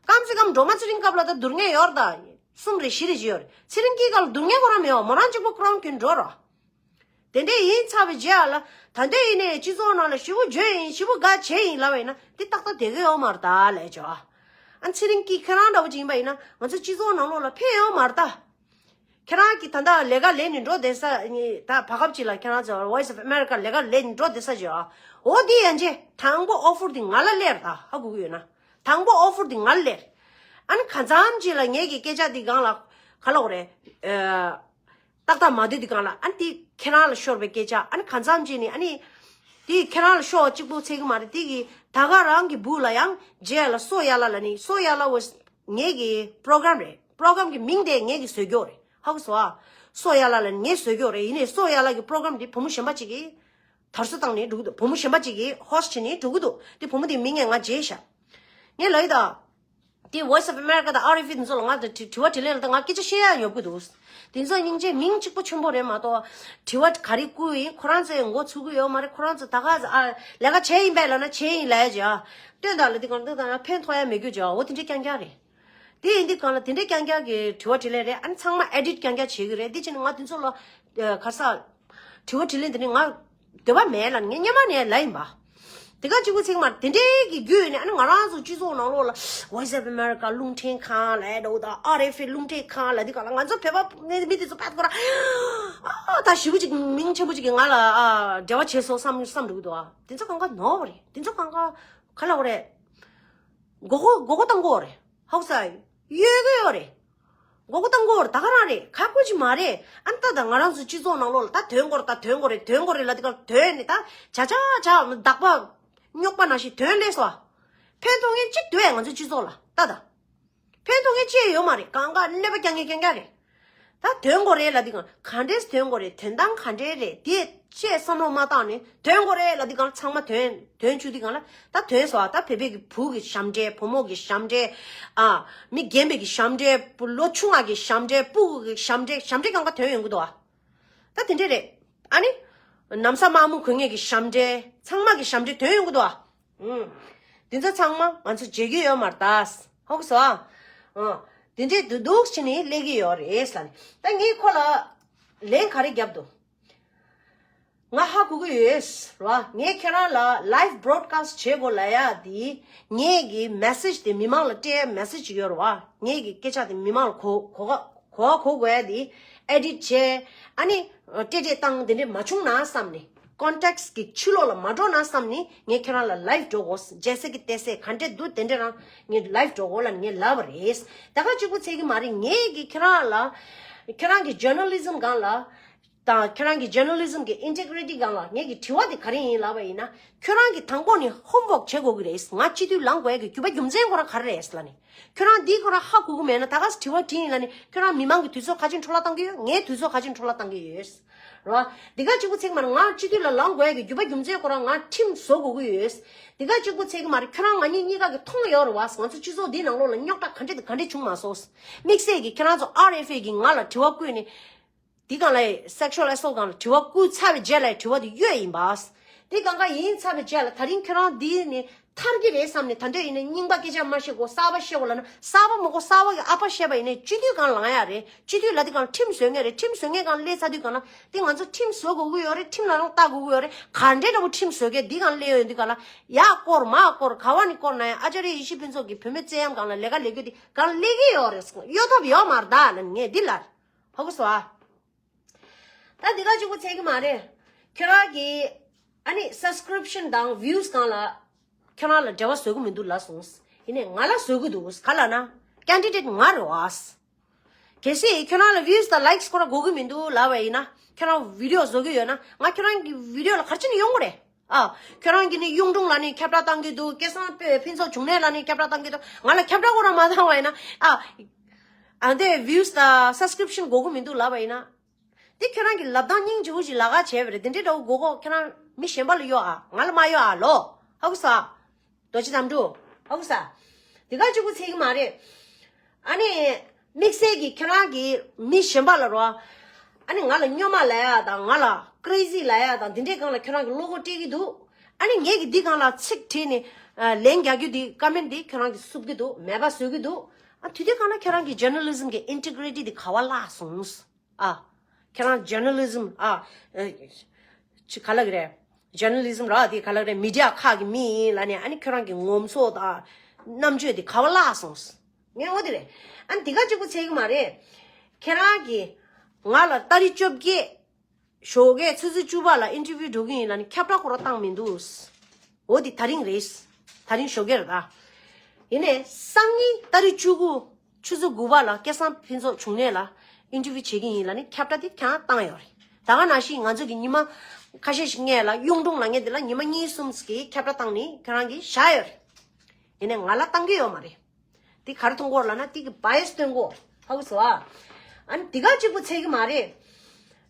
ཀམ་སེ་ཀམ་སྒྲོལ་མ་ཚེ་རིང་སྐབས་ལ་ད་བསྡུར་མཁན་ཡོད་རེད་ད། གསུམ་རེ་བཞི་རེ་བཞི་ཡོད་རེད། ཚེ་རིང་སྐྱིད་སྐབས་ལ་བསྡུར་མཁན་ཁོ་རང་མེད་བ། མོ་རང་གཅིག་པོ་ཁོ་རང་གྱོན་འགྲོ་ར། དེ་འདྲས་ཡིན་ཚར་བའི་རྗེས་ལ་ད་ལྟ་ཡིན་ནའི་སྤྱི་ཚོགས་ནང་ལ་ཞེ་པོ་བརྗོད་ཡིན་ཞེ་པོ་དགའ་བྱས་ཡིན་ལབ་པ་ཡིན་ན་དེ་ཏག་ཏག་བསྡད་ཀྱི་ཡོད་མ་རེད་ད་ལབ་བྱས། ཨ་ཚེ་རིང་སྐྱིད་ཁྱེད་རང་འདྲ་བོ་ཅིག་ཡིན་པ་ཡིན་ན་ང་ཚོ་སྤྱི་ཚོགས་ནང་ལོགས་ལ་ཕན་ཡོད་མ་རེད་ད། ཁྱེད་རང་གིས་ད་ལྟ་ལས་ཀ་ལས་ནས་འགྲོ་བསྡད་ས་ནི་ད་བར་སྐབས་ཅིག་ལ་ཁྱེད་རང་ཚོ་Voice of America ལས་ཀ་ལས་ནས་འགྲོ་བསྡད་ས་ཅིག་ཨ། འོ་དེ་ཡན་ཆད་དང་པོ་ཨོ་ཕར་དེ་ང་ལ་སླེབས་རེད་ད་ཧ་གོ་གི་ཡོད་ན། དང་པོ་ཨོ་ཕར་དེ་ང་ལ་སླེབས་རེད། ཨ་ནི་གང་འཚམ་ཅིག་ལ་ངེད་ཀྱི་སྐད་ཆ་དེ་སྒང་ལ་ག་ལ་གོ་རེད། ཨ། ཏག་ཏག་མ་སྡོད་དེ་སྒང་ལ་ཨ་ནི་དེ་ཁྱེད་རང་ལ་ཤོར་བའི་སྐད་ཆ་ཨ་ནི་གང་འཚམ་ཅིག་ནི་ཨ་ནི། དེ་ཁྱེད་རང་ལ་ཤོར་གཅིག་པོ་ཚད་གི་མ་རེད། དེ་གི་ད་ག་རང་གི་སྦུག་ལ་ཡང་རྗེས་ལ་སོ་ཡ་ལ་ལ་ནི་སོ་ཡ་ལ་བོ་ངེད་ཀྱི་པྲོ་གྷ་རམ་རེད། པྲོ་གྷ་རམ་གི་མིང་དེ་ངེད་ཀྱི་བཟོས་རྒྱུ་རེད། ཧ་གོ་སོང་ཨ། སོ་ཡ་ལ་ལ་ངས་བཟོས་ཀྱི་ཡོད་རེད། ཡིན་ནའི་སོ་ཡ་ལ་གི་པོ་རོ་གྷ་རམ་དེ་བུ་མོ་གཞན་པ་ཅིག་གིས་དར་སྲོལ་བཏང་ནས་འགྲོ་གི་འདུག་བུ་མོ་གཞན་པ་ཅིག་གིས་ཧོ་སི་ཊི་བྱས་ནས་འགྲོ་གི་འདུག་དེ་བུ་མོ་དེའི་མིང་ངས་ང་བརྗེད་ཤག་ངས་ལབ་ཡི་ད། དེ་Voice of America དང་ཨར་ཨེཕ་ཨི་དེ་ཚོ་ལ་ང་དྲི་དྲི་བ་དྲིས་ལན་ལ་ད་ང་སྐད་ཆ་བཤད་ཡ་ཡོད་གི་འདུག་དེ་ཚོ་སྙིང་རྗེ་མིང་གཅིག་པོ་ཆེན་པོ་རེད་མ་གཏོགས། དྲི་བ་ག་རེ་བསྐུར་ཡིན་ཁོ་རང་ཚོས་མགོ་ཚུགས་གི་ཡོད་མ་རེད། ཁོ་རང་ཚོ་ད་ག་ཨ་ལས་ཀ་བྱས་ཡིན་པས་ལབ་ན་བྱས་ཡིན་ལབ་ཡ་ཅིག་ཨ། སྟོན་དང་ལ་དེ་གང་ལྟར་ད་ཕན་ཐོགས་ཡ་མེད་རྒྱུ་ཅིག་ཨ། འོ་དེ་འདྲའི་རྐྱང་རྐྱང་རེད། དེ་ཡིན་དུས་གང་ལ་དེ་འདྲའི་རྐྱང་རྐྱང་གི་དྲི་བ་དྲིས་ལན་རེད། ཨ་ནི་ཚང་མ་ཨེ་ཌིཊ་རྐྱང་རྐྱང་བྱེད་གི་རེད། དེ་ཕྱིན་ང་དེ་ཚོ་ལ་ག་ས་དྲི་བ་དྲིས་ལན་དེ་ནི་ང་འདོད་པ་མེད་ལབ་ངས་སྔོན་མ་ནས་ལབ་ཡིན་པ། དེ་ག་གཅིག་པུ་ཚིག་མ་དེ་འདྲའི་གི་རྒྱུས་ནས་ཨ་ནི་ང་རང་ཚོ་སྤྱི་ཚོགས་ནང་ལོགས་ལ་Voice of America རླུང་འཕྲིན་ཁང་ལ་འགྲོ་དང་ཨར་ཨེཕ་ཨི་རླུང་འཕྲིན་ཁང་ལ་དེ་ག་ལ་ང་ཚོ་བོད་པ་མི་དེ་ཚོ་ཕར་ཁོ་ར་ཨ་ད་ཞི་བོ་ཅིག་མིང་ཆེན་པོ་ཅིག་གིས་ང་ལ་ཨ་འབྲེལ་བ་བྱས་སོང་བསམ་བསམ་འགྲོ་གི་འདུག་ཨ། དེ་ཚོ་གང་ག་ནོར་བ་རེད། དེ་ཚོ་གང་ག་ག་ལ་བ་རེད། མགོ་སྐོར་མགོ་སྐོར་བཏང་གི་ཡོད་རེད། ཧ་གོ་སོང་། ཡོད་གི་ཡོད་རེད། མགོ་སྐོར་བཏང་གི་ཡོད་རེད། ད་ག་རང་རེད། ཁག་པོ་ཅིག་མ་རེད། ཨ་ནི་ད་ད་ང་རང་ཚོ་སྤྱི་ཚོགས་ནང་ལོགས་ལ་ད་དོན་སྐོར་ད་དོན་སྐོར་རེད། དོན་སྐོར་རེད་ལབ་དེ་ག་དོན་ནི་ད་བྱ་བྱ་བྱ་བདག་པ་རྙོག་པ་ནང་བཞིན་དོན་སླེབས་སོང་། ཕན་ཐོགས་མཁན་གཅིག་འདུག་ཨེ་ང་ཚོ་སྤྱི་ཚོགས་ལ་ད་ད། ཕན་ཐོགས་མཁན་ཅི་ཡང་ཡོད་མ་རེད། གང་ག་གནོད་པ་རྐྱང་ངེ་རྐྱང་རྐྱང་རེད། ད་དོན་དགོས་རེད་ལབ་དུས་གང་ག་འདྲས་དོན་དགོས་རེད། དོན་དང་ག་འདྲས་རེད་དེ་ཅེས་བསམ་བློ་མ་བཏང་ནས་དོན་དགོས་རེད་ལབ་དུས་གང་ག་ཚང་མ་དོན་དོན་བཅུག་དུས་གང་ག་ལ་ད་དོན་སོ་ཨ། ད་བོད་པའི་གི་བུ་གི་ཞབས་འདྲེན། བུ་མོ་གི་ཞབས་འདྲེན། ཨ། མི་རྒན་པའི་གི་ཞབས་འདྲེན། བུ་ལོ་ཆུང་བ་གི་ཞབས་འདྲེན། སྤུ་གུ་གི་ཞབས་འདྲེན། ཞབས་འདྲེན་གང་ག་དོན་ཡོང་གི་འདུག་ཨ། ད་དེ་འདྲས་རེད། ཨ་ནི། ན་བཟའ་དམར་མོ་གོན་མཁན་གྱི་ཞབས་འདྲེན། ཚང་མ་གི་ཞབས་འདྲེན་དོན་ཡོང་གི་འདུག་ཨ། ཨུམ། འདི་ཚོ་ཚང་མ་ང་ཚོ་བརྗེད་རྒྱུ་ཡོད་མ་རེད་ད། ཧ་གོ་སོང་ཨ། ཨ། དེ་འདྲས་འདུག་འདུག་བྱས་ནས་སླེབས་ཀྱི་ཡོད་རེད་ཟེར་ནས། ད་ངས་ཁོ་ལ་ལན་ག་རེ་བརྒྱབ་འདུག་ང་ཧ་གོ་གི་ཡོད་རེད་བ། ངས་ཁྱེད་རང་ལ་live broadcast བྱེད་དགོས་ལབ་ཡ་དེ། ངས་ཀྱི་message དེ་མི་མང་ལ་སྤྲད་message ཡོད་རེད་བ། ངས་ཀྱི་སྐད་ཆ་དེ་མི་མང་ལ་གོ་གོ་གོ་གོ་དགོས་ཡ་དེ་edit བྱས། ཨ་ནི་སྤྲད་སྤྲད་བཏང་དེ་འདྲས་མ་བྱུང་ན་བསམ་ནས། context གི་ཕྱི་ལོགས་ལ་མ་འགྲོ་ན་བསམ་ནས་ངས་ཁྱེད་རང་ལ་live འགྲོ་དགོས། རྒྱལ་སྲས་ཀྱི་བསྟན་སྲིད་ག་འདྲས་འདུག་དེ་འདྲས་རང་ངས་live འགྲོ་དགོས་ལབ་ངས་ལབ་པ་རེད། ད་ག་གཅིག་པུ་ཚད་ཀྱི་མ་རེད། ངས་ཀྱི་ཁྱེད་རང་ལ་ཁྱེད་རང་གི་journalism སྒང་ལ་དང་ཁྱེད་རང་གི་journalism གི་integrity སྒང་ལ་ངས་ཀྱི་དྲི་བ་དེ་ག་རེ་ཡིན་ལབ་པ་ཡིན་ན། ཁྱོད་རང་གི་དང་པོ་ནས་homework བྱེད་དགོས་ཀྱི་རེད། ང་སྤྱི་འཐུས་ལངས་དགོས་ཀྱི་རྒྱུ་བ་རྒྱུ་མཚན་ཁོ་རང་ག་རེ་རེད་ལབ་ནས། ཁྱོད་རང་འདི་ཁོ་རང་ཧ་གོ་གི་མེད་ན་ད་ག་སེ་དྲི་བ་དྲིས་ཡིན་ལབ་ནས་ཁྱོད་རང་མི་མང་གི་དུས་ཚོད་ག་ཅིག་འཕྲོ་བརླག་བཏང་གི་ཡོད། ངའི་དུས་ཚོད་ག་ཅིག་འཕྲོ་བརླག་བཏང་གི་ཡོད། རེད་བ། འདི་ག་གཅིག་པུ་ཚད་ཀྱི་མ་རེད། ང་སྤྱི་འཐུས་ལ་ལངས་དགོས་ཀྱི་རྒྱུ་བ་རྒྱུ་མཚན་ཁོ་རང་ང་ཁྲིམས་བཟོ་དགོས་ཀྱི་ཡོད། འདི་ག་གཅིག་པུ་ཚད་ཀྱི་མ་རེད། ཁྱོད་རང་ང་གཉིས་གཉིས་ཀ་གི་མཐོང་ཡོད་རེད་བ། ང་ཚོ་སྤྱི་ཚོགས་འདིའི་ནང་ལོགས་ལ་རྙོག་དྲ་ག་འདྲ་དང་ག་འདྲ་བྱུང་མ་སོང་། དམིགས་བསལ་གྱི་ཁྱེད་རང་ཚོ་ཨར་ཨེཕ་ཨེ་གི་ང་ལ་དྲི་བ་བསྐུར་ནས། འདི་སྒང་ལ་sexual assault སྒང་ལ་དྲི་བ་བསྐུར་ཚར་བའི་རྗེས་ལ་དྲི་བ་དེ་གཡོལ་ཡིན་པ། འདི་སྒང་ག་ཡིན་ཚར་བའི་རྗེས་ལ་ད་རིང་ཁྱེད་རང་འདི་ནས་ཐར་གྱི་རེད་བསམ་ནས། ད་འདྲ་ཡིན་ནས་རྙིང་པ་སྐད་ཆ་མ་བཤད་གོ། གསར་པ་བཤད་གོ་ལབ་ན་གསར་པ་མ་གོ། གསར་པ་གི་ཨ་ཕ་བཤད་པ་ཡིན་ནས་སྤྱི་འཐུས་སྒང་ལངས་ཡ་རེད། སྤྱི་འཐུས་ལབ་དུས་སྒང་ཁྲིམས་བཟོ་མཁན་རེད། ཁྲིམས་བཟོ་མཁན་སྒང་སླེབས་ཚར་དུས་སྒང་ལ་འདི་ང་ཚོ་ཁྲིམས་བཟོ་དགོས་ཀྱི་ཡོད་རེད། ཁྲིམས་ལ་རང་ལྟ་དགོས་ཀྱི་ཡོད་རེད། ག་འདྲའི་འདྲ་པོ་ཁྲིམས་བཟོ་མཁན་འདི་སྒང་སླེབས་ཡོད་དུས་སྒང་ལ་ཡ་སྐོར་མ་སྐོར་ག་བ་ནས་སྐོར་ན་ཡང་ཨ་ཅཱརྱ་ཡེ་ཤེས་ཕུན་ཚོགས་ཀྱིས་བུད་མེད་བཙན་གཡེམ་སྒང་ལ་ལས་ཀ་ལས་རྒྱུ་འདི་སྒང་སླེབས་ཀྱི་ཡོད་རེད། གཡོལ་ཐབས་ཡོད་མ་རེད་ད་ལབ་ངས་འདི་ལབ། ཧ་གོ་སོང་ཨ། ད་འདི་ག་གཅིག་པུ་ཚད་ཀྱི་མ་རེད། ཁྱོད་རང་གིས་ཨ་ནི་subscription དང་views སྒང་ལ་ཁྱོད་རང་ལ་འབྲེལ་བ་བཟོ་གི་མི་འདུག་ལབ་སོང་། ཡིན་ནའི་ང་ལ་བཟོ་གི་འདུག་ག་ལབ་ན་candidate ང་རེད་བ། གལ་སྲིད་ཁྱོད་རང་ལ་views དང་likes ཁོ་རང་དགོས་ཀྱི་མི་འདུག་ལབ་པ་ཡིན་ན། ཁྱོད་རང་video བཟོ་གི་ཡོད་ན་ང་ཁྱོད་རང་གི་video ལ་ག་རེ་བྱས་ནས་ཡོང་གི་རེད། ཨ། ཁྱོད་རང་གིས་ནི་གཡུང་དྲུང་ལ་ནི་ཁྱབ་བསྒྲགས་བཏང་གི་འདུག་སྐལ་བཟང་ཕུན་ཚོགས་འབྱུང་གནས་ལ་ནི་ཁྱབ་བསྒྲགས་བཏང་གི་འདུག་ང་ལ་ཁྱབ་བསྒྲགས་ཁོ་རང་མ་བཏང་བ་ཡིན་ན། ཨ། ཨ་འདི་views དང་subscription དགོས་ཀྱི་མི་འདུག་ལབ་པ་ཡིན་ན། འདི་ཁྱོད་རང་གི་ལབ་སྟངས་སྙིང་རྗེ་པོ་ཞིག་ལབ་ཁ་བྱས་པ་རེད། འདི་འདྲའི་འདྲ་བོ་དགོས་མཁོ་ཁྱོད་རང་མི་གཞན་པ་ལ་ཡོད་ཨ། ང་ལ་མ་ཡོད་ཨ་ལོ། ཧ་གོ་སོང་ཨ། རྡོ་རྗེ་དམ་ཕྲུག་ཧ་གོ་སོང་ཨ། འདི་ག་གཅིག་པུ་ཚད་ཀྱི་མ་རེད། ཨ་ནི། དམིགས་བསལ་གྱིས་ཁྱེད་རང་གིས་མི་གཞན་པ་ལ་རོ། ཨ་ནི་ང་ལ་སྨྱོན་མ་ལབ་ཡ་དང་ང་ལ་crazy ལབ་ཡ་དང་འདི་འདྲའི་སྒང་ལ་ཁྱོད་རང་གིས་བློ་ཁོག་སྤྲད་ཀྱི་འདུག་ཨ་ནི་ངས་ཀྱིས་འདི་སྒང་ལ་ཚིག་བྲིས་ནས་ལན་རྒྱག་རྒྱུ་འདི་comment འདི་ཁྱོད་རང་གིས་བསུབ་ཀྱི་འདུག་མེད་པ་བཟོ་གི་འདུག་ཨ་དེ་དུས་སྒང་ལ་ཁྱོད་རང་གི་journalism གི་integrity འདི་ག་བ་བརླག་སོང་། ཨ། ཁྱེད་རང་journalism ཨ། ཨ། ཅི་ག་ལབ་ཀྱི་རེད། journalism ར་དེ་ག་ལབ་ཀྱི་རེད། media ཁག་གི་མི་ཡིན་ལབ་ནས་ཨ་ནི་ཁྱོད་རང་གི་ངོམ་སོ་དང་རྣམ་དཔྱོད་དེ་ག་བ་བརླག་སོང་། ངས་འོ་དེ་རེད། ཨ་ནི་དེ་ག་གཅིག་པུ་ཚད་ཀྱི་མ་རེད། ཁྱེད་རང་གིས་ང་ལ་ཏ་རིག་བཅོ་བརྒྱད། ཞོགས་ཀས་ཆུ་ཚོད་བཅུ་པ་ལ་interview འགྲོ་གི་ཡིན་ལབ་ནས་ཁྱབ་བསྒྲགས་ཁོ་རང་བཏང་མི་འདུག་འོ་དེ་ད་རིང་རེད། ད་རིང་ཞོགས་ཀས་རེད་ད། ཡིན་ནའི་སང་ཉིན་ཏ་རིག་བཅུ་དགུ་ཆུ་ཚོད་དགུ་པ་ལ་སྐལ་བཟང་ཕུན་ཚོགས་འབྱུང་གནས་ལ་interview བྱེད་ཀྱི་ཡིན་ལབ་ནས་ཁྱབ་བསྒྲགས་དེ་ཁྱེད་རང་བཏང་ཡོད་རེད། ད་ག་ནང་བཞིན་ང་ཚོ་གི་ཉི་མ་ཁ་ཤས་ཤིག་སྔས་ལ་གཡུང་དྲུང་ལབ་མཁན་དེ་ལ་ཉི་མ་གཉིས་གསུམ་ཞིག་གི་ཁྱབ་བསྒྲགས་བཏང་ནས་ཁྱེད་རང་གིས་བཞག་ཡོད་རེད། ཡིན་ནའི་ང་ལ་བཏང་གི་ཡོད་མ་རེད། དེ་ག་རེ་མཐོང་གི་ཡོད་ལབ་ན་དེ་གི་bias སྟོན་གོ་ཧ་གོ་སོང་ཨ། ཨ་ནི་དེ་ག་གཅིག་པུ་ཚད་ཀྱི་མ་རེད།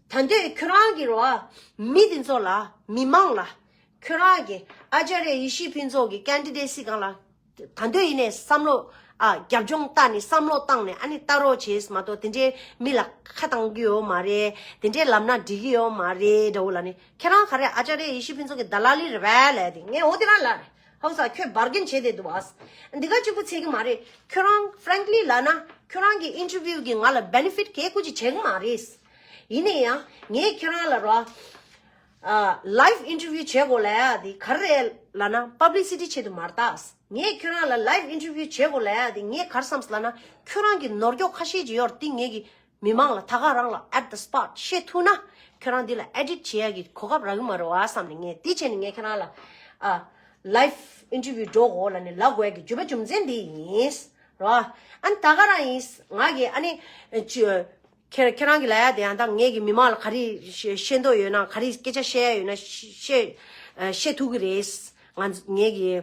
ད་འདོད་ཁྱོད་རང་གི་རོ་མི་དེ་ཚོ་ལ་མི་མང་ལ་ཁྱོད་རང་གི་ཨ་ཅཱརྱ་ཡེ་ཤེས་ཕུན་ཚོགས་ཀྱི་ཀན་ཌི་ཌེ་སི་སྒང་ལ་ད་འདོད་ཡིན་ནས་བསམ་བློ་ཨ་རྒྱབ་ལྗོངས་བལྟས་ནས་བསམ་བློ་བཏང་ནས་ཨ་ནི་ལྟ་རོགས་བྱེད་མ་གཏོགས་དེ་འདྲའི་མི་ལ་ཁ་བཏང་གི་ཡོད་མ་རེད། དེ་འདྲའི་ལབ་ན་འགྲིག་གི་ཡོད་མ་རེད་འདྲ་བོ་ལ་ནི་ཁྱེད་རང་ག་རེ་ཨ་ཅཱརྱ་ཡེ་ཤེས་ཕུན་ཚོགས་ཀྱི་ད་ལ་ལི་རེད་པས་ལབ་དེ་ངས་འོ་དེ་རང་ལ་རེད། ཧའུ་ས་ཁྱོད་བར་གིན་བྱས་ཏེ་འདུག་ཨ། འདི་ག་གཅིག་པུ་ཚད་གི་མ་རེད། ཁྱོད་རང་frankly་ལབ་ན་ཁྱོད་རང་གི་interview་གི་ང་ལ་benefit་གས་ཀུ་ཅི་བྱེད་གི་མ་རེད། ཡིན་ནའི་ཡང་ངས་ཁྱེད་རང་ལ་རོ། ཨ། live interview་བྱེད་དགོས་ལབ་ཡ་དེ་ག་རེ་རེད་ལབ་ན་publicity་ཆེད་དུ་མ་རེད་ད། ངས་ཁྱོད་རང་ལ་live interview་བྱེད་དགོས་ལབ་ཡ་དེ་ངས་ག་རེ་བསམ་སོང་ལབ་ན་ཁྱོད་རང་གི་ནོར་འཁྱོག་ཁ་ཤས་ཅིག་ཡོད་རེད་དེ་ངས་གི་མི་མང་ལ་ད་ག་རང་ལ་at the spot་བཤད་ཐུབ་ན་ཁྱོད་རང་འདི་ལ་edit་བྱེད་ཡ་གི་གོ་སྐབས་རག་གི་མ་རེད་བ་བསམ་ནས་ངས་དེ་བྱས་ནས་ངས་ཁྱོད་རང་ལ་ཨ། live interview་འགྲོ་དགོས་ལབ་ནས་ལབ་དགོས་ཡ་གི་རྒྱུ་མ་རྒྱུ་མཚན་འདི་ཡིན་རོ། ཨ་ནི་ད་ག་རང་ཡིན་ང་གི་ཨ་ནི་ཅི། ཁྱེད་ཁྱེད་རང་གི་ལབ་ཡ་དེ་ཡང་ད་ངས་ཀྱི་མི་མང་ལ་ག་རེ་བཤད་བཤད་འདོད་ཡོད་ན་ག་རེ་སྐད་ཆ་བཤད་ཡ་ཡོད་ན་བཤད་བཤད་ཐུབ་ཀྱི་རེད། ང་ངས་ཀྱི་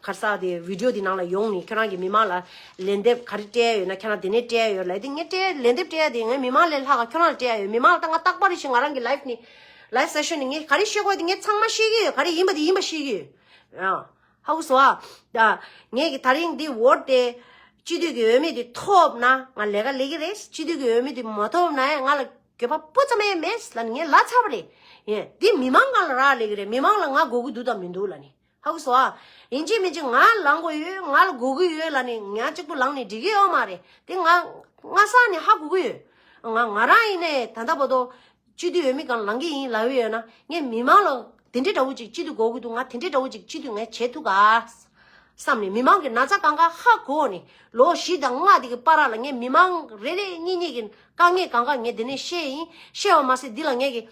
གར་ས་དེ་video་དེ་ནང་ལ་ཡོང་ནས་ཁྱེད་རང་གི་མི་མང་ལ་ལན་འདེབས་ག་རེ་སྤྲད་ཡ་ཡོད་ན་ཁྱེད་རང་དེ་ནས་སྤྲད་ཡ་ཡོད་ལབ་དེ་ངས་སྤྲད་ལན་འདེབས་སྤྲད་ཡ་དེ་ངས་མི་མང་ལས་ལྷག་ག་ཁྱེད་རང་ལ་སྤྲད་ཡ་ཡོད། མི་མང་ལ་ད་ང་རྟག་པར་རེ་བཞིན་ང་རང་གི་live་ནས་live session་ནས་ངས་ག་རེ་བཤད་དགོས་དེ་ངས་ཚང་མ་ཤེས་ཀྱི་ཡོད། ག་རེ་ཡིན་པ་དེ་ཡིན་པ་ཤེས་ཀྱི་ཡོད། ཨ། ཧ་གོ་སོང་ཨ། ད་ངས་ཀྱི་ད་རིང་འདི་vote་དེ་སྤྱི་འཐུས་ཀྱི་འོས་མི་དེ་ཐོབ་ན་ང་ལས་ཀ་ལས་ཀྱི་རེད། སྤྱི་འཐུས་ཀྱི་འོས་མི་དེ་མ་ཐོབ་ན་ཡང་ང་ལ་འགྱོད་པ་སྤུ་ཙམ་ཡང་མེད་ལབ་ནས་ངས་ལབ་ཚར་བ་རེད། ཡིན་འདི་མི་མང་ང་ལ་རག་ལས་ཀྱི་རེད། མི་མང་ལ་ང་དགོས་ཀྱི་འདུག་དང་མི་འདུག་ལབ་ནས་ཧ་གོ་སོང་ཨ། ཡིན་གཅིག་མིན་གཅིག་ང་ལངས་དགོས་ཡོད། ང་ལ་དགོས་ཀྱི་ཡོད་ལབ་ནས་ང་གཅིག་པུ་ལངས་ནས་འགྲིག་གི་ཡོད་མ་རེད། དེ་ང་ང་ས་ནས་ཧ་གོ་གི་ཡོད། ང་ང་རང་ཡིན་ནས་ད་ལྟ་བར་དུ། སྤྱི་འཐུས་འོས་མི་སྒང་ལངས་ཀྱི་ཡིན་ལབ་ཡོད་ན་ངས་མི་མང་ལ་དེ་འདྲའི་འདྲ་བོ་ཅིག་སྤྱི་འཐུས་དགོས་ཀྱི་འདུག་ང་དེ་འདྲའི་འདྲ་བོ་ཅིག་སྤྱི་འཐུས་ངས་བྱེད་ཐུབ་ག་བསམ་ནས་མི་མང་གི་ན་ཚ་གང་ག་ཧ་གོ་ནས་ལོ་བཞི་དང་ལྔ་དེ་གི་བར་ལ་ངས་མི་མང་རེ་རེ་གཉིས་གཉིས་ཀྱི་དཀའ་ངལ་གང་ག་ངས་དེ་ནས་བཤད་ཡིན། བཤད་པ་མ་ཟད་འདི་ལ་ངས་ཀྱི་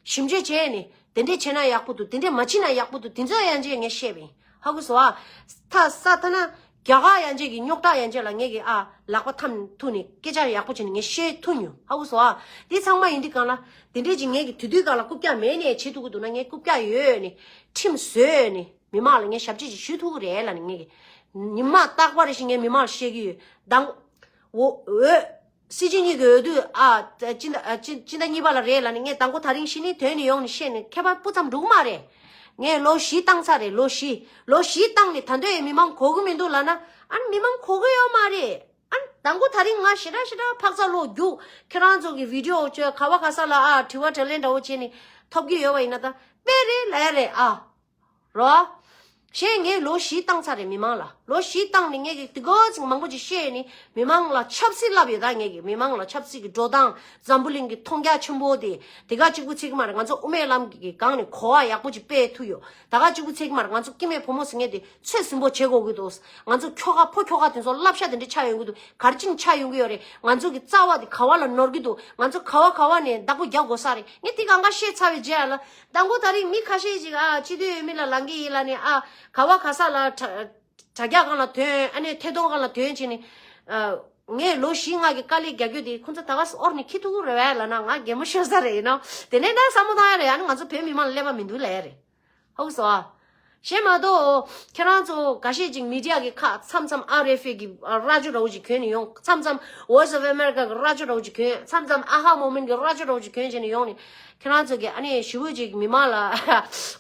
ཞིབ་འཇུག་བྱས་ནས་དེ་འདྲས་བྱས་ན་ཡག་པོ་འདུག་དེ་འདྲས་མ་བྱས་ན་ཡག་པོ་འདུག་དེ་ཚོ་ཡང་ཅིག་ངས་བཤད་པ་ཡིན། ཧ་གོ་སོང་ཨ། ད་ས་ཐ་ན་རྒྱ་གར་ཡང་ཅིག་གི་རྙོག་དྲ་ཡང་ཅིག་ལ་ངས་ཀྱི་ཨ་ལག་པ་འཐམ་ཐུག་ནས་སྐད་ཆ་ཡག་པོ་བྱས་ནས་ངས་བཤད་ཐུབ་མྱོང་། ཧ་གོ་སོང་ཨ། དེ་ཚང་མ་ཡིན་དུས་གང་ལ་དེ་འདྲས་ཅིག་ངས་ཀྱི་དུས་དུས་གང་ལ་རྐུབ་བཀྱག་མེད་ནས་བྱེད་ཐུབ་ཀྱི་འདུག་ན་ངས་རྐུབ་བཀྱག་ཡོད་ནས་ཁྲིམས་བཟོས་ནས་མི་མང་ལ་ངས་ཞབས་ཕྱི་ཅིག་ཞུ་ཐུབ་ཀྱི་རེད་ལབ་ནས་ངས་ཀྱི་ཉི་མ་རྟག་པར་རེ་བཞིན་ངས་མི་མང་ལ་བཤད་ཀྱི་ཡོད། དང་འོ་འོས། སྲིད་སྤྱི་གཉིས་ཀྱི་འོས་བསྡུ་ཨ་སྤྱི་ཟླ་ཨ་སྤྱི་སྤྱི་ཟླ་གཉིས་པ་ལ་རེད་ལབ་ནས་ངས་དང་པོ་ད་རིང་གཞི་ནས་དོན་ནས་ཡོང་ནས་བཤད་ནས་ཁྱད་པར་སྤུ་ཙམ་འགྲོ་གི་མ་རེད། ངས་ལོ་བཞི་བཏང་ཚར་རེད། ལོ་བཞི་ལོ་བཞི་བཏང་ནས་ད་འདོད་ཡས་མི་མང་གོ་གི་མི་འདུག་ལབ་ན་ཨ་ནི་མི་མང་གོ་གི་ཡོད་མ་རེད། ཨ་ནི་དང་པོ་ད་རིང་ང་ཞེ་དྲག་ཞེ་དྲག་འཕག་འཚག་ལོག་རྒྱུགས་ཁྱེད་རང་ཚོ་གི་བི་ཌི་ཡོ་བཅོས་ག་བ་ག་ས་ལ་ཨ་དྲི་བ་དྲིས་ལན་འདྲ་བོ་བྱས་ནས་ཐོབ་ཀྱི་ཡོད་པ་ཡིན་ན་ད་དཔེ་རེད་ལབ་ཡ་རེད་ཨ། རོ། གཞན་ངས་ལོ་བཞི་བཏང་ཚར་རེད་མི་མང་ལ། ལོ་བཞི་བཏང་ནས་ངས་ཀྱི་དེ་གོ་ཚིག་མང་པོ་ཅིག་བཤད་ནས་མི་མང་ལ་ཆབ་སྲིད་བསླབ་ཡོད་ད། ངས་ཀྱི་མི་མང་ལ་ཆབ་སྲིད་ཀྱི་འགྲོ་སྟངས་འཛམ་བུ་གླིང་གི་མཐོང་རྒྱ་ཆེན་པོ་དེ་དེ་ག་གཅིག་པུ་ཚིག་མ་རེད། ང་ཚོ་དབུ་མའི་ལམ་གྱི་སྒང་ནས་གོ་བ་ཡག་པོ་ཅིག་སྤེལ་ཐུབ་ཡོད། ད་ག་གཅིག་པུ་ཚིག་མ་རེད། ང་ཚོ་སྐྱེ་དམན་ཕོ་མོ་ཟེར་མཁན་དེ་ཚོད་ཟིན་པོ་བྱེད་དགོས་ཀྱི་འདུག་ང་ཚོ་ཁྱོ་ག་ཕོ་ཁྱོ་ག་དེ་ཚོ་བསླབ་བྱ་དེ་འདྲ་ཆགས་ཡོང་གི་འདུག་ག་རེ་བྱས་ནས་ཆགས་ཡོང་གི་ཡོད་རེད། ང་ཚོ་གི་རྩ་བ་དེ་ག་བ་ལ་ནོར་གི་འདུག་ང་ཚོ་ག་བ་ག་བ་ནས་བདག་པོ་རྒྱག་དགོས་ས་རེད། ངས་དེ་གང་ག་བཤད་ཚར་བའི་རྗེས་ལ། དང་པོ་ད་རིང་མི་ཁ་ཤས་ཅིག་ཨ་སྤྱི་འཐུས་འོས་མི་ལ་ལངས་ཀྱི་ཡིན་ལབ་ནས་ཨ་ག་བ་ག་ས་ལ་དྲ་དྲ་རྒྱ་སྒང་ལ་ཐོན། ཨ་ནི་ཐད་གཏོང་སྒང་ལ་ཐོན་བྱས་ནས་ཨ་ངས་ལོ་བཞི་ལྔ་གི་དཀའ་ལས་རྒྱག་རྒྱུ་དེ་ཁོང་ཚོ་ད་ག་སེ་འོར་ནས་འཁྱེར་ཐུབ་ཀྱི་རེད་པས་ལབ་ན་ང་གད་མོ་ཤོར་ས་རེད། ཡིན་ནའང་དེ་ནས་ད་བསམ་བློ་བཏང་ཡ་རེད། ཨ་ནི་ང་ཚོ་བོད་མི་མང་ལ་ཀླད་པ་མི་འདུག་ལབ་ཡ་རེད། ཧ་གོ་སོང་ཨ། གཞན་མ་གཏོགས་ཁྱེད་རང་ཚོ་འགའ་ཤས་ཅིག་མི་ཌི་ཡ་གི་ཁག་མཚམས་མཚམས་ཨར་ཨེཕ་ཨེ་གི་རྭ་ཅོ་འདྲ་བོ་ཅིག་གྱོན་ནས་ཡོང་། མཚམས་མཚམས་Voice of America་གི་རྭ་ཅོ་འདྲ་བོ་ཅིག་གྱོན། མཚམས་མཚམས་ཨ་ཧ་མོ་མེན་གི་རྭ་ཅོ་འདྲ་བོ་ཅིག་གྱོན་བྱས་ནས་ཡོང་ནས་ཁྱེད་རང་ཚོ་གི་ཨ་ནི་ཞེ་པོ་ཅིག་མི་མང་ལ་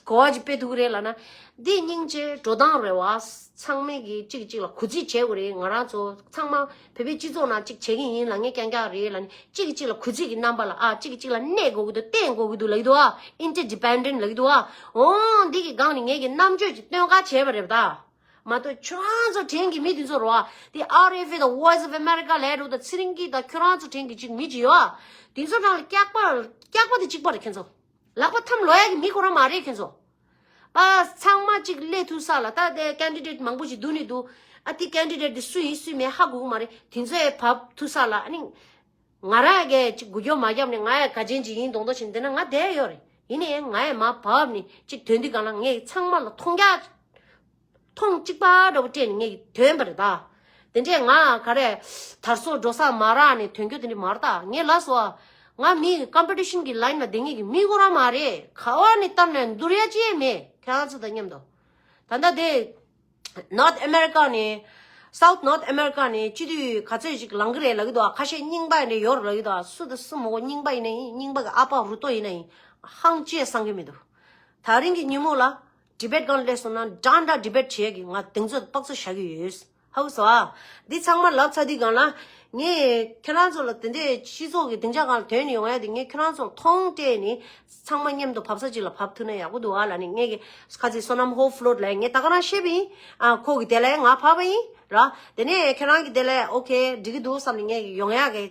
གོ་བ་ཅིག་སྤེལ་ཐུབ་ཀྱི་རེད་ལབ་ན། འདི་སྙིང་རྗེ་འགྲོ་སྟངས་རེད་བ། ཚང་མས་གི་གཅིག་གིས་གཅིག་ལ་གུས་བརྩི་བྱེད་དགོས་རེད། ང་རང་ཚོ་ཚང་མ་བོད་པའི་སྤྱི་ཚོགས་ནང་གཅིག་བྱེད་ཀྱི་ཡིན་ལབ་མཁན་རྐྱང་རྐྱང་རེད་ལབ་ནས་གཅིག་གིས་གཅིག་ལ་གུས་བརྩི་གི་རྣམ་པ་ལ་ཨ་གཅིག་གིས་གཅིག་ལ་གནས་དགོས་ཀྱི་འདུག་བརྟེན་དགོས་ཀྱི་འདུག་ལབ་ཀྱི་འདུག་ཨ། Interdependent་ལབ་ཀྱི་འདུག་ཨ། འོང་འདི་གི་སྒང་ནས་ངས་གི་རྣམ་དཔྱོད་ཀྱི་སྟོན་ཁ་བྱས་པ་རེད་ད། མ་གཏོགས་ཁྱོད་རང་ཚོ་དྲན་གི་མི་དེ་ཚོ་རོ་ཨ། དེ་ཨར་ཨེཕ་ཨེ་དང་Voice of America་ལས་འགྲོ་དང་ཚེ་རིང་སྐྱིད་དང་ཁྱོད་རང་ཚོ་དྲན་གི་ཅིག་མི་ཅིག་ཡོད་ཨ། དེ་ཚོ་ནང་ལ་སྐྱག་པ་སྐྱག་པ་དེ་གཅིག་པ་རེད་ཁྱོད་ཚོ། ལག་པ་འཐམ་ལོག་ཡ་གི་མི་ཁོ་རང་མ་རེད་ཁྱོད་ཚོ། པ་ཚང་མ་གཅིག་སླེབས་ཐུབ་ས་ལ་ད་དེ་ཀན་ཌི་ཌེ་ཊི་མང་པོ་ཞིག་འདུག་ནི་འདུག་ཨ་དེ་ཀན་ཌི་ཌེ་ཊི་དེ་སུ་ཡིན་སུ་མིན་ཧ་གོ་གི་མ་རེད། དེ་ཚོ་ཡ་བབས་ཐུབ་ས་ལ་ཨ་ནི་ང་རང་ཡ་གས་གཅིག་འགུལ་སྐྱོད་མ་བརྒྱབ་ནས་ང་ཡ་ག་ཅན་ཅིག་ཡིན་མདོག་མདོག་བྱས་ནས་བསྡད་ན་ང་བསྡད་ཡོད་རེད། ཡིན་ནའི་ང་ཡ་མར་བབས་ནས་གཅིག་ཐོན་དུས་གང་ལ་ངས་ཚང་མ་ལ་མཐོང་རྒྱ་མཐོང་གཅིག་པ་འདྲ་བོ་སྤྲད་ནས་ངས་ཐོན་པ་རེད་ད། དེ་འདྲས་ང་ག་རེ་དར་སྲོལ་འགྲོ་ས་མ་རག་ནས་ཐོན་རྒྱུ་དེ་འདྲས་མ་རེད་ད། ངས་ལབ་སོང་ཨ། ང་མི་ཀམ་པི་ཊི་ཤན་གི་ལའིན་ལ་བསྡད་མཁན་གི་མི་ཁོ་རང་མ་རེད། ག་བ་ནས་བཏབ་ནས་འདུར་ཡ་ཅི་ཡང་མེད་ཁྱེད་རང་ཚོ་དང་མཉམ་དུ། ད་ལྟ་དེ་North America་ནས་ South North America ནས་སྤྱི་འཐུས་ག་ཚོད་ཅིག་ལངས་ཀྱི་རེད་ལབ་ཀྱི་འདུག་ཁ་ཤས་རྙིང་པ་ནས་ཡོད་རེད་ལབ་ཀྱི་འདུག་སུ་དང་སུ་མོ་རྙིང་པ་ཡིན་ན་ཡིན། རྙིང་པ་གི་ཨ་ཕ་རུ་ཏོ་ཡིན་ན་ཡིན། ཧང་ཅེས་བསམ་གྱི་མི་འདུག་དེ་རིང་གི་ཉིན་མོ་ལ་debate སྒང་སླེབས་སོང་ན་འདྲ་འདྲ་debate བྱེད་ཀྱི་ང་གདེང་ཚོད་དཔག་ཚོད་བཞག་གི་ཡོད། ཧ་གོ་སོང་ཨ། འདི་ཚང་མ་ལབ་ཚར་དུས་སྒང་ལ་ངས་ཁྱེད་རང་ཚོ་ལ་དེ་འདྲའི་སྤྱི་ཚོགས་ཀྱི་སྡིངས་ཆ་སྒང་ལ་ཐོན་ནས་ཡོང་ཡ་དེ་ངས་ཁྱེད་རང་ཚོ་མཐོང་སྤྲད་ནས་ཚང་མ་མཉམ་དུ་བབས་ས་ཅིག་ལ་བབས་ཐུབ་ན་ཡག་པོ་འདུག་ཨ་ལབ་ནས། ངས་ཀྱི་ཁ་ཚིག་བསོད་ནམས་ཧོབ་ཕློ་ལ་ངས་ད་ག་རང་བཤད་པ་ཡིན། ཨ་ཁོ་གི་དེ་ལ་ང་བབས་པ་ཡིན་ར། དེ་ནས་ཁྱེད་རང་གི་དེ་ལ་ཨོ་ཁེ་འགྲིག་གི་འདུག་བསམ་ནས་ངས་ཡོང་ཡ་གི་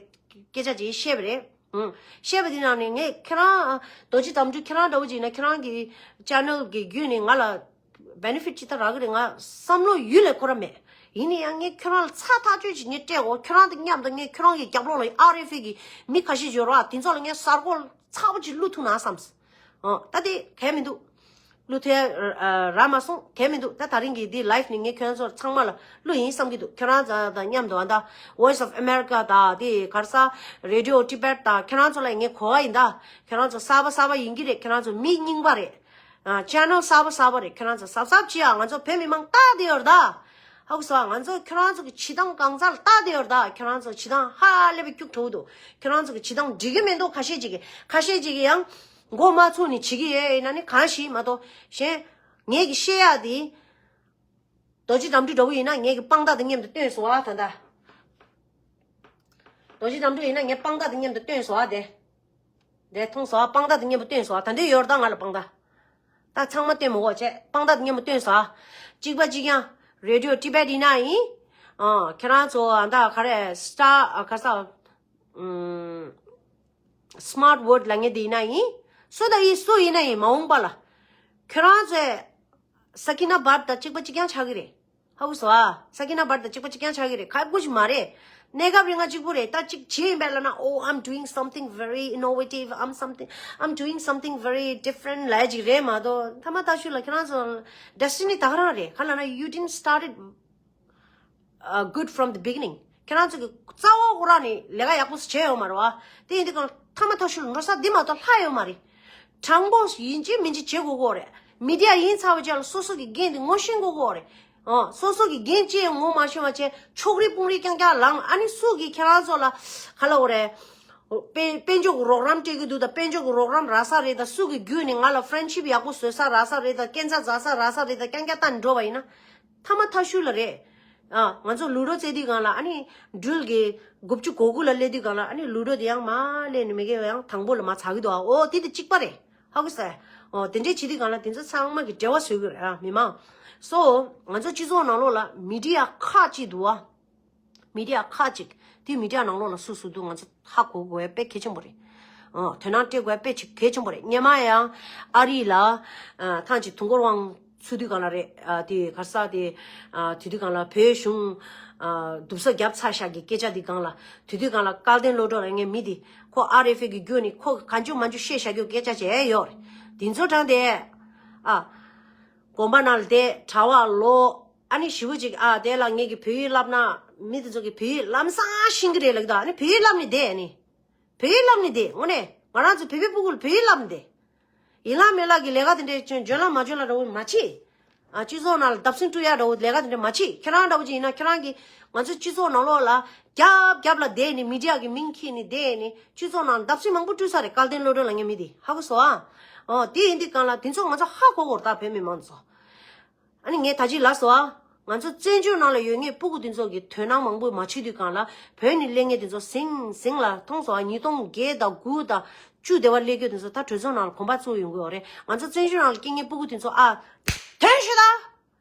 སྐད་ཆ་ཅིག་བཤད་པ་རེད། ཨུང་། བཤད་པ་དེ་ནང་ནས་ངས་ཁྱེད་རང་རྡོ་རྗེ་དམ་ཕྲུག་ཁྱེད་རང་འདྲ་བོ་ཅིག་ཡིན་ན་ཁྱེད་རང་གི་channel གི་བརྒྱུད་ནས་ང་ལ་benefit ཅིག་ད་རག་གི་རེད། ང་བསམ་བློ་ཡུལ་ལས་འཁོར་ར་མེད། ཡིན་ན་ཡང་ངས་ཁྱེད་རང་ལ་ཚ་ཐག་ཆོད་ཅིག་ངས་སྤྲད་གོ་ཁྱེད་རང་དང་མཉམ་དུ་ངས་ཁྱེད་རང་གི་རྒྱབ་ལོགས་ལ་ཨར་ཨེཕ་ཨེ་གི་མི་ཁ་ཤས་ཡོད་ར། དེ་ཚོ་ལ་ངས་གསར་འགོད་ཚ་པོ་ཅིག་བླུག་ཐུབ་ན་བསམས། ཨོ་ད་དེ་གལ་མི་འདུག་བླུག་ཐུབ་ཡ་རག་མ་སོང་། གལ་མི་འདུག་ད་དེ་རིང་གི་འདི་live ནི་ངས་ཁྱོད་ཚོར་ཚང་མ་ལ་བླུག་ཡིན་བསམ་གྱི་འདུག་ཁྱེད་རང་ཚོ་དང་མཉམ་དུ་ཨ་ད་Voice of America དང་དེ་ག་རེ་ཟེར་Radio Tibet དང་ཁྱེད་རང་ཚོ་ལ་ངས་གོ་བ་ཡིན། ད་ཁྱེད་རང་ཚོ་གསར་པ་གསར་པ་ཡིན་གྱི་རེད། ཁྱེད་རང་ཚོ་མི་རྙིང་པ་རེད། ཨ་channel གསར་པ་གསར་པ་རེད། ཁྱེད་རང་ཚོ་གཟབ་གཟབ་བྱེད་ཨ། ང་ཚོ་བོད་མི་མང་ལྟ་བསྡད་ཡོད་རེད་ད། ཧ་གོ་སོང་ང་ཚོ་ཁྱེད་རང་ཚོ་གི་བྱེད་སྟངས་གང་ཚར་ལྟ་བསྡད་ཡོད་རེད་ད། ཁྱེད་རང་ཚོ་བྱེད་སྟངས་ཧ་ལས་པའི་སྐྱུག་བྲོ་བོ་འདུག་ཁྱེད་རང་ཚོ་གི་བྱེད་སྟངས་འགྲིག་གི་མི་འདུག་ཁ་ཤས་ཅིག་གི་ཁ་ཤས་ཅིག་གི་ཡང་མགོ་མ་ཚོས་ནས་བྱེད་ཀྱི་ཡོད་ཡིན་ན་ནི་གང་ཞིག་མ་གཏོགས་གཞན་ངས་གི་བཤད་ཡག་དེ། རྡོ་རྗེ་འགྲམ་འདི་འདྲ་བོ་ཡིན་ན་ངས་གི་དཔང་རྟགས་དང་མཉམ་དུ་སྟོན་སོང་ཨ། ད་ལྟ་རྡོ་རྗེ་འགྲམ་འདི་འདྲ་ཡིན་ན་ངས་དཔང་རྟགས་དང་མཉམ་དུ་སྟོན་སོང་ཨ། དེ་དེ་མཐོང་སོང་ཨ། དཔང་རྟགས་དང་མཉམ་པོ་སྟོན་སོང་ཨ། ད་འདི་ཡོད་རེད་ད་ང་ལ་དཔང་རྟགས། ད་ཚང་མ་སྟོན་མི་དགོས་བྱས་དཔང་རྟགས་དང་མཉམ་པོ་སྟོན་སོང་ཨ། གཅིག་པ་གཅིག་རྐྱང་Radio Tibet ཡིན་ན་ཡིན། ཨ་ཁྱེད་རང་ཚོ་ཨ་ད་ག་རེ་Star ཨ་ག་ས་ཨུམ། Smart World ལབ་མཁན་དེ་ཡིན་ན་ཡིན། སུ་དང་ཡིན་སུ་ཡིན་ན་ཡིན་མ་འོངས་པ་ལ། ཁྱོད་རང་ཚོས་Sakina Bhatt དང་གཅིག་པ་གཅིག་རྐྱང་ཆགས་ཀྱི་རེད། ཧ་གོ་སོང་ཨ། Sakina Bhatt དང་གཅིག་པ་གཅིག་རྐྱང་ཆགས་ཀྱི་རེད། ཁག་པོ་ཞིག་མ་རེད། གནས་སྐབས་རིང་ང་གཅིག་པུ་རེད། ད་གཅིག་བྱས་ཡིན་པས་ལབ་ན། Oh, I'm doing something very innovative. I'm something, I'm doing something very different ལབ་ཅིག་རེད་མ་གཏོགས། ཐ་མ་ད་ཤུ་ལ་ཁྱེད་རང་ཚོ་destiny ད་ག་རང་རེད། ག་ལབ་ན། You didn't started uh, good from the beginning. ཁྱེད་རང་ཚོ་གི་རྩ་བ་ཁོ་རང་ནས་ལས་ཀ་ཡག་པོ་བྱས་ཡོད་མ་རེད་བ། དེ་ཡིན་དུས་གང་ཐ་མ་ཐ་ཤུལ་འགྲོ་ས་འདི་མ་གཏོགས་ལྷག་ཡོད་མ་རེད། དྲང་པོ་ཡིན་གཅིག་མིན་གཅིག་བྱེད་དགོས་ཀྱི་རེད། མི་ཌི་ཡ་ཡིན་ཚར་བ་ཅིག་ལ་སོ་སོ་གི་འགན་དེ་ངོ་ཤེས་དགོས་ཀྱི་རེད། ཨོ་སོ་སོ་གི་འགན་ཅི་ཡང་ངོ་མ་ཤེས་པ་བྱས་ཕྱོགས་རིས་དཔུང་རིས་རྐྱང་རྐྱང་ལངས། ཨ་ནི་སུ་གིས་ཁྱེད་རང་ཚོ་ལ་ག་ལབ་དགོས་རེད། དཔལ་དཔལ་འབྱོར་གྱི་རོགས་རམ་སྤྲད་ཀྱི་འདུག་ད་དཔལ་འབྱོར་གྱི་རོགས་རམ་རག་ས་རེད། ད་སུ་གི་བརྒྱུད་ནས་ང་ལ་friendship ཡག་པོ་བཟོ་ས་རག་ས་རེད། ད་སྐྱེན་ཚ་འཛག་ས་རག་ས་རེད། ད་རྐྱང་རྐྱང་ལྟ་ནས་འགྲོ་བ་ཡིན་ན། ཐ་མ་ཐ་ཤུལ་ལ་རེད། ཨ་ང་ཚོ་ལུ་ཌོ་རྩེ་དུས་སྒང་ལ་ཨ་ནི་འགྲུལ་གྱི་དགུ་བཅུ་གོ་དགུ་ལ་སླེབས་དུས་སྒང་ལ་ཨ་ནི་ལུ་ཌོ་དེ་ཡང་མ་སླེབས་ནས་མི་དགེ་བ་ཡང་དང་པོ་ལ་མ་ཚར་གི་འདུག་ཨ་ཨོ་དེ་དེ་གཅིག་པ་རེད། ཧ་གོ་སོང་། ཨོ་དེ་འདྲས་བྱེད་དུས་སྒང་ལ་དེ་ཚོ་ཚང་མ་གི་འབྲེལ་བ་བཟོ་གི་རེད། ཨ་མི་མང་། སོ་ང་ཚོ་སྤྱི་ཚོགས་ནང་ལོགས་ལ་མི་ཌི་ཡ་ཁག་ཅིག་འདུག་ཨ། མི་ཌི་ཡ་ཁག་ཅིག་དེ་མི་ཌི་ཡ་ནང་ལོགས་ལ་སུ་སུ་འདུག་ང་ཚོ་ཧ་གོ་དགོས་པ་དཔེ་གལ་ཆེན་པོ་རེད། ཨ་དོ་སྣང་སྤྲད་དགོས་པ་དཔེ་ཆེ་གལ་ཆེན་པོ་རེད། སྔོན་མ་ཡང་ཨ་རི་ལ་ཨ་ཐང་ཅིག་དུས་འཁོར་དབང་ཚུགས་དུས་སྒང་ལ་རེད། ཨ་དེ་ག་རེ་ཟེར་དེ་ཨ་དེ་དུས་སྒང་ལ་བོད་གཞུང་ཨ་རྡུབ་ས་བརྒྱབ་ཚར་ཤག་གི་སྐད་ཆ་དེ་སྒང་ལ་དེ་དུས་སྒང་ལ་སྐལ་ལྡན་བློ་གྲོས་ལབ་མཁན་མི་དེ་ཁོ་ཨར་ཨེཕ་ཨེ་གི་བརྒྱུད་ནས་ཁོ་གང་བྱུང་མང་བྱུང་བཤད་བཞག་རྒྱུ་སྐད་ཆ་བྱས་ཡོད་རེད། དེ་ཚོ་དྲངས་ཏེ་ཨ་དགོན་པ་ནང་ལ་བསྡད། གྲྭ་པ་ལོག་ཨ་ནི་ཞེ་པོ་ཅིག་ཨ་དེ་ལ་ངེད་ཀྱིས་བོད་ཡིག་བསླབ་ན་མི་དེ་ཚོ་གིས་བོད་ཡིག་ལམ་སང་ཤེས་ཀྱི་རེད་ལབ་ཀྱི་འདུག་ཨ་ནི་བོད་ཡིག་བསླབ་ནས་བསྡད། ཨ་ནི་བོད་ཡིག་བསླབ་ནས་བསྡད། དངོས་གནས་ང་རང་ཚོ་བོད་པའི་སྤུ་གུ་ལ་བོད་ཡིག་བསླབ་ནས་བསྡད། ཡིན་ལ་མིན་ལ་གི་ལས་ཀ་དེ་འདྲས་བྱོན་བྱོན་ལ་མ་བྱོན་ལ་འདྲ་བོ་མ་བྱེད། ཨ་སྤྱི་ཚོགས་ནང་ལ་བརྡབ་གསིག་སྤྲོད་ཡ་འདྲ་བོ་ལས་ཀ་དེ་འདྲས་མ་བྱེད། ཁྱེད་རང་འདྲ་བོ་ཅིག་ཡིན་ན་ཁྱེད་རང་གིས་ང་ཚོ་སྤྱི་ཚོགས་ནང་ལོགས་ལ་རྒྱབ་རྒྱབ་ལ་བསྡད་ནས་མི་ཌི་ཡ་གི་མིང་འཁྱེར་ནས་བསྡད་ནས་སྤྱི་ཚོགས་ནང་ལ་བརྡབ་གསིག་མང་པོ་སྤྲོད་ས་རེད། སྐལ་ལྡན་བློ་གྲོས་ལབ་མཁན་མི་དེ་ཧ་གོ་སོང་ཨ། ཨོ་དེ་ཡིན་དུས་སྒང་ལ་དེ་ཚོ་ང་ཚོ་ཧ་གོ་དགོས་རེད་ད་བོད་མི་མང་ཚོ། ཨ་ནི་ངས་ད་ཅི་ལབ་སོང་ཨ། ང་ཚོ་བཙན་བྱོལ་ནང་ལ་ཡོད་མཁན་སྤུ་གུ་དེ་ཚོ་གིས་དོ་སྣང་མང་པོ་མ་བྱེད་དུས་སྒང་ལ་བོད་ནས་སླེབས་མཁན་དེ་ཚོ་ཟིང་ཟིང་ལ་མཐོང་སོང་ཨ། ཉིས་སྟོང་བརྒྱད་དང་དགུ་དང་བཅུ་དེ་བ་སླེབས་མཁན་དེ་ཚོ་ད་གྲོས་ཚོགས་ནང་ལ་གོམ་པ་བཙུགས་ཡོང་གི་ཡོད་རེད། ང་ཚོ་བཙན་བྱོལ་ནང་ལ་སྐྱེས་མཁན་སྤུ་གུ་དེ་ཚོ་ཨ། ཐོན་ཤོག་ད།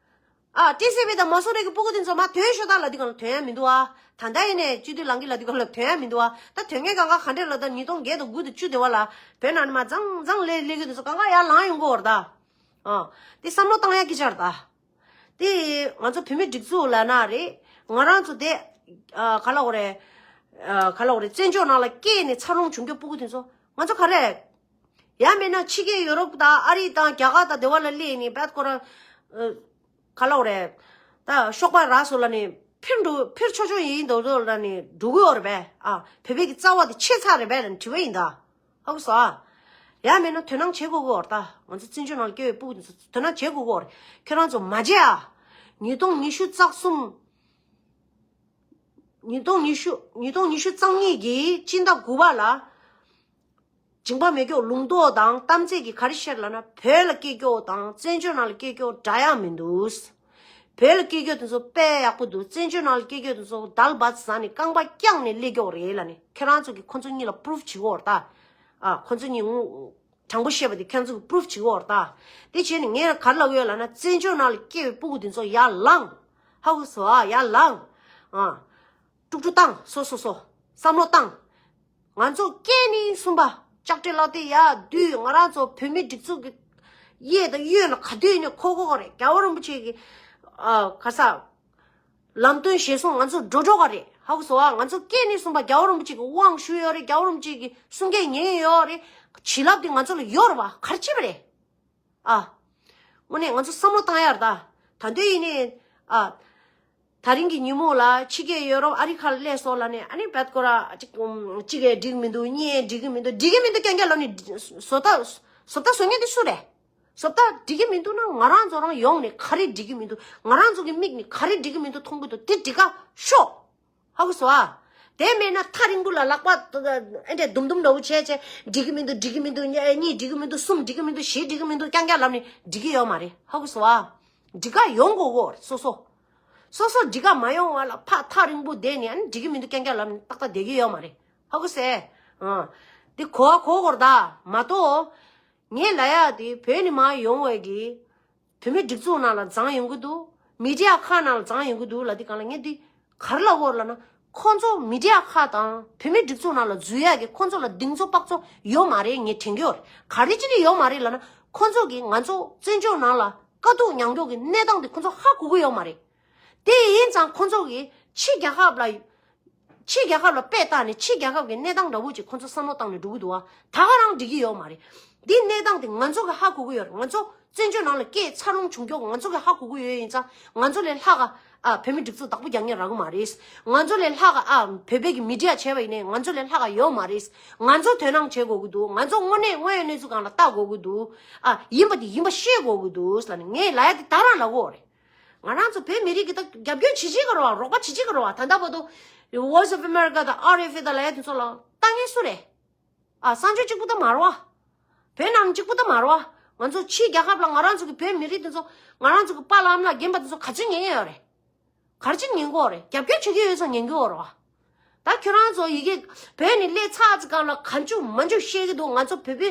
ཨ་ཊི་སི་ཝི་དང་མ་སུ་རི་གི་སྤུ་གུ་དེ་ཚོ་མར་ཐོན་ཤོག་ད་ལབ་དུས་སྒང་ལ་ཐོན་ཡ་མི་འདུག་ཨ། ད་ལྟ་ཡིན་ནའི་སྤྱི་འཐུས་ལངས་ཀྱི་ལབ་དུས་སྒང་ལ་ཐོན་ཡ་མི་འདུག་ཨ། ད་ཐོན་མཁན་གང་ག་ག་འདྲས་ལབ། ད་ཉིས་སྟོང་བརྒྱད་དང་དགུ་དང་བཅུ་དེ་བ་ལ་བོད་ནང་ནས་མར་འཛང་འཛང་སླེབས་སླེབས་མཁན་དེ་ཚོ་གང་ག་ཡར་ལངས་ཡོང་གི་ཡོད་རེད་ད། ཨ། དེ་བསམ་བློ་བཏང་ཡ་སྐད་ཆ་རེད་ད། དེ་ང་ཚོ་བོད་མི་སྒྲིག་འཛུགས་ལབ་ན་རེད། ང་རང་ཚོ་དེ་ཨ་ག་ལབ་དགོས་རེད། ཨ་ག་ལབ་དགོས་རེད། བཙན་བྱོལ་ནང་ལ་སྐྱེས་ནས་འཚར་ལོངས་བྱུང་མཁན་སྤུ་གུ་དེ་ཚོ་ང་ཚོ་ག་རེ། ཡང་མིན་ན་ཕྱི་རྒྱལ་ཡོ་རོབ་དང་ཨ་རི་དང་རྒྱ་གར་དང་དེ་བ་ལ་སླེབས་ནས་བད་ཁོ་རང་ཨ་ག་ལབ་དགོས་རེད། ད་གཤོག་པ་རག་སོང་ལབ་ནས་ཕེབས་འགྲོ་ཕེབས་ཆོག་ཆོག་ཡིན་འདུག་འདུག་ལབ་ནས་འགྲོ་གི་ཡོད་རེད་པས། ཨ་བོད་པའི་གི་རྩ་བ་དེ་ཆད་ཚར་རེད་པས་ལབ་ནས་དྲི་བ་ཡིན་ད། ཧ་གོ་སོང་ཨ། ཡང་མིན་ན་དོ་སྣང་བྱེད་དགོས་ཀྱི་ཡོད་རེད་ད། ང་ཚོ་བཙན་བྱོལ་ནང་སྐྱེ་བའི་སྤུ་གུ་དེ་ཚོ་དོ་སྣང་བྱེད་དགོས་ཀྱི་ཡོད་རེད། ཁྱེད་རང་ཚོ་མ་བརྗེད་ཨ། ཉིས་སྟོང་ཉི་ཤུ་རྩ་གསུམ་ ཉིས་སྟོང་ཉི་ཤུ་ཉིས་སྟོང་ཉི་ཤུ་རྩ་གཉིས་ཀྱི་སྤྱི་ཟླ་དགུ་པ་ལ། ཇིང་པ་མེ་སྒྱོགས་ལུང་རྟོགས་དང་གཏམ་ཚད་ཀྱིས་ག་རེ་བཤད་ལབ་ན། བོད་ལ་སྐད་སྒྱོགས་དང་བཙན་བྱོལ་ནང་ལ་སྐད་སྒྱོགས་འདྲ་ཡག་མི་འདུག་བོད་ལ་སྐད་སྒྱོགས་དེ་ཚོ་དཔེ་ཡག་པོ་འདུག་བཙན་བྱོལ་ནང་ལ་སྐད་སྒྱོགས་དེ་ཚོ་དལ་བ་ཟ་ནས་རྐང་པ་བརྐྱངས་ནས་སླེབས་སྒྱོགས་རེད་ལབ་ནས། ཁྱེད་རང་ཚོ་གིས་ཁོ་ཚོ་གཉིས་ལ་པུ་རུབ་བྱེད་དགོས་རེད་ད། ཨ། ཁོ་ཚོ་གཉིས་དྲང་པོ་བཤད་པ་དེ་ཁྱེད་ཚོ་གིས་པུ་རུབ་བྱེད་དགོས་རེད་ད། དེ་བྱས་ནས་ངས་ག་རེ་ལབ་ཡོད་ལབ་ན། བཙན་བྱོལ་ནང་ལ་སྐྱེས་པའི་སྤུ་གུ་དེ་ཚོ་ཡར་ལངས། ཧ་གོ་སོང་ཨ། ཡར་ལངས། ཨ། དཀྲུག་དཀྲུག་བཏང་། སོ་སོ་སོ་བསམ་བློ་བཏང་། ང་ཚོ་སྐྱེས་ནས་གསུམ་པ་ལྕགས་སྤྲེལ་ལག་དེ་ཡར་བསྡུས། ང་རང་ཚོ་བོད་མི་སྒྲིག་འཛུགས་ཀྱི་གཡས་དང་གཡོན་ལ་ག་དུས་ནས་འཁོར་འཁོར་ག་རེད། རྒྱལ་བ་རིན་པོ་ཆེ་གི། ཨ། ག་ས། ལམ་སྟོན་ཞལ་གསུང་ང་ཚོ་འགྲོ་འགྲོ་ག་རེད། ཧ་གོ་སོང་ཨ། ང་ཚོ་སྐྱེས་ནས་གསུམ་པ་རྒྱལ་བ་རིན་པོ་ཆེ་གི་དབང་ཞུས་ཡོད་རེད། རྒྱལ་བ་རིན་པོ་ཆེ་གི་གསུང་སྐད་ཉན་ཡོད་རེད། བྱིན་རླབས་དེ་ང་ཚོ་ལ་ཡོད་རེད་པ། ག་རེ་བྱས་པ་རེད། ཨ། དངོས་གནས་ང་ཚོ་བསམ་བློ་བཏང་ཡ་རེད་ད། ད་དུང་ཡིན་ནའི། ཨ། ད་རིང་གི་ཉིན་མོ་ལ་ཕྱི་རྒྱལ་ཡོ་རོབ་ཨ་རི་ཁ་ལ་སླེབས་སོང་ལབ་ནས། ཨ་ནི་བད་ཀོ་ར་གཅིག་གཅིག་གིས་འགྲིག་མི་འདུག་གཉིས་འགྲིག་གི་མི་འདུག་འགྲིག་གི་མི་འདུག་རྐྱང་རྐྱང་ལབ་ནས། བཟོ་ལྟ་བཟོ་ལྟ་བཟོ་མཁན་དེ་སུ་རེད། བཟོ་ལྟ་འགྲིག་གི་མི་འདུག་ན་ང་རང་ཚོ་རང་ཡོང་ནས་ག་རེ་འགྲིག་གི་མི་འདུག་ང་རང་ཚོ་གི་མིག་ནས་ག་རེ་འགྲིག་གི་མི་འདུག་མཐོང་གི་འདུག་དེ་འགྲིག་ག་ཤོག་ཧ་གོ་སོང་ཨ། དེ་མེད་ན་ཐག་རིང་པོ་ལ་ལག་པ་ཨེ་འདྲས་དུམ་དུམ་འདྲ་བོ་བྱས་བྱས། འགྲིག་གི་མི་འདུག་འགྲིག་གི་མི་འདུག་གཉིས་འགྲིག་གི་མི་འདུག་གསུམ་འགྲིག་གི་མི་འདུག་བཞི་འགྲིག་གི་མི་འདུག་རྐྱང་རྐྱང་ལབ་ནས་འགྲིག་གི་ཡོད་མ་རེད། ཧ་གོ་སོང་ཨ། འགྲིག་ག་ཡོང་དགོས་གོ། སོ་སོ། སོ་སོ་འགྲིག་ག་མ་ཡོང་བ་ལ་ཕར་ཐག་རིང་པོ་བསྡད་ནས། ཨ་ནི་འགྲིག་གི་མི་འདུག་རྐྱང་རྐྱང་ལབ་ནས་ཏག་ཏག་བསྡད་ཀྱི་ཡོད་མ་རེད། ཧ་གོ་སོང་ཨ། དེ་གོ་གོ་གོ་ར་ད་མ་གཏོགས། ངས་ལབ་ཡ་དེ་བོད་ནས་མར་ཡོང་བའི་གི་བོད་མི་སྒྲིག་འཛུགས་ནང་ལ་འཛུལ་ཡོང་གི་འདུག་མི་ཌི་ཡ་ཁག་ནང་ལ་འཛུལ་ཡོང་གི་འདུག་ལབ་དུས་སྒང་ལ་ངས་འདི་ག་རེ་ལབ་ཡོད་ལབ་ན། ཁོང་ཚོ་མི་ཌི་ཡ་ཁག་དང་བོད་མི་སྒྲིག་འཛུགས་ནང་ལ་འཛུལ་ཡ་གི་ཁོང་ཚོ་ལ་གདེང་ཚོད་དཔག་ཚོད་ཡོད་མ་རེད། ངས་དྲན་གྱི་ཡོད་རེད། ག་རེ་བྱས་ནས་ཡོད་མ་རེད་ལབ་ན། ཁོང་ཚོ་གིས་ང་ཚོ་བཙན་བྱོལ་ནང་ལ་དཀའ་སྡུག་མྱངས་མྱོང་གི་གནས་སྟངས་དེ་ཁོང་ཚོ་ཧ་གོ་གི་ཡོད་མ་རེད། དེ་ཡིན་ཙང་ཁོང་ཚོ་གིས་ཕྱི་རྒྱལ་ཁབ་ལ། ཕྱི་རྒྱལ་ཁབ་ལ་དཔེ་བལྟས་ནས་ཕྱི་རྒྱལ་ཁབ་ཀྱི་གནས་སྟངས་འདྲ་བོ་ཅིག་ཁོང་ཚོ་བསམ་བློ་བཏང་ནས་འགྲོ་གི་འདུག་བ། ད་ག་རང་འགྲིག་གི་ཡོད་མ་རེད། འདི་གནས་སྟངས་དེ་ང་ཚོ་གི་ཧ་གོ་གི་ཡོད་རེད། ང་ཚོ་བཙན་བྱོལ་ནང་ལ་སྐྱེས་འཚར་ལོངས་བྱུང་མྱོང་ང་ཚོ་གི་ཧ་གོ་གི་ཡོད། ཡིན་ཙང་ང་ཚོ་ལས་ལྷག་ག་ཨ་བོད་མི་སྒྲིག་འཛུགས་བདག་པོ་རྒྱག་མཁན་རག་གི་མ་རེད། ང་ཚོ་ལས་ལྷག་ག་ཨ་བོད་པའི་གི་མི་ཌི་ཡ་བྱས་པ་ཡིན་ནའི་ང་ཚོ་ལས་ལྷག་ག་ཡོད་མ་རེད། ང་ཚོ་དོ་སྣང་བྱེད་དགོས་ཀྱི་འདུག་ང་ཚོ་དངོས་གནས་དངོས་ཡོད་གནས་ཚུལ་སྒང་ལ་ལྟ་དགོས་ཀྱི་འདུག་ཨ་ཡིན་པ་དེ་ཡིན་པ་ཤེས་དགོས་ཀྱི་འདུག་ཟེར་ནས་ངས་ལབ་ཡ་དེ་ད་རང་ལབ་ཀྱི་ཡོད་རེད། ང་རང་ཚོ་བོད་མི་རིགས་ཀྱི་ད་རྒྱབ་སྐྱོར་བྱེད་ཀྱི་རེད་བ། རོགས་པ་བྱེད་ཀྱི་རེད་བ། ད་ལྟ་བར་དུ་Voice of America དང་ཨར་ཨེཕ་ཨེ་དང་ལབ་ཡ་དེ་ཚོ་ལ་ལྟ་མཁན་སུ་རེད། ཨ་གསར་འགྱུར་གཅིག་པུ་ད་མ་རེད་བ། བོད་ནང་གཅིག་པུ་ད་མ་རེད་བ། ང་ཚོ་ཕྱིའི་རྒྱལ་ཁབ་ལ་ང་རང་ཚོ་གི་བོད་མི་རིགས་དེ་ཚོ་ང་རང་ཚོ་གི་པཱ་ལགས་ཨ་མ་ལགས་རྒན་པ་དེ་ཚོ་ག་ཚོད་ཉན་ཡོད་རེད། ག་རེ་བྱས་ཉན་གྱི་ཡོད་རེད། རྒྱབ་སྐྱོར་བྱེད་ཀྱི་ཡོད་ཙང་ཉན་གྱི་ཡོད་རེད་བ། ད་ཁྱོད་རང་ཚོ་ཡི་གེ་བོད་ནས་སླེབས་ཚར་ཙམ་སྒང་ལ་གང་བྱུང་མང་བྱུང་བཤད་ཀྱི་འདུག་ང་ཚོ་བོད་པའི་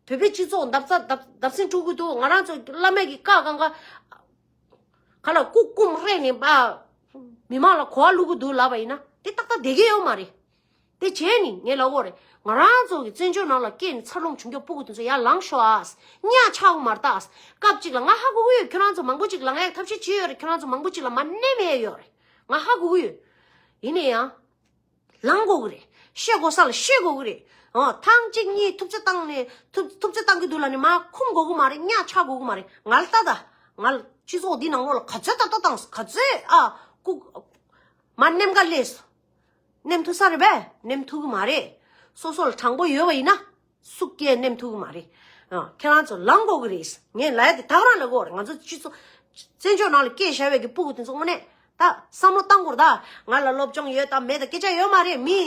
བོད་པའི་སྤྱི་ཚོགས་འདབ་རྩ་འདབ་འདབ་སེང་དཀྲུག་གི་འདུག་ང་རང་ཚོ་བླ་མེད་ཀྱི་བཀའ་གང་ག་ག་ལ་སྐུ་སྐུམ་རེ་ནས་པ་མི་མང་ལ་གོ་བ་བླུག་གི་འདུག་ལབ་པ་ཡིན་ན་དེ་ཏག་ཏག་བསྡད་ཀྱི་ཡོད་མ་རེད། དེ་བྱས་ནི་ངས་ལབ་ཡོད་རེད། ང་རང་ཚོ་གི་བཙན་བྱོལ་ནང་ལ་སྐྱེས་ནས་འཚར་ལོངས་བྱུང་རྒྱུ་སྤུ་གུ་དེ་ཚོ་ཡར་ལངས་ཤོག་ཨ། གཉའ་ཆག་མ་རེད་ད། སྐབས་གཅིག་ལ་ང་ཧ་གོ་གི་ཡོད། ཁྱོད་རང་ཚོ་མང་པོ་ཅིག་ལངས་ཡག་ཐབས་ཤེས་བྱས་ཡོད་རེད། ཁྱོད་རང་ཚོ་མང་པོ་ཅིག་ལ་མར་མནན་ཡས་ཡོད་རེད། ང་ཧ་གོ་གི་ཡོད། ཡིན་ན་ཡང་། ལངས་དགོས་ཀྱི་རེད། བཤད་དགོས་ས་ལ་བཤད་དགོས་ཀྱི་རེད། ཨོ་ཐེངས་གཅིག་གཉིས་ཐུབ་ཚོད་བཏང་ནས་ཐུབ་ཐུབ་ཚོད་བཏང་གི་འདུག་ལབ་ནས་མར་འཁུམ་དགོས་ཀྱི་མ་རེད། གཉའ་ཆག་དགོས་ཀྱི་མ་རེད། ང་ལ་ལྟ་ད། ང་ལ་སྤྱི་ཚོགས་འདི་ནང་ལོགས་ལ་ག་ཚོད་ཏག་ཏག་བཏང་སོང་། ག་ཚོད་ཨ་ཀུ་མར་མནན་ག་སླེབས་སོང་། མནན་ཐུབ་ས་རེད་པས། མནན་ཐུབ་ཀྱི་མ་རེད། སོ་སོ་ལ་དྲང་པོ་ཡོད་པ་ཡིན་ན། སུ་སྐད་མནན་ཐུབ་ཀྱི་མ་རེད། ཨ། ཁྱེད་རང་ཚོ་ལངས་དགོས་ཀྱི་རེད། ངས་ལབ་ཡ་དེ་ད་ག་རང་ལབ་དགོས་རེད། ང་ཚོ་སྤྱི་ཚོགས་བཙན་བྱོལ་ནང་ལ་སྐྱེས་བཞག་པའི་གི་སྤུ་གུ་དེ་ཚོ་དངོས་གནས་ད་བསམ་བློ་བཏང་དགོས་རེད་ད། ང་ལ་སློབ་སྦྱོང་ཡོད་དང་མེད་དང་སྐད་ཆ་ཡོད་མ་རེད། མི་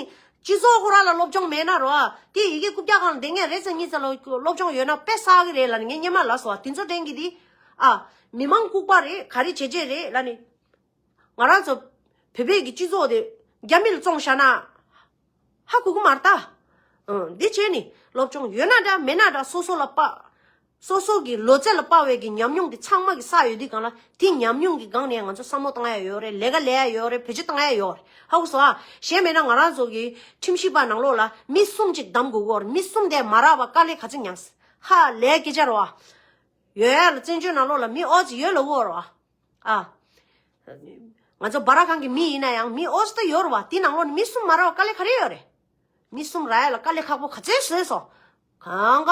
སྤྱི་ཚོགས་ཁོ་རང་ལ་སློབ་སྦྱོང་མེད་ན་རོ། ཨ། དེ་ཡི་གེ་རྐུབ་བཀྱག་སྒང་ལ་བསྡད་མཁན་རེད་ཙང་། གཉིས་ཙམ་ལ་སློབ་སྦྱོང་ཡོད་ན་དཔེ་བསགས་ཀྱི་རེད་ལབ་ནས་ངས་སྔོན་མ་ལབ་སོང་བ། དེ་ཚོ་དྲན་གི་དེ། ཨ། མི་མང་ལྐུགས་པ་རེད། ག་རེ་བྱེད་བྱེད་རེད་ལབ་ནས། ང་རང་ཚོ་བོད་པའི་གི་སྤྱི་ཚོགས་དེ་རྒྱ་མི་ལ་བཙོང་བཞག་ན་ཧ་གོ་གི་མ་རེད་ད། ཨང་། འདི་བྱས་ནི་སློབ་སྦྱོང་ཡོད་ན་འདྲ་མེད་ན་འདྲ། སོ་སོ་ལ་དཔག་སོ་སོ་གི་ལོ་ཚད་ལ་དཔག་པའི་གི་ཉམས་མྱོང་དེ་ཚང་མ་གི་བསགས་ཡོད་དུས་སྒང་ལ། དེ་ཉམས་མྱོང་གི་སྒང་ནས་ང་ཚོ་བསམ་བློ་བཏང་ཡ་ཡོད་རེད། ལས་ཀ་ལས་ཡ་ཡོད་རེད། བེད་སྤྱོད་བཏང་ཡ་ཡོད་རེད། ཧ་གོ་སོང་ཨ། གཞན་མེད་ན་ང་རང་ཚོ་གི་ཁྲིམས་ཞིབ་པ་ནང་ལོགས་ལ་མི་གསུམ་ཅིག་བདམས་དགོས་ཀྱི་ཡོད་རེད། མི་གསུམ་དེ་མ་རག་པ་དཀའ་ལས་ག་ཚོད་མྱངས། ཧ་ལས་སྐད་ཆ་རེད་བ། ཡོད་ཡ་ལ་བཙན་བྱོལ་ནང་ལོགས་ལ་མི་ཨོ་ཙི་ཡོད་ལབ་ཀྱི་ཡོད་རེད་བ། ཨ། ང་ཚོ་སྦ་ར་ཁང་གི་མི་ཡིན་ན་ཡང་མི་ཨོ་ཙི་ད་ཡོད་རེད་བ། དེ་ནང་ལོགས་ནས་མི་གསུམ་མ་རག་པ་དཀའ་ལས་ག་རེ་ཡོད་རེད། མི་གསུམ་རག་ཡ་ལ་དཀའ་ལས་ཁག་པོ་ག་ཚོད་བཟོས་སོང་། གང་ག་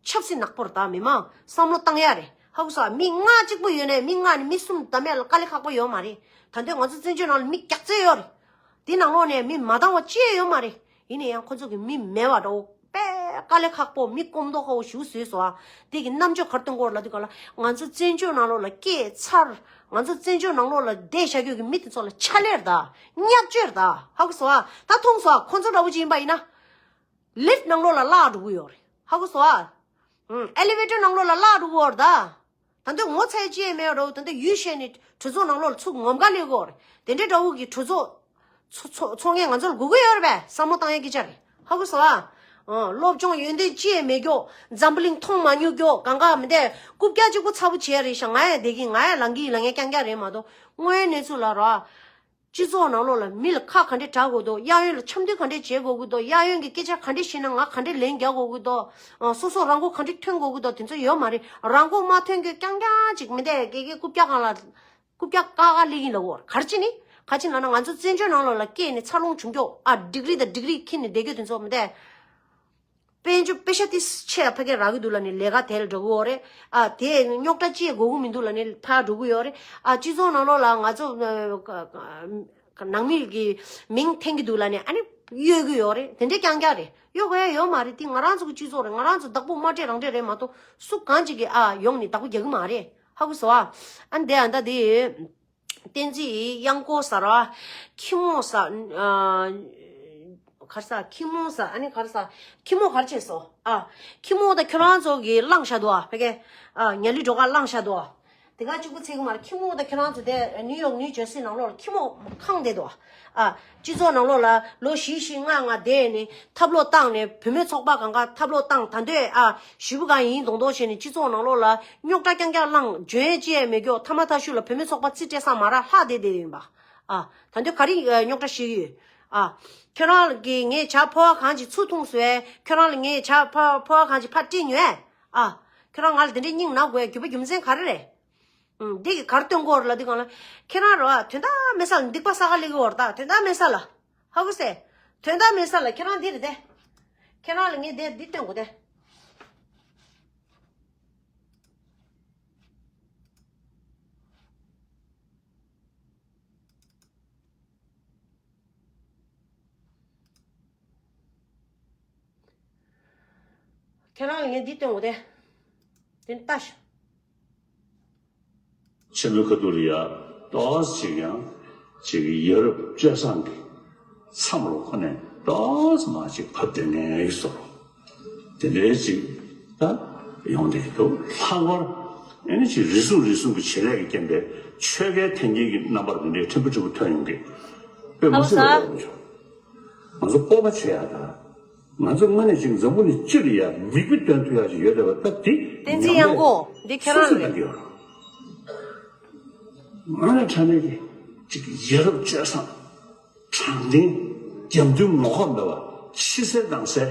ཆབ་སྲིད་ནག་པོ་རེད་ད། མི་མང་བསམ་བློ་བཏང་ཡ་རེད། ཧ་གོ་སོང་ཨ། མི་ལྔ་གཅིག་པུ་ཡོད་ནའི་མི་ལྔ་ནས་མི་གསུམ་བདམས་ཡ་ལ་དཀའ་ལས་ཁག་པོ་ཡོད་མ་རེད། ད་དུང་ང་ཚོ་བཙན་བྱོལ་ནང་ལ་མི་རྒྱགས་ཚད་ཡོད་རེད། དེ་ནང་ལོགས་ནས་མི་མ་བདམས་པ་ཅི་ཡང་ཡོད་མ་རེད། ཡིན་ན་ཡང་ཁོ་ཚོ་གི་མི་མེད་པ་འདྲ་བོ་དཔེ་ དཀའ་ལས་ཁག་པོ། མི་སྐོམ་མདོག་ཁ་པོ་ཞིག་བཟོས་སོང་ཨ། དེ་གི་རྣམ་དཔྱོད་ག་རེ་སྟོན་གྱི་ཡོད་རེད་ལབ་དུས་ག་ལ། ང་ཚོ་བཙན་བྱོལ་ནང་ལོགས་ལ་སྐྱེས་ཚར། ང་ཚོ་བཙན་བྱོལ་ནང་ལོགས་ལ་བསྡད་བཞག་རྒྱུ་གི་མི་དེ་ཚོ་ལ་ཕྱག་ལས་རེད་ད། བརྙས་བཅོས་རེད་ད། ཧ་གོ་སོང་ཨ། ད་མཐོང་སོང་ཨ། ཁོ་ཚོ་འདྲ་བོ་ཅིག་ཡིན་པ་ཡིན་ན། ལིཕ་ནང་ལོགས་ལ་བརླག་འགྲོ་གི་ཡོད་རེད། ཧ་གོ་སོང་ཨ། ཨེ་ལི་ཝེ་ཊར་ནང་ལོགས་ལ་བརླག་འགྲོ་གི་ཡོད་རེད་ད། ད་འདོད་ངོ་ཚ་ཅི་ཡང་མེད་རོ། ད་འདོད་ཡུལ་ཤེས་ནས་གྲོས་ཚོགས་ནང་ལོགས་ལ་ཚུགས་ངོམ་ག་ལས་གོ་རེད། དེ་འདྲའི་འདྲ་བོ་གི་གྲོས་ཚོགས་ཚོ་ཚོ་ཚོགས་མཁན་ང་ཚོ་ལ་དགོས་ཀྱི་ཡོད་རེད་པས། བསམ་བློ་བཏང་ཡ་སྐད་ཆ་རེད། ཧ་གོ་སོང་ཨ། ཨ། སློབ་སྦྱོང་ཡོན་ཏན་ཅི་ཡང་མེད་ཀྱོག་འཛམ་བུ་གླིང་མཐོང་མ་མྱོང་ཀྱོག་གང་ག་མི་འདས་རྐུབ་བཀྱག་གཅིག་པོ་ཚ་པོ་བྱས་རེད་ཤག་ང་ཡང་བསྡད་ཀྱི་ཡིན། ང་ཡང་ལངས་ཀྱི་ཡིན། ལངས་ཡ་རྐྱང་རྐྱང་རེད་མ་གཏོགས། དངོས་ཡོད་གནས་ཚུལ་ལ་རོ། སྤྱི་ཚོགས་ནང་ལོགས་ལ་མི་ལ་ཁ་ག་འདྲས་གྲག་དགོས་འདུག་གཡས་གཡོན་ལ་འཆམ་མཐུན་ག་འདྲས་བྱེད་དགོས་ཀྱི་འདུག་གཡས་གཡོན་གྱི་སྐད་ཆ་ག་འདྲས་བཤད་ན་ང་ག་འདྲས་ལན་རྒྱག་དགོས་ཀྱི་འདུག་ཨ། སོ་སོ་རང་མགོ་ག་འདྲས་ཐོན་དགོས་ཀྱི་འདུག་དེ་ཚོ་ཡོད་མ་རེད། རང་མགོ་མ་ཐོན་གྱི་རྐྱང་རྐྱང་ཅིག་མི་འདས་དགེ་རྒན་རྐུབ་བཀྱག་སྒང་ལ་རྐུབ་བཀྱག་ཀ་ཀ་སླེབས་ཀྱིན་ལ་འོར་ག་རེ་བྱས་ནི། ག་ཅི་ལབ་ན་ང་ཚོ་བཙན་བྱོལ་ནང་ལོགས་ལ་སྐྱེས་ནས་འཚར་ལོངས་བྱུང་ཀྱོག་ཨ། ཌིག་རི་དང་ཌིག་རི་འཁྱེར་ནས་བསྡད་ཀྱོག་དེ་ཚོ་མི་འདས། དཔལ་འབྱོར་པེ་ཤ་ཏི་ཆེ་ཕ་གི་རག་གི་འདུག་ལབ་ནས་ལས་ཀ་དེ་ལ་འགྲོ་གི་ཡོད་རེད། ཨ། དེ་རྙོག་དྲ་ཅི་ཡང་དགོས་ཀྱི་མི་འདུག་ལབ་ནས་ཕར་འགྲོ་གི་ཡོད་རེད། ཨ། སྤྱི་ཚོགས་ནང་ལོགས་ལ་ང་ཚོ་ཨ། ཨ། ནང་མི་གི་མིང་འཐེན་གྱི་འདུག་ལབ་ནས་ཨ་ནི་གཡོལ་གྱི་ཡོད་རེད། དེ་འདྲའི་རྐྱང་རྐྱང་རེད། གཡོལ་དགོས་ཡ་ཡོད་མ་རེད། དེ་ང་རང་ཚོ་གི་སྤྱི་ཚོགས་རེད། ང་རང་ཚོ་བདག་པོ་མ་སྤྲད་རང་སྤྲད་རེད་མ་གཏོགས་སུ་གང་ཅིག་གིས་ཨ་ཡོང་ནས་བདག་པོ་རྒྱག་གི་མ་རེད། ཧ་གོ་སོང་ཨ། ཨ་ནི་དེ་ཨ་ད་དེ། བསྟན་འཛིན་གཡང་འགོ་ཟེར་བ། ཁྱི་མོ་ཟེར། ཨ། ག་རེ་ཟེར། ཁྱི་མོ་ཟེར། ཨ་ནི་ག་རེ་ཟེར། ཁྱི་མོ་ག་རེ་བྱས་སོང་། ཨ། ཁྱི་མོ་ད་ཁྱོད་རང་ཚོ་གིས་བླངས་བཞག་འདུག་ཨ། ཕ་གི། ཨ། ཉ་ལི་སྒྲོལ་དཀར་བླངས་བཞག་འདུག་ཨ། དེ་ག་གཅིག་པུ་ཚད་གི་མ་རེད། ཁྱི་མོ་ད་ཁྱོད་རང་ཚོ་དེ་ནིའུ་ཡོག་ནིའུ་ཇར་སི་ནང་ལོགས་ལ་ཁྱི་མོ་ཁེངས་བསྡད་འདུག་ཨ། སྤྱི་ཚོགས་ནང་ལོགས་ལ་ལོ་བཞི་བཞི་ལྔ་ལྔ་བསྡད་ནས་ཐབས་ལོག་བཏང་ནས་བུད་མེད་ཚོགས་པ་གང་ག་ཐབས་ལོག་བཏང་། ད་འདོད་ཨ་ཞེ་པོ་གང་ཡིན་མདོག་མདོག་བྱས་ནས་སྤྱི་ཚོགས་ནང་ལོགས་ལ་རྙོག་དྲ་རྐྱང་རྐྱང་བསླངས། འཇོན་ཡས་ཅི་ཡས་མེད་ཀྱོག་མཐའ་མ་མཐའ་གཞུག་ལ་བུད་མེད་ཚོགས་པ་རྩིས་སྤྲད་ས་མ་རག་ལྷག་བསྡད་བསྡད་ཡིན་པ། ཨ། ད་འདོད་ག་རེ་ཨ་རྙོག་དྲ་བཤད་ཀྱི་ཡོད། ཨ། ཁྱོད་རང་གིས་ངའི་ཇ་ཕོར་བ་གང་ཅིག་ཚུར་འཐུང་སོང་ཨེ། ཁྱོད་རང་ལ་ངའི་ཇ་ཕོར་ཕོར་བ་གང་ཅིག་ཕར་སྤྲད་ཉོས་ཨེ། ཨ། ཁྱོད་རང་ང་ལ་དེ་འདྲའི་སྙིང་ན་དགོས་རྒྱུ་པ་རྒྱུ་མཚན་ག་རེ་རེད། ཨུམ། འདི་གི་གར་སྟོན་གོ་ར་ལ་འདི་གང་ལ། ཁྱེད་རང་རོ། དོན་དག་མེད་ས་ལ་སྡིག་པ་བསགས་ག་ལེ་གི་འོར་ད་དོན་དག་མེད་ས་ལ། ཧ་གོ་སེ། དོན་དག་མེད་ས་ལ་ཁྱེད་རང་འདི་རེད་དེ། ཁྱེད་རང་ལ་ངས་འདི་འདི་སྟོན་གོ་དེ། ཁྱེད་རང་ལ་ངས་འདི་སྟོན་གོ་དེ། དེ་ལྟ་ཤོག་ཆེན་མོའི་ཁ་ཐུག་ལ་ཡ་ཏོག་ཙམ་ཅིག་ཡང་ཅིག་ཡ་རབས་སྤྱོད་བཟང་གི་མཚམས་རུ་ཁོ་ནས་ཏོག་ཙམ་མ་ཅིག་བབས་བསྡད་མཁན་ཡོད་བཟོ་རུ། དེ་འདྲའི་ཅིག་ད་ཡོང་བསྡད་ཀྱི་འདུག་ལྷག་པར་ཨ་ནི་ཅིག་རེ་ཟུང་རེ་ཟུང་གི་བྱེད་ལས་ཀྱི་རྐྱེན་པས་ཆོལ་ཁའི་འཐེན་འཁྱེར་གྱི་རྣམ་པར་དེ་འདྲའི་ཕྲན་བུ་ཕྲན་བུ་ཐོན་ཡོང་གི་དཔེ་མ་ཨ་སྲིད་ལ་ས། འོག་མི་ཆོག་ང་ཚོ་སྤོབས་པ་བྱེད་ཡ་ད། ང་ཚོ་དངོས་གནས་ཅིག་འཛམ་བུ་གླིང་སྤྱི་ལ་ཡ་མིག་དཔེ་སྟོན་ཐུབ་ཡ་ཅིག་ཡོད་བསྡད་པ་ད་དེ་བསྟན་འཛིན་གཡང་འགོ་འདི་ཁྱེད་རང་སུ་སུ་རེད། གནང་གི་ཡོད་རེད། ང་ལ་དྲང་གནས་ཀྱི་ཅིག་ཡ་རབས་སྤྱོད་བཟང་། དྲང་བདེན། རྒྱབ་མདུན་ངོ་ལྐོག་མེད་པ། ཕྱི་གསལ་ནང་གསལ།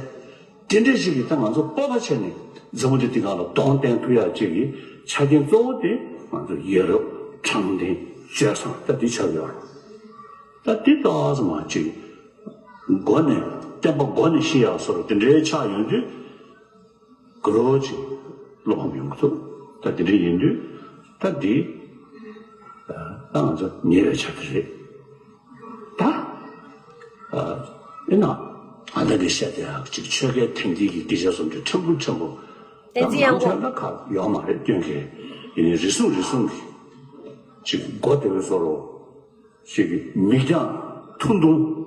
དེ་འདྲས་ཅིག་གིས་ད་ང་ཚོ་སྤོབས་པ་བྱས་ནས་འཛམ་བུ་གླིང་འདི་སྒང་ལ་གདོང་བསྟན་ཐུབ་ཡ་ཅིག་གི་ཆ་རྐྱེན་གཙོ་བོ་དེ་ང་ཚོ་ཡ་རབས། དྲང་བདེན། སྤྱོད་བཟང་ད་འདི་ཆགས་ཡོད་རེད། ད་འདི་ཏོག་ཙམ་མ་ཅིག་མགོ་ནས་བསྟན་པ་མགོ་ནས་ཤི་ཡག་བཟོ་འདྲ་དེ་འདྲའི་ཆགས་ཡོང་དུས་དགའ་རོགས་ཅིག་བློ་ཕམ་ཡོང་གི་འདུག་ད་དེ་འདྲ་ཡིན་དུས་ད་འདི་ད་ང་ཚོ་ཉེ་བའི་ཆ་དེ་རེད། ད་ཨེ་ན་ང་ད་འདི་བཤད་དེ་ཡག་ཅིག་ཆོལ་ཁའི་འཐེན་འཁྱེར་གྱི་སྐད་ཆ་བཟོ་འདྲ་ཕྲན་བུ་ཕྲན་བུ་ད་བསྟན་འཛིན་གཡང་འགོ་ང་ཚོ་ད་ག་ཡོད་མ་རེད་སྟོན་མཁན་ཡིན་ནའི་རེ་ཟུང་རེ་ཟུང་གི་ཅིག་མགོ་དེ་བས་བཟོ་རོགས། ཞིག་གིས་མིག་རྒྱང་ཐུང་ཐུང་།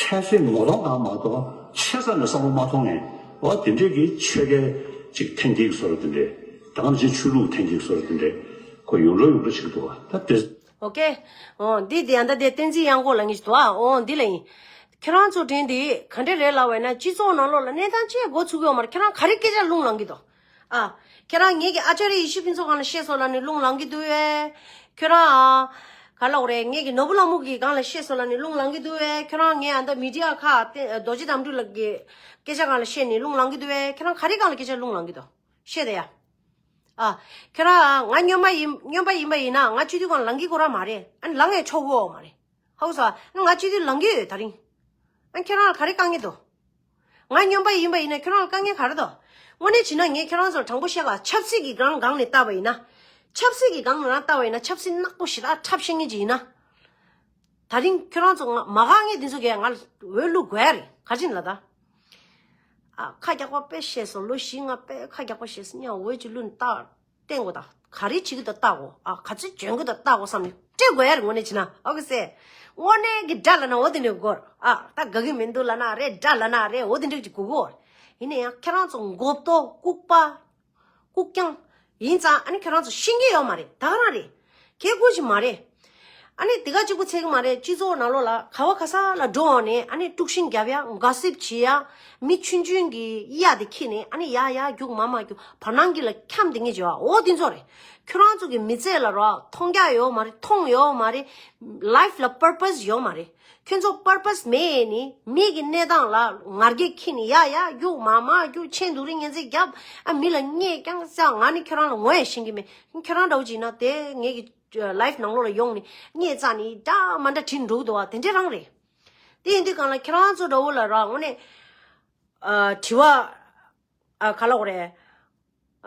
འཕྲལ་སེལ་ངོ་གདོང་དང་མ་གཏོགས་ཆེ་ས་ནས་བསམ་བློ་མ་ཐོངས་ངས། འོ་དེ་འདྲས་ཀྱི་ཆོལ་ཁའི་ཅིག་འཐེན་འཁྱེར་བཟོ་འདྲ་དེ་འདྲས། ད་ག་ནང་བཞིན་ཆོས་ལུགས་འཐེན་འཁྱེར་བཟོ་འདྲ་དེ་འདྲས་ཁོ་ཡོང་འགྲོ་ཡོང་འགྲོ་བྱེད་ཀྱི་འདུག་བ་ད་དེ། ཨོ་ཀེ། འོ་འདི་དེ་ཡང་ད་དེ་བསྟན་འཛིན་གཡང་འགོ་ལབ་མཁན་ཞིག་འདུག་ཨ། འོ་འདི་ལ་ཡིན། ཁྱེད་རང་ཚོ་དྲན་དེ་ག་འདྲས་རེད་ལབ་པ་ཡིན་ན་སྤྱི་ཚོགས་ནང་ལོགས་ལ་གནས་སྟངས་ཅི་འགོ་ཚུགས་ཀྱི་ཡོད་མ་རེད། ཁྱེད་རང་ག་རེ་སྐད་ཆ་རླུང་ལངས་ཀྱི་འདུག་ཨ། ཁྱེད་རང་ངེད་ཀྱི་ཨ་ཅཱརྱ་ཡེ་ཤེས་ཕུན་ཚོགས་སྒང་ལ་བཤད་སོང་ལབ་ནས་རླུང་ལངས་ཀྱི་འདུག་བས། ཁྱོད་རང་ཨ། ག་ལབ་དགོས་རེད། ངེད་ཀྱི་ནོར་བུ་གླང་མ་གི་སྒང་ལ་བཤད་སོང་ལབ་ནས་རླུང་ལངས་ཀྱི་འདུག་བས། ཁྱོད་རང་ངས་ཨ་མདའ་མི་ཌི་ཡ་ཁག་རྡོ་རྗེ་དམ་ཕྲུག་ལགས་ཀྱི་སྐད་ཆ་སྒང་ལ་བཤད་ནས་རླུང་ལངས་ཀྱི་འདུག་བས། ཁྱོད་རང་ག་རེ་སྒང་ལ་སྐད་ཆ་རླུང་ལངས་ཀྱི་འདུག་བཤད་དེ་ཡ། ཨ། ཁྱོད་རང་ཨ། ང་སྨྱོན་པ་ཡིན་སྨྱོན་པ་ཡིན་པ་ཡིན་ན་ང་སྤྱི་འཐུས་སྒང་ལ་ལངས་ཀྱི་ཁོ་རང་མ་རེད། ཨ་ནི་ལངས་ཡས་ཆོག་གི་ཡོད་མ་རེད། ཧ་གོ་སོང་ཨ། ང་སྤྱི་འཐུས་ལངས་ཀྱི་ཡོད་ད་རིང་། ཨ་ཁྱེད་རང་ལ་ག་རེ་དཀའ་ངལ་འདུག་ང་སྨྱོན་པ་ཡིན་པ་ཡིན་ན་ཁྱོད་རང་ལ་དཀའ་ངལ་ག་རེ་འདུག་དངོས་གནས་བྱས་ན་ངས་ཁྱོད་རང་ཚོར་དྲང་པོ་བཤད་ག་ཆབ་སྲིད་ཀྱི་སྒང་སྒང་ནས་བལྟས་པ་ཡིན་ན། ཆབ་སྲིད་ཀྱི་སྒང་ནས་རང་བལྟས་པ་ཡིན་ན་ཆབ་སྲིད་ནག་པོ་ཞེ་དྲག་འཁྲབ་ཤེས་མཁན་ཅིག་ཡིན་ན། ད་རིང་ཁྱོད་རང་ཚོ་ང་མ་དགའ་མཁན་དེ་ཚོ་གས་ང་ལ་འོས་བླུག་དགོས་ཡ་རེད། ག་རེ་ཡིན་ལབ་ད། ཨ་ཁ་རྒྱག་པ་དཔེ་ཤེས་སོང་། ལོ་བཞི་ལྔ་དཔེ་ཁ་རྒྱག་པ་ཤེས་སོང་། ཉ་འོད་ཀྱི་ལུན་བཏགས་བསྟན་དགོས་ད། ག་རེ་བྱེད་ཀྱི་འདུག་བལྟ་དགོས། ཨ་ག་ཚོད་འཇོན་གྱི་འདུག་བལྟ་དགོས་བསམ་ནས་སྤྲད་དགོས་ཡ་རེད། དངོས་གནས་བྱས་ན་ཨོ་ཁེ་སེ། དངོས་གནས་ཀྱི་དགྲ་ལབ་ན་འོ་དེ་འདྲ་དགོས། ཨ་ད་དགའ་གི་མི་འདུག་ལབ་ན་རེད། དགྲ་ལབ་ན་རེད། འོ་དེ་འདྲ་ཅིག་དགོས་གོ། ཡིན་ན་ཡང་ཁྱེད་རང་ཚོ་མགོ་བཏོག་ལྐུགས་པ་ལྐུགས་རྐྱང་ཡིན་ཙང་ཨ་ནི་ཁྱེད་རང་ཚོ་ཤེས་ཀྱི་ཡོད་མ་རེད། ད་ག་རང་རེད། ཁྱད་ཁོ་ཞིག་མ་རེད། ཨ་ནི་དེ་ག་གཅིག་པུ་ཚད་ཀྱི་མ་རེད། སྤྱི་ཚོགས་ནང་ལོགས་ལ་ག་བ་ག་ས་ལ་འགྲོ་འོང་ནས་ཨ་ནི་དཀྲུག་ཤིང་རྒྱབ་ཡ། ག་སིབ་བྱེད་ཡ། མི་ཆུང་ཆུང་གི་གཡའ་དེ་ཁྱེར་ནས་ཨ་ནི་ཡ་ཡ་རྒྱུག་མ་མ་རྒྱུག་བར་སྣང་གི་ལ་འཁྱམ་དེ་ངེས་བྱེད་པ་འོ་དེ་ཚོ་རེད། ཁྱོད་རང་ཚོ་གི་མི་ཚེ་ལ་རོ་མཐོང་རྒྱ་ཡོད་མ་རེད། མཐོང་ཡོད་མ་རེད། ལའིཕ་ལ་པར་པས་ཡོད་མ་རེད། ཁྱོད་ཚོ་པར་པས་མེད་ནི་མི་གི་གནས་སྟངས་ལ་ངར་སྐད་ཁྱེར་ནས་ཡ་ཡ་རྒྱུག་མ་མ་རྒྱུག་ཆེ་འདུག་རེ་ངན་ཚིག་རྒྱབ། ཨ་མི་ལ་བརྙས་རྐྱང་བཅག་ང་ནི་ཁྱོད་རང་ལ་ངོ་ཡ་ཤེས་ཀྱི་མེད། ཁྱོད་རང་འདྲ་བོ་ཅིག་ཡིན་ན་དེ་ངེད་ཀྱི་ལའིཕ་ནང་ལོགས་ལ་ཡོང་ནས་བརྙས་བཅག་ནི་འདྲ་མ་འདྲ་བྲིས་འགྲོ་གི་འདུག་བ། དེ་འདྲ་རང་རེད། དེ་ཡིན་དུས་གང་ལ་ཁྱེད་རང་ཚོ་འདྲ་བོ་ལ་ར་དངོས་གནས་ཨ་དྲི་བ་ཨ་ག་ལབ་དགོས་རེད།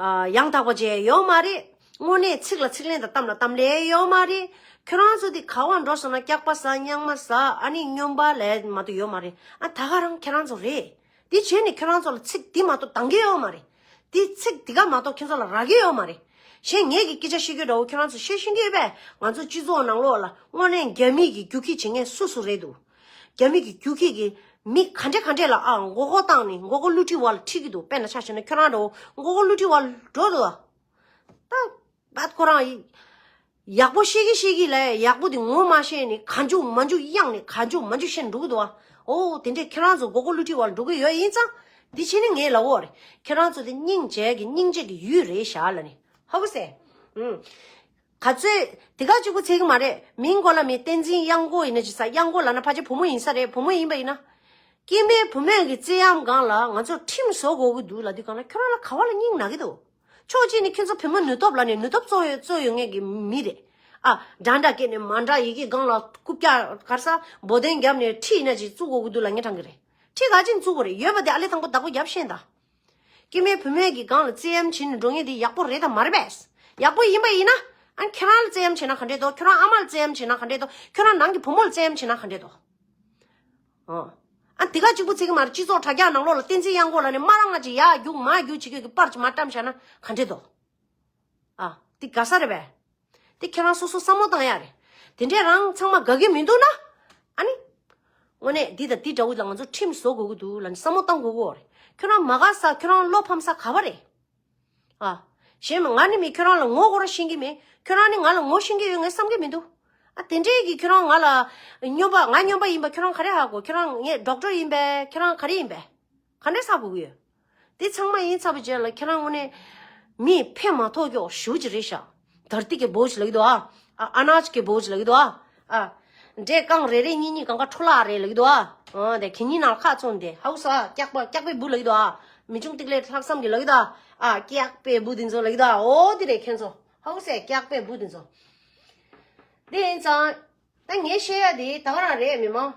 ཨ་ཡང་དག་པ་བྱས་ཡོད་མ་རེད། དངོས་གནས་ཚིག་ལ་ཚིག་ལན་དང་གཏམ་ལ་གཏམ་ལན་ཡོད་མ་རེད། ཁྱོད་རང་ཚོ་དེ་ག་བ་འགྲོ་སོང་ན་སྐྱག་པ་ཟ་རྙིང་མ་ཟ་ཨ་ནི་སྨྱོན་པ་ལས་མ་གཏོགས་ཡོད་མ་རེད། ཨ་ད་ག་རང་ཁྱེད་རང་ཚོ་རེད། དེ་བྱས་ནས་ཁྱོད་རང་ཚོ་ལ་ཚིག་དེ་མ་གཏོགས་འདང་གི་ཡོད་མ་རེད། དེ་ཚིག་དེ་ག་མ་གཏོགས་ཁྱོད་ཚོ་ལ་རག་གི་ཡོད་མ་རེད། གཞན་ངེད་ཀྱི་སྐད་ཆ་བཤད་རྒྱུ་འདྲ་བོ་ཁྱོད་རང་ཚོ་བཤད་ཤེས་ཀྱི་ཡོད་པས། ང་ཚོ་སྤྱི་ཚོགས་ནང་ལོགས་ལ་དངོས་གནས་རྒྱ་མི་གི་རྒྱུག་ཁྱི་བྱེད་མཁན་སུ་སུ་རེད་འདུག་རྒྱ་མི་གི་རྒྱུག་ཁྱི་གི་མི་ག་འདྲ་ག་འདྲས་ལ་ཨ་མགོ་སྐོར་བཏང་ནས་མགོ་སྐོར་བསླུ་བྲིད་བ་ལ་ཁྲིད་ཀྱི་འདུག་དཔེར་ན་ཆ་བཞག་ན་ཁྱོད་རང་འདྲ་བོ་མགོ་སྐོར་བསླུ་བྲིད་བ་ལ་འགྲོ་འདུག་ད་བད་ཁོ་རང་ཡི་ཡག་པོ་ཤེས་ཀྱི་ཤེས་ཀྱི་ལས་ཡག་པོ་དེ་ངོ་མ་ཤེས་ནས་ག་འཇུག་མ་འཇུག་གཡེང་ནས་ག་འཇུག་མ་འཇུག་བཤད་འགྲོ་གི་འདུག་བ། ཨོ་དེ་འདྲས་ཁྱེད་རང་ཚོ་མགོ་སྐོར་བསླུ་བྲིད་བ་ལ་འགྲོ་གི་ཡོད་ཡིན་ཙང་འདི་བྱས་ནས་ངས་ལབ་འོ་རེད། ཁྱེད་རང་ཚོ་དེ་སྙིང་རྗེ་གི་སྙིང་རྗེ་གི་ཡུལ་རེད་ཤག་ལབ་ནས་ཧ་གོ་སེ། ཨུམ། ག་ཚོད་དེ་ག་གཅིག་པུ་ཚད་ཀྱི་མ་རེད། མིང་གོ་ལ་མི་བསྟན་འཛིན་གཡང་འགོ་ཡིན་ན་ཅི་ས། གཡང་འགོ་ལབ་ན་ཕལ་ཆེར་བུ་མོ་ཡིན་ས་རེད། བུ་མོ་ཡིན་པ་ཡིན་ན། སྐྱེ་དམན་བུད་མེད་ཀྱི་བརྩེ་གཡམ་སྒང་ལ་ང་ཚོ་ཁྲིམས་བཟོ་དགོས་ཀྱི་འདུག་ལབ་དུས་སྒང་ལ་ཁྱོད་རང་ལ་ག་བ་ལ་སྙིང་ན་གི་འདུག་ཕྱོགས་གཅིག་ནས་ཁྱོད་ཚོ་བུ་མོ་ནུས་སྟོབས་ལབ་ནས་ནུས་སྟོབས་བཙོག་ཡོད་བཙོག་ཡོད་མཁན་གྱི་མི་རེད། ཨ་འདྲ་འདྲ་སྐད་ནས་མ་འདྲ་ཡི་གེ་སྒང་ལ་རྐུབ་བཀྱག་གར་ས་འབོ་དོན་བརྒྱབ་ནས་ཁྲིད་ཡིན་ན་ཅིག་བཙུགས་དགོས་ཀྱི་འདུག་ལབ་ངས་དྲང་གི་རེད། ཁྲིད་ག་ཅིག་བཙུགས་དགོས་རེད། ཡོད་པ་དེ་ཨ་ལེ་དང་པོ་བདག་པོ་རྒྱབ་ཤེས་ད། སྐྱེ་དམན་བུད་མེད་ཀྱི་སྒང་ལ་བཙན་གཡེམ་བྱེད་ནས་འགྲོ་མཁན་དེ་ཡག་པོ་རེད་དམ་མ་རེད་པས། ཡག་པོ་ཡིན་པ་ཡིན་ན། ཨ་ཁྱོད་རང་ལ་བཙན་གཡེམ་བྱེད་ན་ག་འདྲས་འདུག་ཁྱོད་རང་ཨ་མ་ལ་བཙན་གཡེམ་བྱེད་ན་ག་འདྲས་འདུག་ཁྱོད་རང་ནང་གི་བུ་མོ་ལ་བཙན་གཡེམ་བྱེད་ན་ག་འདྲས་འདུག་ཨོ། ཨ་དེ་ག་གཅིག་པུ་ཚིག་གི་མ་རེད། སྤྱི་ཚོགས་དྲ་རྒྱ་ནང་ལོགས་ལ་བསྟན་འཛིན་གཡང་འགོ་ལ་ནི་མ་རང་ང་ཅིག་ཡག་རྒྱུག་མ་རྒྱུག་བྱེད་ཀྱི་པར་ཅིག་མ་བཀྲམ་བཞག་ན་ག་འདྲས་འདུག་ཨ་དེ་དགའ་ས་རེད་པས། དེ་ཁྱེད་རང་སོ་སོ་བསམ་བློ་བཏང་ཡ་རེད། དེ་འདྲས་རང་ཚང་མ་དགའ་གི་མི་འདུག་ན། ཨ་ནི། དངོས་གནས་འདི་དང་འདི་འདྲ་བོ་ལ་ང་ཚོ་ཁྲིམས་བཟོ་དགོས་ཀྱི་འདུག་ལབ་ནས་བསམ་བློ་བཏང་དགོས་ཀྱི་ཡོད་རེད། ཁྱོད་རང་མ་དགའ་ས་ཁྱོད་རང་བློ་ཕམ་ས་ག་བ་རེད། ཨ། གཞན་མ་ང་ནི་མི་ཁྱོད་རང་ལ་ངོ་ཁོ་རང་ཤེས་ཀྱི་མེད། ཁྱོད་རང་ནི་ང་ལ་ངོ་ཤེས་ཀྱི་ཡོད་ངས་བསམ་གྱི་མི་འདུག་ཨ་དེ་འདྲས་ཀྱི་ཁྱོད་རང་ང་ལ་སྨྱོན་པ་ང་སྨྱོན་པ་ཡིན་པ་ཁྱོད་རང་ག་རེ་ཧ་གོ་ཁྱོད་རང་ངས་ཌོག་ཊར་ཡིན་པས་ཁྱོད་རང་ག་རེ་ཡིན་པས། ག་འདྲས་ཟ་དགོས་ཀྱི་ཡོད། དེ་ཚང་མ་ཡིན་ཚར་བའི་རྗེས་ལ་ཁྱེད་རང་དངོས་གནས་མིས་ཕན་མ་ཐོགས་ཀྱོག་ཞུ་ཅི་རེད་ཤག་དར་ཏི་གི་བོ་ཅི་ལ་གི་དོ་ཨ། ཨ་ཨ་ན་ཅི་གི་བོ་ཅི་ལ་གི་དོ་ཨ། ཨ། འདྲེ་རྐང་རེ་རེ་གཉིས་གཉིས་གང་ག་འཕྲོ་བརླག་རེད་ལ་གི་དོ་ཨ། ཨ་དེ་ཁྱེད་གཉིས་ནང་ཁ་ཚོང་དེ་ཧའུ་ས་སྐྱག་པ་སྐྱག་པའི་བུ་ལ་གི་དོ་ཨ། མི་ཆུང་ཏིག་ལེ་ལྷག་བསམ་གི་ལ་གི་དོ་ཨ། ཨ་སྐྱག་པའི་བུ་དེ་ཚོ་ལ་གི་དོ་ཨ། ཨོ་དེ་རེད་ཁྱེད་ཚོ་ཧའུ་སའི་སྐྱག་པའི་བུ་དེ་ཚོ། དེ་ཡིན་ཙང་། ད་ངས་བཤད་ཡ་དེ་ད་ག་རང་རེད་མི་མང་།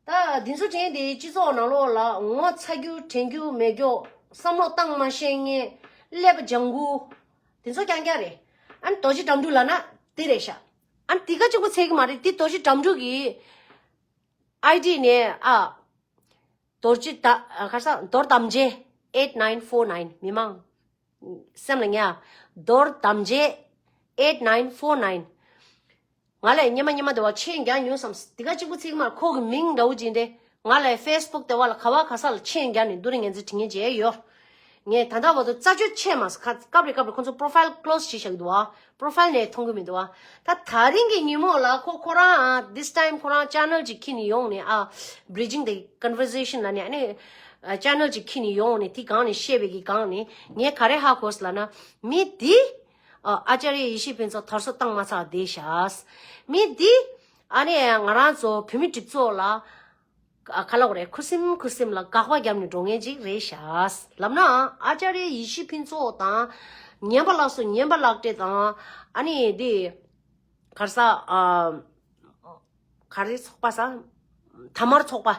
ད་འདི་ཚོ་དྲན་དེ་སྤྱི་ཚོགས་ནང་ལོགས་ལ་ངོ་ཚ་རྒྱུ་དྲན་རྒྱུ་མེད་རྒྱུ་བསམ་བློ་བཏང་མ་ཤེས་མཁན་ཀླད་པ་ལྗང་གུ་དེ་ཚོ་རྐྱང་རྐྱང་རེད། ཨ་ནི་རྡོ་རྗེ་འགྲམ་འབྲུ་ལབ་ན་དེ་རེད་ཤག་ཨ་ནི་དེ་ག་གཅིག་པོ་ཚད་ཀྱི་མ་རེད། དེ་རྡོ་རྗེ་འགྲམ་འབྲུ་གི་ཨའི་ཌི་ནས་ཨ། རྡོ་རྗེ་ད་ཨ་ཁ་སང་རྡོར་དམ་རྗེ་eight nine four nine མི་མང་། སེམས་ལ་ངས་རྡོར་དམ་རྗེ་eight nine four nine། ང་ལས་སྙེ་མ་སྙེ་མ་དེ་བ་མཆན་རྒྱག་མྱོང་བསམ། དེ་ག་གཅིག་པུ་ཚིག་མར་ཁོ་གི་མིང་འདྲ་བོ་ཅིག་འདི་ང་ལས་ཕེ་སི་བུག་དེ་བ་ལ་ག་བ་ག་ས་ལ་མཆན་རྒྱག་ནས་སྡུག་རུས་ངན་ཚིག་དྲི་ངན་བྱས་ཡོད། ངས་ད་ལྟ་བར་དུ་རྩ་ཆོད་ཆད་མ་སོང་། ཁ་སྐབས་རེ་སྐབས་རེ་ཁོ་ཚོ་པོ་རོ་ཕའིལ་ཀློ་སི་བྱས་བཞག་གི་འདུག་བ། པོ་རོ་ཕའིལ་ནས་མཐོང་གི་མི་འདུག་བ། ད་ད་རིང་གི་ཉིན་མོ་ལ་ཁོ་ཁོ་རང་ཨ་this time ཁོ་རང་ཆེ་ནལ་ཅིག་ཁྱེར་ནས་ཡོང་ནས་ཨ་Bridging the Conversation ལབ་ནས་ཨ་ནི་ཆེ་ནལ་ཅིག་ཁྱེར་ནས་ཡོང་ནས་དེ་སྒང་ནས་བཤད་པའི་གི་སྒང་ནས་ངས་ག་རེ་ཧ་གོ་སོང་ལབ་ན། མི་འདི་ཨ་ཨ་ཅཱརྱ་ཡེ་ཤེས་ཕུན་ཚོགས་དར་སྲོལ་བཏང་མ་ཚར་བསྡད་ཤག་མི་འདི་ཨ་ནི་ང་རང་ཚོ་བོད་མི་སྒྲིག་འཛུགས་ལ། ཨ་ག་ལབ་དགོས་རེད། ཁུ་སིམ་ཁུ་སིམ་ལ་དགག་པ་བརྒྱབ་ནས་འགྲོ་མཁན་ཅིག་རེད་ཤག་ལབ་ན་ཨ་ཅཱརྱ་ཡེ་ཤེས་ཕུན་ཚོགས་དང་ངན་པ་ལགས་སུ་ངན་པ་ལག་སྤྲད་དང་ཨ་ནི་འདི་ག་རེ་ཟ་ཨ་ག་རེ་ཚོགས་པ་ཟ་དར་དམར་ཚོགས་པ་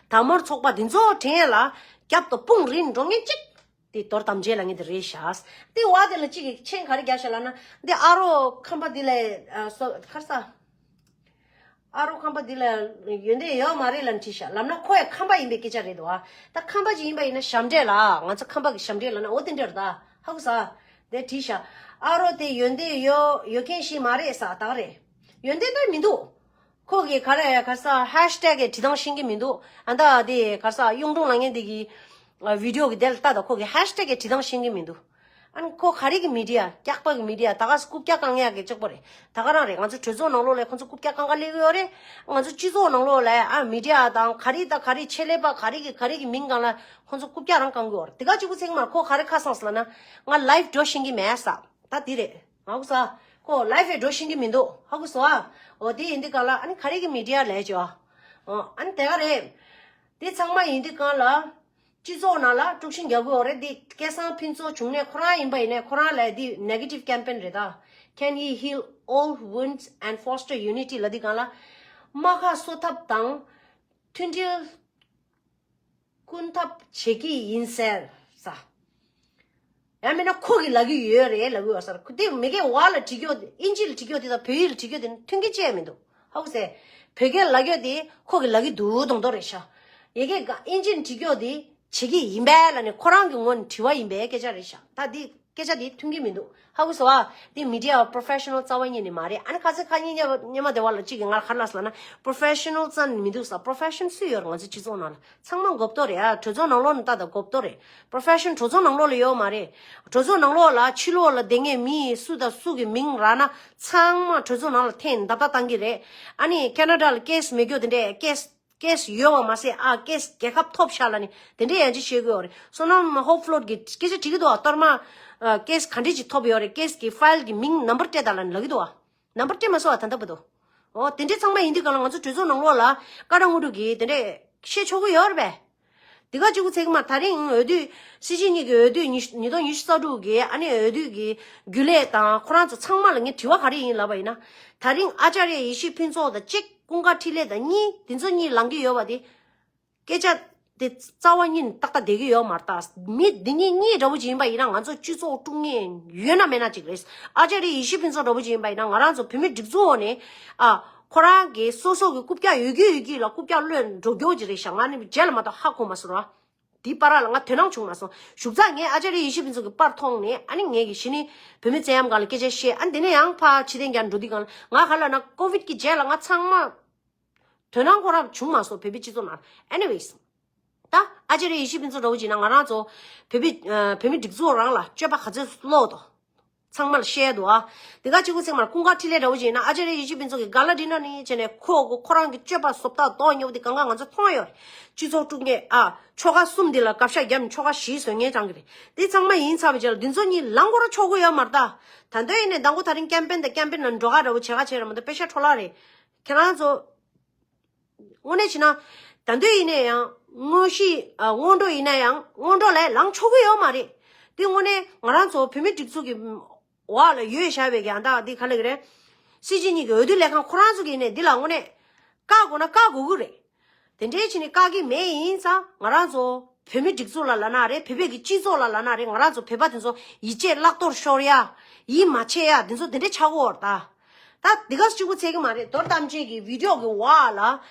དར་དམར་ཚོགས་པ་འདི་ཚོ་དྲན་ལ་རྒྱབ་ཏུ་དཔུང་རིང་འགྲོ་མཁན་ཅིག་དེ་རྡོར་དམ་རྗེ་ལབ་མཁན་དེ་རེད་ཤག་དེ་བ་དེ་ལ་གཅིག་གིས་མཆན་ག་རེ་རྒྱག་ཤག་ལབ་ན་འདི་ཨ་རོགས་ཁམས་པ་འདི་ལ་ཨ་སོ་ག་རེ་ཟ། ཨ་རོ་ཁམས་པ་འདི་ལ་ཡོན་ཏན་ཡོད་མ་རེད་ལབ་ནས་བྲིས་ཤག་ལབ་ན་ཁོ་ཡང་ཁམས་པ་ཡིན་པའི་སྐད་ཆ་རེད་འདུག་ཨ། ད་ཁམས་པ་ཅིག་ཡིན་པ་ཡིན་ན་ཞབས་འདྲེན་ལ་ང་ཚོ་ཁམས་པ་གི་ཞབས་འདྲེན་ལབ་ན་འོ་དེ་འདྲ་རེད་ད། ཧ་གོ་ས། དེ་བྲིས་ཤག་ཨ་རོ་དེ་ཡོན་ཏན་ཡོད་ཡོད་མཁན་ཞིག་མ་རེད་ས་ད་ག་རེད། ཡོན་ཏན་ད་མི་འདུག་ཁོ་གིས་ག་རེ་ག་ས་ཧེཤ་ཏེག་གི་བྲིས་སྟངས་ཤེས་ཀྱི་མི་འདུག་ཨ་ད་དེ་ག་ས་གཡུང་དྲུང་ལབ་མཁན་དེ་གི་ཨ་བི་ཌིའོ་གི་དེ་ལ་ལྟ་ད་ཁོ་གིས་ཧེཤ་ཏེག་གི་བྲིས་སྟངས་ཤེས་ཀྱི་མི་འདུག་ཨ་ནི་ཁོ་ག་རེ་གི་མི་ཌི་ཡ་སྐྱག་པ་གི་མི་ཌི་ཡ་ད་ག་ས་རྐུབ་བཀྱག་བཀང་ཡག་གི་གཅིག་པོ་རེད། ད་ག་རང་རེད། ང་ཚོ་གྲོས་ཚོགས་ནང་ལོགས་ལ་ཁོ་ཚོ་རྐུབ་བཀྱག་བཀང་ག་སླེབས་ཀྱི་ཡོད་རེད། ང་ཚོ་སྤྱི་ཚོགས་ནང་ལོགས་ལ་ཨ་མི་ཌི་ཡ་དང་ག་རེ་ད་ག་རེ་ཆེད་ལས་པ་ག་རེ་གི་ག་རེ་གི་མིང་སྒང་ལ་ཁོ་ཚོ་རྐུབ་བཀྱག་རང་བཀང་གི་ཡོད་རེད། དེ་ག་གཅིག་པུ་ཚེག་མ་ཁོ་ག་རེ་ཁ་སང་ཟེར་ལབ་ན་ང་ལའིབ་འགྲོ་ཤེས་ཀྱི་མེད་ས། ད་དེ་རེད། ཧ་གོ་ས། ཁོ་ལའིབ་ལ་འགྲོ་ཤེས་ཀྱི་མི་འདུག་ཧ་གོ་སོང་ཨ། འོ་དེ་ཡིན་དུས་གང་ལ་ཨ་ནི་ག་རེ་གི་མི་ཌི་ཡ་ལས་ཅོ། ཨ་ནི་དེ་ག་རེད། དེ་ཚང་མ་ཡིན་དུས་གང་ལ། སྤྱི་ཚོགས་ནང་ལ་དཀྲུག་ཤིང་རྒྱག་དགོས་རེད། འདི་སྐལ་བཟང་ཕུན་ཚོགས་འབྱུང་གནས་ཁོ་རང་ཡིན་པ་ཡིན་ནའི་ཁོ་རང་ལ་འདི་ནེ་གེ་ཊིབ་ཀེམ་པེན་རེད་ད། Can he heal old wounds and foster unity ལབ་དུས་གང་ལ། རྨ་ཁ་གསོ་ཐབས་དང་མཐུན་སྒྲིལ་སྐུལ་ཐབས་བྱེད་ཀྱི་ཡིན་ཟེར་ས། ཡང་མིན་ན་ཁོ་གིས་ལབ་ཀྱི་ཡོད་རེད་ལབ་ཀྱི་ཡོད་ས་རེད། ཁོ་དེ་མི་སྒེར་བ་ལ་བྲིས་ཀྱོག་དེ་ཨིན་ཇི་ལ་བྲིས་ཀྱོག་དེ་དང་བོད་ཡིག་ལ་བྲིས་ཀྱོག་དེ་མཐུན་རྐྱེན་ཅི་ཡང་མི་འདུག་ཧ་གོ་སོང་། བོད་སྐད་ལབ་ཀྱོག་དེ་ཁོ་གིས་ལབ་ཀྱི་འདུག་མདོག་མདོག་རེད་ཤག་ཡ་གི་ཨིན་ཇི་ལ་བྲིས་ཀྱོག་དེ་བྱེད་ཀྱི་ཡིན་པས་ལབ་ནས་ཁོ་རང་གི་ངོས་ནས་དྲི་བ་ཡིན་པའི་སྐད་ཆ་རེད་ཤག་ད་འདི་སྐད་ཆ་དེ་མཐུན་གྱི་མི་འདུག་ཧ་གོ་སོང་བ། འདི་མི་ཌི་ཡ་པོ་རོ་ཕེ་ཤ་ནལ་རྩ་བ་ཉིད་ནས་མ་རེད། ཨ་ནི་ཁ་སང་ཁ་ཉིན་སྙེ་མ་སྙེ་མ་བདེ་བ་ལ་གཅིག་གིས་ང་ག་རེ་ལབ་སོང་ལབ་ན་པོ་རོ་ཕེ་ཤ་ནལ་རྩ་ནས་མི་འདུག་ས། པོ་རོ་ཕེ་ཤ་ནལ་སུ་ཡོད་རེད་ང་ཚོ་སྤྱི་ཚོགས་ནང་ལ། ཚང་མ་མགོ་བཏོག་རེད་ཨ། གྲོས་ཚོགས་ནང་ལོགས་ནས་ལྟ་དང་མགོ་བཏོག་རེད། པོ་རོ་ཕེ་ཤ་ནལ་གྲོས་ཚོགས་ནང་ལོགས་ལ་ཡོད་མ་རེད། གྲོས་ཚོགས་ནང་ལོགས་ལ་ཕྱི་ལོགས་ལ་བསྡད་མཁན་མི་སུ་དང་སུ་གི་མིང་རག་ན་ཚང་མ་གྲོས་ཚོགས་ནང་ལ་འཐེན་འདབ་ལྟ་བཏང་གི་རེད། ཨ་ནི་ཁེ་ན་ཌ་ལ་ཀེ་སི་མེད་རྒྱུ་དེ་འདྲས་ཀེ་སི་ཀེ་སི་ཡོད་པ་མ་ཟད་ཨ་ཀེ་སི་རྒྱལ་ཁབ་ཐོབ་ཤག་ལབ་ནི་དེ་འདྲས་ཡང་ཅི་བཤད་གི་ཡོད་རེད། བསོད་ནམས་ཧོབ་ཕློད་ཀྱི་སྐད་ཆ་དྲི་གི་འདུག་ཨ། གཏོར་མ་ཀེ་སི་ག་འདྲས་ཅིག་ཐོབ་ཡོད་རེད། ཀེ་སི་གི་ཕའིལ་གི་མིང་ནམ་བར་སྤྲད་དང་ལབ་ནི་ལབ་གི་འདུག་ཨ། ནམ་བར་སྤྲད་མ་སོང་བ་ད་ལྟ་བར་དུ། འོ་དེ་འདྲའི་ཚང་མ་ཡིན་དུས་གང་ལ་ང་ཚོ་གྲོས་ཚོགས་ནང་ལོགས་ལ་ཀ་ར་ངོ་ཀྲུག་གིས་དེ་འདྲས་བཤད་ཆོག་གི་ཡོད་རེད་པས། འདི་ག་གཅིག་པུ་ཚེག་མ་ད་རིང་འོས་བསྡུ་སྲིད་སྤྱི་གཉིས་ཀྱི་འོས་བསྡུ་ཉི་ཉིས་སྟོང་ཉི་ཤུ་རྩ་དྲུག་གི་ཨ་ནི་འོས་བསྡུ་གི་རྒྱུན་ལས་དང་ཁོ་རང་ཚོ་ཚང་མ་ལ་ངས་དྲི་བ་ག་རེ་ཡིན་ལབ་པ་ཡིན་ན། ད་རིང་ཨ་ཅཱརྱ་ཡེ་ཤེས་ཕུན་ཚོགས་དང་གཅིག་ཀུན་དགའ་འཕྲིན་ལས་དང་གཉིས་འདི་ཚོ་གཉིས་ལངས་ཀྱི་ཡོད་པ་དེ། སྐད་ཆ་དེ་རྩ་བ་ཉིད་ནས་ཏག་ཏག་བསྡད་ཀྱི་ཡོད་མ་རེད་ད། མི་འདི་གཉིས་གཉིས་འདྲ་བོ་ཅིག་ཡིན་པ་ཡིན་ན་ང་ཚོ་སྤྱི་ཚོགས་དཀྲུག་མཁན་ཡོད་ན་མེད་ན་ཅིག་རེད། ཨ་ཅཱརྱ་ཡེ་ཤེས་ཕུན་ཚོགས་འདྲ་བོ་ཅིག་ཡིན་པ་ཡིན་ན་ང་རང་ཚོ་བོད་མི་སྒྲིག་འཛུགས་འོག་ནས་ཨ་ཁོ་རང་གི་སོ་སོ་གི་རྐུབ་བཀྱག་ཡོད་ཀྱི་ཡོད་ཀྱི་ལ་རྐུབ་བཀྱག་གློད་འགྲོ་རྒྱུ་ཅིག་རེད་ཤག་ང་ནི་རྗེས་ལ་མ་གཏོགས་ཧ་གོ་མ་སོང་ར། དེའི་བར་ལ་ང་དོ་སྣང་བྱུང་མ་སོང་། ཞུགས་ཚགས་ངས་ཨ་ཅཱརྱ་ཡེ་ཤེས་ཕུན་ཚོགས་ཀྱི་པར་མཐོང་ནས་ཨ་ནི་ངས་ཀྱི་གཞི་ནས་བོད་མི་ཚད་ཡམ་སྒང་ལ་སྐད་ཆ་བཤད། ཨ་འདི་ནས་ཡང་ཕར་ཕྱི་བསྟན་རྒྱག་འགྲོ་དུས་སྒང་ལ་ང་ག་ལ་ན་ཀོ་ཝིད་ཀྱི་རྗེས་ལ་ང་ཚང་མ་དོ་སྣང་ཁོ་རང་བྱུང་མ་སོང་བོད་པའི་སྤྱི་ཚོགས་ནང་། Anyways། ད་ཨ་ཅཱརྱ་ཡེ་ཤེས་ཕུན་ཚོགས་འདྲ་བོ་ཅིག་ན་ང་རང་ཚོ་བོད་པའི་ཨ་བོད་མི་སྒྲིག་འཛུགས་རང་ལ་སྤྱོད་པ་ག་ཚོད་ལོག་འདུག་ཚང་མ་ལ་བཤད་འདུག་ཨ། དེ་ག་གཅིག་པུ་ཚེག་མར་ཀུན་དགའ་འཕྲིན་ལས་འདྲ་བོ་ཅིག་ན་ཨ་ཅཱརྱ་ཡེ་ཤེས་ཕུན་ཚོགས་ཀྱི་ག་ལ་འདྲི་ན་ནི་བྱས་ནས་ཁོ་གོ་ཁོ་རང་གི་སྤྱོད་པ་བཟོ་ལྟ་མདོག་ཉེས་པོ་དེ་གང་ག་ང་ཚོ་མཐོང་ཡོད་རེད། སྤྱི་ཚོགས་དཀྲུག་མཁན་ཨ་ཆོལ་ཁ་གསུམ་འདི་ལ་དགག་བཞག་བརྒྱབ་ནས་ཆོལ་ཁ་བཞི་བཟོ་མཁན་ཅང་གི་རེད། དེ་ཚང་མ་ཡིན་ཚར་བའི་རྗེས་ལ་འདི་ཚོ་གཉིས་ལངས་ཁོ་རང་ཆོག་གི་ཡོད་མ་རེད་ད། ད་འདོད་ཡིན་ནས་མདང་དགོང་ད་རིང་ཀེམ་པེན་དང་ཀེམ་པེན་ལ་འགྲོ་ག་འདྲ་བོ་བྱེད་ག་བྱེད་ར་མ་གཏོགས་པེ་ཤ་འཕྲོ་བརླག་རེད། ཁྱེད་རང་ཚོ། དངོས་གནས་བྱས་ན། ད་འདོད་ཡིན་ནའི་ཡང་དངོས་གཞི་ཨ་སྔོན་འགྲོ་ཡིན་ན་ཡང་སྔོན་འགྲོ་ལས་ལངས་ཆོག་གི་ཡོད་མ་རེད། འདི་དངོས་གནས་ང་རང་ཚོ་བོད་མི་སྒྲིག་འཛུགས་ཀྱི་འོག་ལ་ཡོད་བཞག་པའི་གི་ཨ་ད་འདི་ག་ལབ་ཀྱི་རེད། སྲིད་སྤྱི་གཉིས་ཀྱི་འོས་བསྡུ་ལས་ཁང་ཁོ་རང་ཚོ་གིས་ནས་འདི་ལ་དངོས་གནས་བཀག་དགོས་ན་བཀག་དགོས་ཀྱི་རེད། དེ་འདྲའི་བྱས་ནས་བཀག་གི་མེད་ཡིན་ཙང་ང་རང་ཚོ་བོད་མི་སྒྲིག་འཛུགས་ལ་ལབ་ན་རེད། བོད་པའི་གི་སྤྱི་ཚོགས་ལ་ལབ་ན་རེད། ང་རང་ཚོ་བོད་པ་དེ་ཚོ་ཡིད་ཆེས་བརླག་གཏོར་ཤོར་ཡ། ཡིད་མ་ཆེས་ཡ་དེ་ཚོ་དེ་འདྲའི་ཆགས་ཀྱི་ཡོད་རེད་ད། ད་འདི་ག་གཅིག་པུ་ཚེག་གི་མ་རེད། རྡོར་གཏམ་ཅན་གྱི་བི་ཌིའོ་གི་འོག་ལ་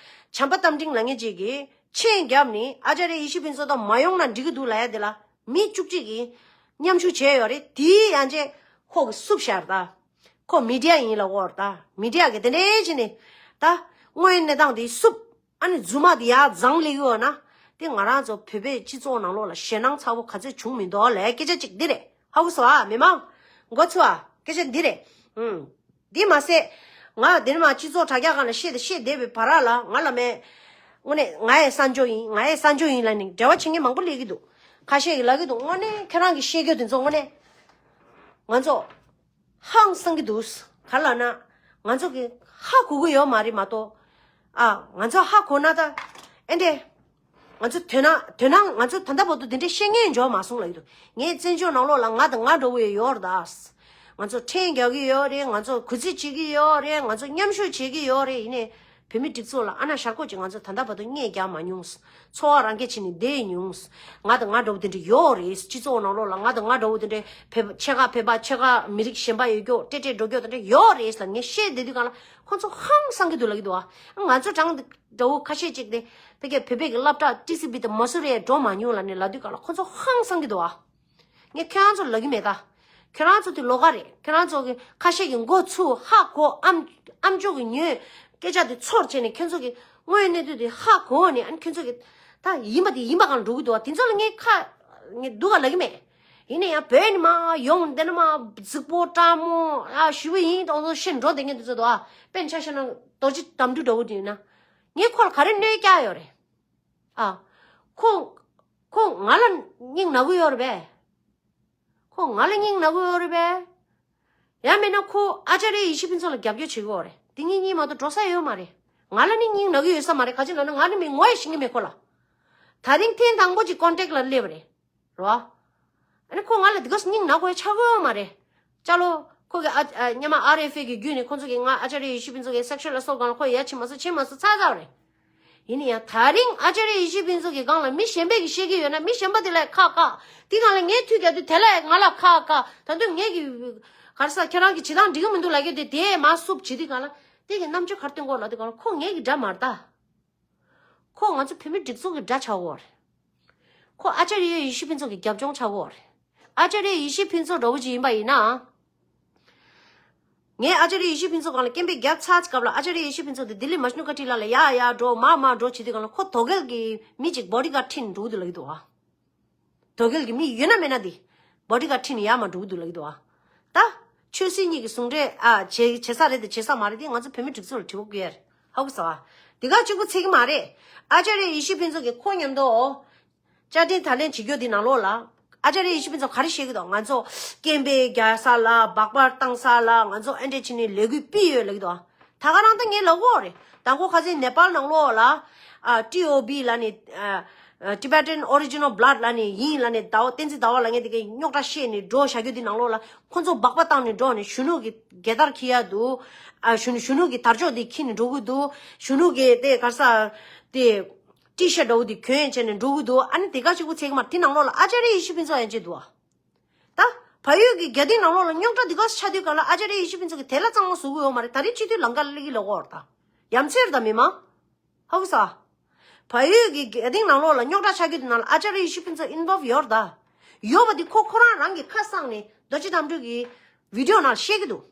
བྱམས་པ་རྟ་མགྲིན་ལབ་མཁན་ཅིག་གིས་མཆན་བརྒྱབ་ནས་ཨ་ཅཱརྱ་ཡེ་ཤེས་ཕུན་ཚོགས་དང་མ་ཡོང་ན་འགྲིག་གི་འདུག་ལབ་ཡ་དེ་ལ་མི་བཅུ་གཅིག་གིས་མཉམ་ཞུགས་བྱས་ཡོད་རེད། དེའི་ཡང་རྗེས་ཁོ་གིས་བསུབ་བཞག་རེད་ད། ཁོ་མི་ཌི་ཡ་ཡིན་ལབ་ཀྱི་ཡོད་རེད་ད། མི་ཌི་ཡ་གིས་དེ་འདྲའི་བྱས་ནས་ད་དངོས་ཡོད་གནས་སྟངས་དེ་བསུབ། ཨ་ནི་རྫུན་མ་དེ་ཡར་བརྫངས་སླེབས་ཡོད་ན། དེ་ང་རང་ཚོ་བོད་པའི་སྤྱི་ཚོགས་ནང་ལོགས་ལ་ཞེད་སྣང་ཚ་བོ་ག་ཚོད་བྱུང་མི་འདུག་ལབ་སྐད་ཆ་གཅིག་འདི་རེད། ཧ་གོ་སོང་ཨ། མི་མང་མགོ་ཚོས་ཨ། སྐད་ཆ་འདི་རེད། ཨུམ། འདི་མ་ཟད། ང་དེ་ནས་མར་སྤྱི་ཚོགས་དྲ་རྒྱ་སྒང་ལ་བཤད་དེ་བཤད་བསྡད་པའི་བར་ལ་ང་ལ་མེད། དངོས་གནས་ང་ཡི་གསར་འབྱོར་ཡིན། ང་ཡི་གསར་འབྱོར་ཡིན་ལབ་ནས་འབྲེལ་བ་བྱེད་མཁན་མང་པོ་སླེབས་ཀྱི་འདུག་ཁ་ཤས་ཀྱིས་ལབ་ཀྱི་འདུག་དངོས་གནས་ཁྱེད་རང་གིས་བཤད་རྒྱུ་དེ་ཚོ་དངོས་གནས་ང་ཚོ་ཧང་སང་གི་འདུག་ག་ལབ་ན། ང་ཚོ་གི་ཧ་གོ་གི་ཡོད་མ་རེད་མ་གཏོགས། ཨ། ང་ཚོ་ཧ་གོ་ན་ད། ཨེ་འདྲས། ང་ཚོ་དོ་སྣང་དོ་སྣང་ང་ཚོ་ད་ལྟ་བར་དུ་དེ་འདྲས་བཤད་མཁན་འབྱོར་མ་སོང་ལབ་ཀྱི་འདུག་ངའི་བཙན་བྱོལ་ནང་ལོགས་ལ་ང་དང་ང་འདྲ་བོ་ཡོད་རེད་ད། ང་ཚོ་ཕྲན་རྒྱག་གི་ཡོད་རེད། ང་ཚོ་གུས་བརྩི་བྱེད་ཀྱི་ཡོད་རེད། ང་ཚོ་མཉམ་ཞུགས་བྱེད་ཀྱི་ཡོད་རེད། ཡིན་ནའི་ བོད་མི་སྒྲིག་འཛུགས་ལ་ཨ་ན་ཞར་ཁོག་ཅིག་ང་ཚོ་ད་ལྟ་བར་དུ་གཉེན་རྒྱག་མ་མྱོང་། འཚོ་བ་རང་སྐྱིད་བྱས་ནས་བསྡད་མྱོང་། ང་དང་ང་འདྲ་བོ་དེ་འདྲ་ཡོད་རེད། སྤྱི་ཚོགས་ནང་ལོགས་ལ་ང་དང་ང་འདྲ་བོ་དེ་འདྲ་བོད་པ་ཕྱེད་ཀ་བོད་པ་ཕྱེད་ཀ་མི་རིགས་གཞན་པ་ཡོད་རྒྱུ་ཏྲེ་ཏྲེ་འགྲོ་རྒྱུ་དེ་འདྲ་ཡོད་རེད་ལབ་ངས་བཤད་བསྡད་དུས་གང་ལ་ཁོ་ཚོ་ཧང་སང་གི་འདུག་ལབ་ཀྱི་འདུག་ཨ། ང་ཚོ་གྲངས་འདྲ་བོ་ཁ་ཤས་ཅིག་དེ་ཕ་གིའི་བོད་པའི་གི་སློབ་གྲྭ་ཊི་སི་བི་དང་མ་སུ་རི་འགྲོ་མ་མྱོང་ལབ་ནས་ལབ་དུས་གང་ལ་ཁོ་ཚོ་ཧང་སང་གི་འདུག་ཨ། ངས་ཁྱེད་རང་ཚོ་ལབ་ཀྱི་མེད་ད། ཁྱེད་རང་ཚོ་དེ་ལོགས་ཀ་རེད། ཁྱེད་རང་ཚོ་གི་ཁ་ཤས་ཀྱི་མགོ་ཚུགས་ཧ་གོ། ཨམ་ཨམ་ཅོག་གི་ཉོས་སྐད་ཆ་དེ་ཚོར་བྱས་ནས་ཁྱེད་ཚོ་གི་དངོས་གནས་དུས་དེ་ཧ་གོ་ནས་ཨ་ནི་ཁྱེད་ཚོ་གི་ད་ཡིན་པ་དེ་ཡིན་པ་གང་འགྲོ་གི་འདུག་བ། དེ་ཚོ་ལ་ངས་ཁ་ངས་སྡུག་ག་ལབ་ཀྱི་མེད། ཡིན་ན་ཡང་བོད་ནས་མར་ཡོང་འདི་ནས་མར་རྫིག་པོ་སྤྲང་མོ་ཨ་ཞུ་བ་ཡིན་དང་ཚོ་ཤི་འགྲོ་བསྡད་མཁན་དེ་ཚོ་འདུག་ཨ། དཔེར་ན་ཆ་བཞག་ན་རྡོ་རྗེ་དམ་ཕྲུག་འདྲ་བོ་དེ་ཡིན་ན་ངས་ཁོ་ལ་ག་རེ་གནོད་སྐྱེལ་ཡོད་རེད། ཨ། ཁོ། ཁོ་ང་ལ་སྙིང་ན་གི་ཡོད་རེད་པས། ཁོ་ང་ལ་སྙིང་ན་གི་ཡོད་རེད་པས། ཡང་མིན་ན་ཁོ་ཨ་ཅཱརྱ་ཡེ་ཤེས་ཕུན་ཚོགས་ལ་རྒྱབ་སྐྱོར་བྱེད་གི་ཡོད་རེད། དེ་གཉིས་གཉིས་མ་གཏོགས་འགྲོ་ས་ཡོད་མ་རེད། ང་ལ་ནི་སྙིང་ན་གི་ཡོད་ས་མ་རེད། ག་ཅི་ལབ་ན་ང་ནི་མི་ངོ་ཡང་ཤེས་ཀྱི་མེད་ཁོ་ལ། ད་རིང་ཐེངས་དང་པོ་ཅིག་ཀོན་ཊེག་ལ་སླེབས་པ་རེད། རོ། ཨ་ནི་ཁོ་ང་ལ་དེ་ག་སྙིང་ན་གི་ཡོད་ཆགས་ཀྱི་ཡོད་མ་རེད། ཅ་ལོ། ཁོ་གི་ཨ་ཨ་སྔོན་མ་ཨར་ཨེཕ་ཨེ་གི་བརྒྱུད་ནས་ཁོ་ཚོ་གིས་ང་ཨ་ཅཱརྱ་ཡེ་ཤེས་ཕུན་ཚོགས་ཀྱི་སེག་ཤུ་ཨལ་ཨེ་སོལ་སྒང་ལ་ཁོ་ཡ་བྱེད་མ་སོང་བྱེད་མ་སོང་ཚར་ཚར་བ་རེད། ཡིན་ན་ཡང་ད་རིང་ཨ་ཅཱརྱ་ཡེ་ཤེས་ཕུན་ཚོགས་ཀྱི་སྒང་ལ་མི་གཞན་པས་ཀྱིས་བཤད་ཀྱི་ཡོད་ན་མི་གཞན་པ་དེ་ལ་ཁག་ཁག་དེ་སྒང་ལ་ངས་ཐུག་རྒྱག་དུས་དེ་ལ་ང་ལ་ཁག་ཁག་ད་དུང་ངས་ཀྱི་ག་རེ་ཟ་ཁྱེད་རང་གི་བྱེད་སྟངས་འགྲིག་གི་མི་འདུག་ལབ་ཀྱི་དེ་དེ་མ་སུབ་བྱེད་དུས་སྒང་ལ་དེ་གི་རྣམ་དཔྱོད་ག་རེ་སྟོན་དགོས་ལབ་དུས་སྒང་ལ་ཁོ་ངེད་ཀྱི་དགྲ་མ་རེད་ད། ཁོ་ང་ཚོ་བོད་མི་སྒྲིག་འཛུགས་ཀྱི་དགྲ་ཆགས་ཡོད་རེད། ཁོ་ཨ་ཅཱརྱ་ཡེ་ཤེས་ཕུན་ཚོགས་ཀྱི་རྒྱབ་ལྗོངས་ཆགས་ཡོད་རེད། ཨ་ཅཱརྱ་ཡེ་ཤེས་ཕུན་ཚོགས་འདྲ་བོ་ཅིག་ཡིན་པ་ཡིན་ན། ངས་ཨ་ཅཱརྱ་ཡེ་ཤེས་ཕུན་ཚོགས་སྒང་ལ་སྐད་འབོད་རྒྱབ་ཚར་སྐབས་ལ་ཨ་ཅཱརྱ་ཡེ་ཤེས་ཕུན་ཚོགས་དེ་ལྡི་ལི་མ་ཤི་ནུ་ཀ་ཊི་ལ་ལ་ཡ་ཡ་འགྲོ་མ་མ་འགྲོ་བྱེད་དུས་སྒང་ལ་ཁོ་དོ་གལ་གྱི་མི་ཅིག་བོ་ཌི་གཱཌ་ཁྲིད་ནས་འགྲོ་གི་འདུག་ལབ་ཀྱི་འདུག་ཨ། དོ་གལ་གྱི་མི་ཡོད་ན་མེད་ན་དེ་བོ་ཌི་གཱཌ་ཁྲིད་ནས་ཡར་མར་འགྲོ་གི་འདུག་ལབ་ཀྱི་འདུག་ཨ། ད་ཆོས་སྲིད་གཉིས་ཀྱི་ཟུང་འབྲེལ་ཨ་བྱེད་བྱེད་ས་རེད་དེ་བྱེད་ས་མ་རེད་དེ་ང་ཚོ་བོད་མི་སྒྲིག་འཛུགས་ལ་དྲི་བ་བཀོད་ཡ་རེད། ཧ་གོ་སོང་ཨ། དེ་ག་གཅིག་པུ་ཚད་ཀྱི་མ་རེད། ཨ་ཅཱརྱ་ཡེ་ཤེས་ཕུན་ཚོགས་ཀྱི་ཁོ་མཉམ་དུ་བཅའ་ཁྲིམས་ད་ལན་བྱེད་རྒྱུ་དེ་ནང་ལོགས་ལ་ཨ་ཅཱརྱ་ཡེ་ཤེས་ཕུན་ཚོགས་ག་རེ་བཤད་ཀྱི་འདུག་ང་ཚོ་སྐད་འབོད་རྒྱག་ས་ལ་སྦག་སྦག་བཏང་ས་ལ་ང་ཚོ་ཨེ་འདྲས་བྱས་ནས་ལས་འགུལ་སྤེལ་ཡོད་ལབ་ཀྱི་འདུག་ད་ག་རང་ད་ངས་ལབ་ཀྱི་ཡོད་རེད། དང་པོ་ཁ་སང་ནེ་པཱལ་ནང་ལོགས་ལ་ཨ་ཊི་ཨོ་བྷི་ལབ་ནས་ཨ་Tibetan Origin of Blood ལབ་ནས་ཡིན་ལབ་ནས་ཟླ་བ་བསྟན་འཛིན་ཟླ་བ་ལབ་མཁན་དེ་གའི་རྙོག་དྲ་བཤད་ནས་འགྲོ་བཞག་རྒྱུ་དེ་ནང་ལོགས་ལ་ཁོ་ཚོ་སྦག་སྦག་བཏང་ནས་འགྲོ་ནས་གཞོན་ནུ་གི་རྒྱལ་དར་འཁྱེར་ཡ་འདུག་ཨ་གཞོན་གཞོན་ནུ་གི་དར་ལྕོག་དེ་འཁྱེར་ནས་འགྲོ་གི་འདུག་གཞོན་ནུ་གི་དེ་ག་རེ་ཟ་དེ་ཊི་ཤར་འདྲ་བོ་དེ་གྱོན་བྱས་ནས་འགྲོ་གི་འདུག་ཨ་ནི་དེ་ག་གཅིག་པུ་ཚད་ཀྱི་མ་རེད། དེ་ནང་ལོགས་ལ་ཨ་ཅཱརྱ་ཡེ་ཤེས་ཕུན་ཚོགས་ཡང་བྱས་འདུག་ཨ། ད་བལ་ཡུལ་གྱི་རྒྱ་སྡིངས་ནང་ལོགས་ལ་རྙོག་དྲ་འདི་ག་ཆགས་དུས་གང་ལ་ཨ་ཅཱརྱ་ཡེ་ཤེས་ཕུན་ཚོགས་ཀྱིས་དེ་ལ་གཙང་མ་བཟོ་གི་ཡོད་མ་རེད། ད་རེས་སྤྱི་འཐུས་ལམ་ཁ་སླེབས་ཀྱི་ལབ་ཀྱི་ཡོད་རེད་ད། ཡ་མཚན་རེད་ད་མི་མང་། ཧ་གོ་སོང་ཨ། བལ་ཡུལ་གྱི་རྒྱ་སྡིངས་ནང་ལོགས་ལ་རྙོག་དྲ་ཆགས་རྒྱུ་དེ་ནང་ལ་ཨ་ཅཱརྱ་ཡེ་ཤེས་ཕུན་ཚོགས་ཨིན་ཝོལབ་ཡོད་རེད་ད། ཡོད་པ་འདི་ཁོ་ཁོ་རང་རང་གི་ཁ་གསང་ནས་རྡོ་རྗེ་དམ་ཕྲུག་གི་བི་ཌི་ཡོ་ནང་བཤད་ཀྱི་འདུག་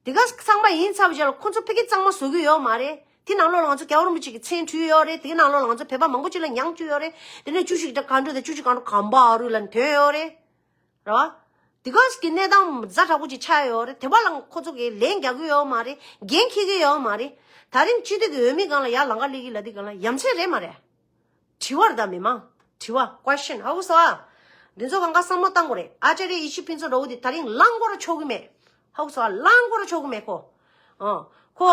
དེ་ག་ཚང་མ་ཡིན་ཚར་བའི་རྗེས་ལ་ཁོ་ཚོ་ཕ་གི་གཙང་མ་བཟོ་གི་ཡོད་མ་རེད། དེ་ནང་ལོགས་ལ་ང་ཚོ་རྒྱལ་བ་རིན་པོ་ཆེ་གི་མཚན་བྲིས་ཡོད་རེད། དེ་གི་ནང་ལོགས་ལ་ང་ཚོ་བོད་པ་མང་པོ་ཅིག་ལ་མྱང་བཅུག་ཡོད་རེད། དེ་ནས་བཅུ་བཞི་གི་ག་འགྲོ་དང་བཅུ་བཞི་ག་འགྲོ་གམ་པ་ཨ་རུ་ལ་ཐོན་ཡོད་རེད། རེད་བ། དེ་ག་གི་གནས་སྟངས་ཛ་དྲག་པོ་ཅིག་ཆགས་ཡོད་རེད། དེ་བ་ལ་ཁོ་ཚོ་གི་ལན་རྒྱག་གི་ཡོད་མ་རེད། འགན་འཁྱེར་གི་ཡོད་མ་རེད། ད་རིང་སྤྱི་འཐུས་ཀྱི་འོས་མི་སྒང་ལ་ཡར་ལམ་ཁ་སླེབས་ཀྱི་ལབ་དུས་སྒང་ལ་ཡ་མཚན་རེད་མ་རེད། དྲི་བ་རེད་ད་མི་མང་། དྲི་བ། ཀོ་ཤན། ཧ་གོ་སོང་ཨ། འདི་ཚོ་གང་ག་བསམ་བློ་བཏང་དགོས་རེད། ཨ་ཅཱརྱ་ཡེ་ཤེས་ཕུན་ཚོགས་འདྲ་བོ་དེ་ད་རིང་ལངས་སྐོར་ཆོག་གི་མེད། ཧ་གོ་སོང་ཨ། ལངས་སྐོར་ཆོག་གི་མེད་ཁོ། ཨ། ཁོ།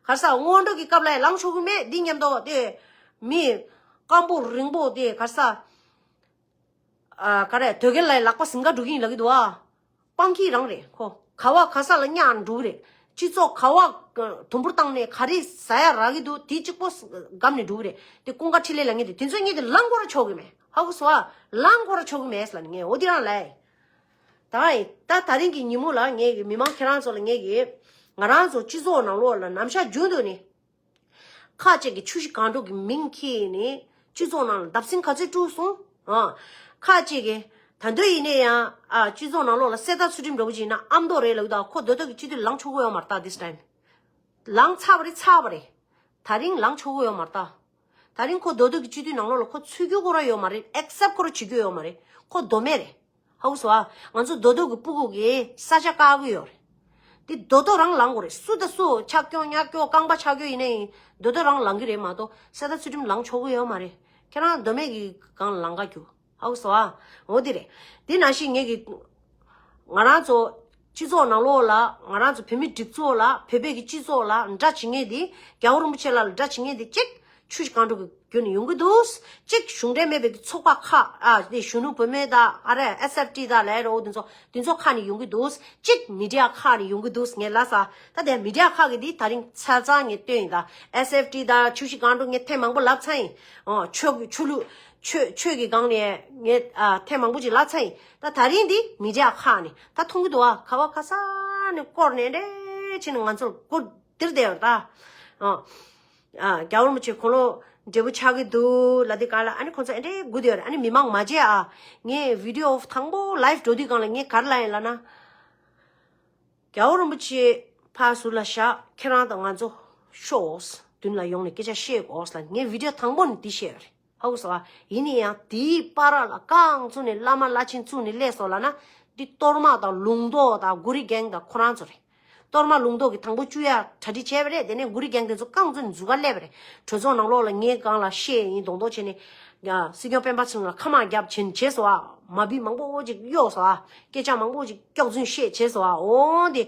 ག་རེ་ཟ་སྔོན་འགྲོ་གི་སྐབས་ལ་ཡང་ལངས་ཆོག་གི་མེད། འདི་མཉམ་དུ་དེ། མི། སྐམ་པོ་རིང་པོ་དེ་ག་རེ་ཟ། ཨ། ག་རེ་དོལ་རྒྱལ་ལ་ཡང་ལག་པ་ཟིང་ག་འགྲོ་གི་ཡིན་ལབ་ཀྱི་འདུག་ཨ། སྤང་ཁྱི་རང་རེད་ཁོ། ག་བ་ག་ས་ལ་བརྙ་འགྲོ་གི་རེད། སྤྱི་ཚོགས་ག་བ་དུམ་བུར་བཏང་ནས་ག་རེ་ཟ་ཡ་རག་གི་འདུག་དེ་གཅིག་པོ་སྒམ་ནས་འགྲོ་གི་རེད། དེ་ཀུན་དགའ་འཕྲིན་ལས་ལབ་མཁན་དེ་དེ་ཚོ་གཉིས་དེ་ལངས་སྐོར་ཆོག་གི་མེད། ཧ་གོ་སོང་ཨ། ལངས་སྐོར་ཆོག་གི་མེད་ལབ་ནས་ངས་འོ་དེ་རང་ལབ་ཡ། ད་ད་ད་རིང་གི་ཉིན་མོ་ལ་ངས་ཀྱི་མི་མང་ཁྱེད་རང་ཚོ་ལ་ངས་ཀྱི་ང་རང་ཚོ་སྤྱི་ཚོགས་ནང་ལོགས་ལ་ནམ་ཞག་རྒྱུན་དུ་ནས། ཁ་ཅིག་གིས་ཆུ་བཞི་སྒང་དྲུག་གི་མིང་འཁྱེར་ནས་སྤྱི་ཚོགས་ནང་ལ་བརྡབ་གསིག་ག་ཚོད་བསྐྲུན་སོང་། ཨ། ཁ་ཅིག་གིས་ད་དུང་ཡིན་ན་ཡང་ཨ་སྤྱི་ཚོགས་ནང་ལོགས་ལ་གསེར་རྟ་ཚུལ་ཁྲིམས་འདྲ་བོ་ཅིག་ཡིན་ན་ཨ་མདོ་རེད་ལབ་ཀྱི་འདུག་ཁོ་རྡོག་རྡོག་གི་སྤྱི་འཐུས་ལངས་ཆོག་གི་ཡོད་མ་རེད་ད། this time ལངས་ཚར་བ་རེད། ཚར་བ་རེད། ད་རིང་ལངས་ཆོག་གི་ཡོད་མ་རེད་ད། ད་རིང་ཁོ་རྡོག་རྡོག་གི་སྤྱི་འཐུས་ནང་ལོགས་ལ་ཁོ་ཚུད་རྒྱུ་ཁོ་རང་ཡོད་མ་རེད། ཨེག་སེབ་ཁོ་རང་བྱེད་རྒྱུ་ཡོད་མ་རེད། ཁོ་མདོ་སྨད་རེད། ཧ་གོ་སོང་ཨ། ང་ཚོ་རྡོག་རྡོག་གི་སྤུ་གུ་གིས་ས་ཆ་བཀག་གི་ཡོད་རེད། འདི་རྡོག་རྡོག་རང་ལངས་དགོས་རེད། སུ་དང་སུ་ཆག་སྐྱོན་ཉག་སྐྱོན་རྐང་པ་ཆག་སྐྱོན་ཡིན་ན་ཡིན་རྡོག་རྡོག་རང་ལངས་ཀྱི་རེད་མ་གཏོགས་གསེར་རྟ་ཚུལ་ཁྲིམས་ལངས་ཆོག་གི་ཡོད་མ་རེད། ཁྱེད་རང་མདོ་སྨད་ཀྱི་སྒང་ལངས་ག་རྒྱུ། ཧ་གོ་སོང་ཨ། འོ་འདི་རེད། འདི་ནང་བཞིན་ངེད་ཀྱི་ང་རང་ཚོ་སྤྱི་ཚོགས་ནང་ལོགས་ལ་ང་རང་ཚོ་བོད་མི་སྒྲིག་འཛུགས་ལ་བོད་པའི་གི་སྤྱི་ཚོགས་ལ་འདྲ་བྱེད་མཁན་འདི་རྒྱལ་བ་རིན་པོ་ཆེ་ལ་འདྲ་བྱེད་མཁན་འདི་གཅིག་ཆུ་བཞི་སྒང་དྲུག་གི་བརྒྱུད་ནས་ཡོང་གི་འདུག་གཅིག་གཞུང་འབྲེལ་མེད་པའི་ཚོགས་པ་ཁག་ཨ་དེ་གཞོན་ནུ་བུད་མེད་དང་ཨ་རེ་ཨེས་ཨེཕ་ཊི་དང་ལས་རོགས་དེ་ཚོ་དེ་ཚོ་ཁག་ནས་ཡོང་གི་འདུག་གཅིག་མི་ཌི་ཡ་ཁག་ནས་ཡོང་གི་འདུག་ངས་ལབ་ས། ད་དེ་མི་ཌི་ཡ་ཁག་གི་འདི་ད་རིང་ཚ་ཚ་ངས་སྟོན་ཡིན། ད་ཨེས་ཨེཕ་ཊི་དང་ཆུ་བཞི་སྒང་དྲུག་ངས་ཐེངས་མང་པོ་ལབ་ཚར་ཡིན། ཨོ་ཆོས་ཀྱི་ཆོས་ལུགས་ཆོས་ཆོས་ཀྱི་སྒང་ནས་ངས་ཨ་ཐེངས་མང་པོ་ཅིག་ལབ་ཚར་ཡིན། ད་ད་རིང་འདི་མི་ཌི་ཡ་ཁག་ནས་ད་མཐོང་གི་འདུག་ཨ་ག་བ་ག་ས་ནས་བསྐོར་ནས་འདྲེ་ཕྱིན་ནས་ང་ཚོར་སྒོ་དེར་བསྡད་ཡོད་ད། ཨ། ཨ། རྒྱལ་བ་རིན་པོ་ཆེ་ཁོང་ལོ་འབྲས་བུ་ཆགས་ཀྱི་འདུག་ལབ་དུས་ག་ལ་ཨ་ནི་ཁོང་ཚོ་ཨེ་འདྲའི་སྒུག་བསྡད་ཡོད་རེད། ཨ་ནི་མི་མང་མ་བརྗེད་ཨ། ངས་བི་ཌི་ཡོ་དང་པོ་ལའིབ་འགྲོ་དུས་སྒང་ལ་ངས་ག་རེ་ལབ་ཡིན་ལབ་ན། རྒྱལ་བ་རིན་པོ་ཆེ་ཕར་ཟུར་ལ་བཞག་ཁྱེད་རང་དང་ང་ཚོ་ཤོག་མདུན་ལ་ཡོང་ནས་སྐད་ཆ་བཤད་དགོས་ལབ་ངས་བི་ཌི་ཡོ་དང་པོ་ནས་འདི་བཤད་ཡོད་རེད། ཧ་གོ་སོང་ཨ། ཡིན་ན་ཡང་དེའི་བར་ལ་རྐང་བཙུགས་ནས་བླ་མ་བླ་ཆེན་བཙུགས་ནས་སླེབས་སོང་ལབ་ན། འདི་གཏོར་མ་དང་ལུང་རྟོགས་དང་གུ་རི་གེང་དང་ཁོ་རང་ཚོ་རེད། གཏོར་མ་ལུང་རྟོགས་ཀྱིས་དང་པོ་བཅུག་ཡ་གྲ་སྒྲིག་བྱས་པ་རེད། དེ་ནས་གུ་རི་གེང་དེ་ཚོ་རྐང་བཙུགས་ནས་འཛུལ་ག་སླེབས་པ་རེད། གྲོས་ཚོགས་ནང་ལོགས་ལ་ངའི་སྒང་ལ་བཤད་ཡིན་མདོག་མདོག་བྱས་ནས། ཡ་སྲིད་སྐྱོང་སྤེན་པ་ཚེ་རིང་ལ་ཁ་དམག་རྒྱབ་བྱས་བྱས་སོང་ཨ། མ་བི་མང་པོ་ཅིག་གཡོགས་སོང་ཨ། སྐད་ཆ་མང་པོ་ཅིག་སྐྱག་རྫུན་བཤད་བྱས་སོང་ཨ། འོ་དེ་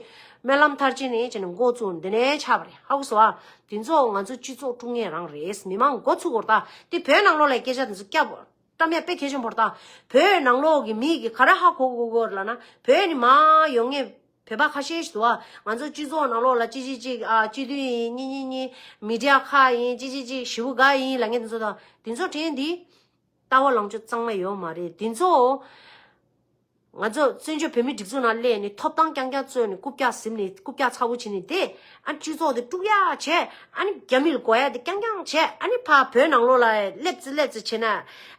སྨོན་ལམ་མཐར་ཕྱིན་ནས་བྱས་ནས་འགོ་བཙུགས་འདི་ནས་ཆགས་པ་རེད། ཧ་གོ་སོང་ཨ། དེ་ཚོ་ང་ཚོ་སྤྱི་ཚོགས་དཀྲུག་མཁན་རང་རེད། མི་མང་འགོ་ཚུགས་དགོས་རེད་ད། དེ་བོད་ནང་ལོགས་ལ་སྐད་ཆ་དེ་ཚོ་སྐྱབས་བཀྲམ་ཡ་དཔེ་གལ་ཆེན་པོ་རེད་ད། བོད་ནང་ལོགས་ཀྱི་མི་གིས་ག་རེ་ཧ་གོ་དགོས་དགོས་རེད་ལབ་ན། བོད་ནས་མར་ཡོང་མཁན་བོད་པ་ཁ་ཤས་ཤིག་འདུག་ཨ། ང་ཚོ་སྤྱི་ཚོགས་ནང་ལོགས་ལ་གཅིག་གཅིག་གཅིག་ཨ། སྤྱི་འཐུས་ཡིན་གཉིས་གཉིས་གཉིས། མི་ཌི་ཡ་ཁག་ཡིན་གཅིག་གཅིག་གཅིག་ཞེ་པོ་དགའ་ཡིན་ལབ་མཁན་དེ་ཚོ་དང་དེ་ཚོ་དྲན་འདི་ལྟ་བ་ལངས་ཕྱོགས་གཙང་མ་ཡོད་མ་རེད། དེ་ཚོ་ང་ཚོ་བཙན་བྱོལ་བོད་མིའི་སྒྲིག་འཛུགས་ནང་སླེབས་ནས་ཐོབ་ཐང་རྐྱང་རྐྱང་རྩོད་ནས་རྐུབ་བཀྱག་ཟིན་ནས་རྐུབ་བཀྱག་ཚ་པོ་བྱས་ནས་བསྡད། ཨ་ནི་སྤྱི་ཚོགས་དེ་དཀྲུག་ཡག་བྱས། ཨ་ནི་རྒྱ་མི་ལ་དགོས་ཡག་དེ་རྐྱང་རྐྱང་བྱས། ཨ་ནི་ཕར་བོད་ནང་ལོགས་ལ་སླེབས་ཙི་སླེབས་ཙི་བྱས་ན།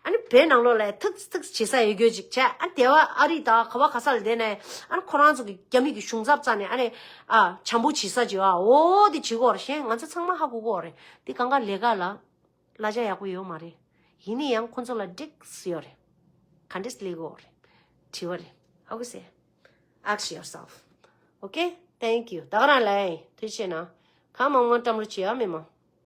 ཨ་ནི་བོད་ནང་ལོགས་ལ་ཐུག་ཙི་ཐུག་ཙི་བྱེད་ས་ཡོད་རྒྱུ་ཅིག་བྱས། ཨ་ནི་དེ་བ་ཨ་རི་དང་ག་བ་ག་ས་ལ་བསྡད་ནས་ཨ་ནི་ཁོ་རང་ཚོ་གི་རྒྱ་མི་གི་གཞུང་ཚབ་རྩ་ནས་ཨ་ནི་ཨ་བྱམས་པོ་བྱེད་ས་ཅིག་ཨ། འོ་དེ་བྱེད་དགོས་རེད། གཞན་ང་ཚོ་ཚང་མ་ཧ་གོ་གོ་རེད། དེ་གང་ག་ལས་ཀ་ལ་གླ་ཆ་ཡག་པོ་ཡོད་མ་རེད། ཡིན་ན་ཡང་ཁོ་ཚོ་ལ་འགྲིག་ཡོད་རེད། ག་འདྲས་ལས་དགོས་རེད། དྲི་བ་རེད། ཧ་གོ་སོང་། Ask yourself. Okay? Thank you. ད་ག་རང་ལ་ཐུགས་རྗེ་ཆེ་གནང་། གང་མང་མང་བཀྲམ་རོགས་བྱེད་ཨ་མི་མང་།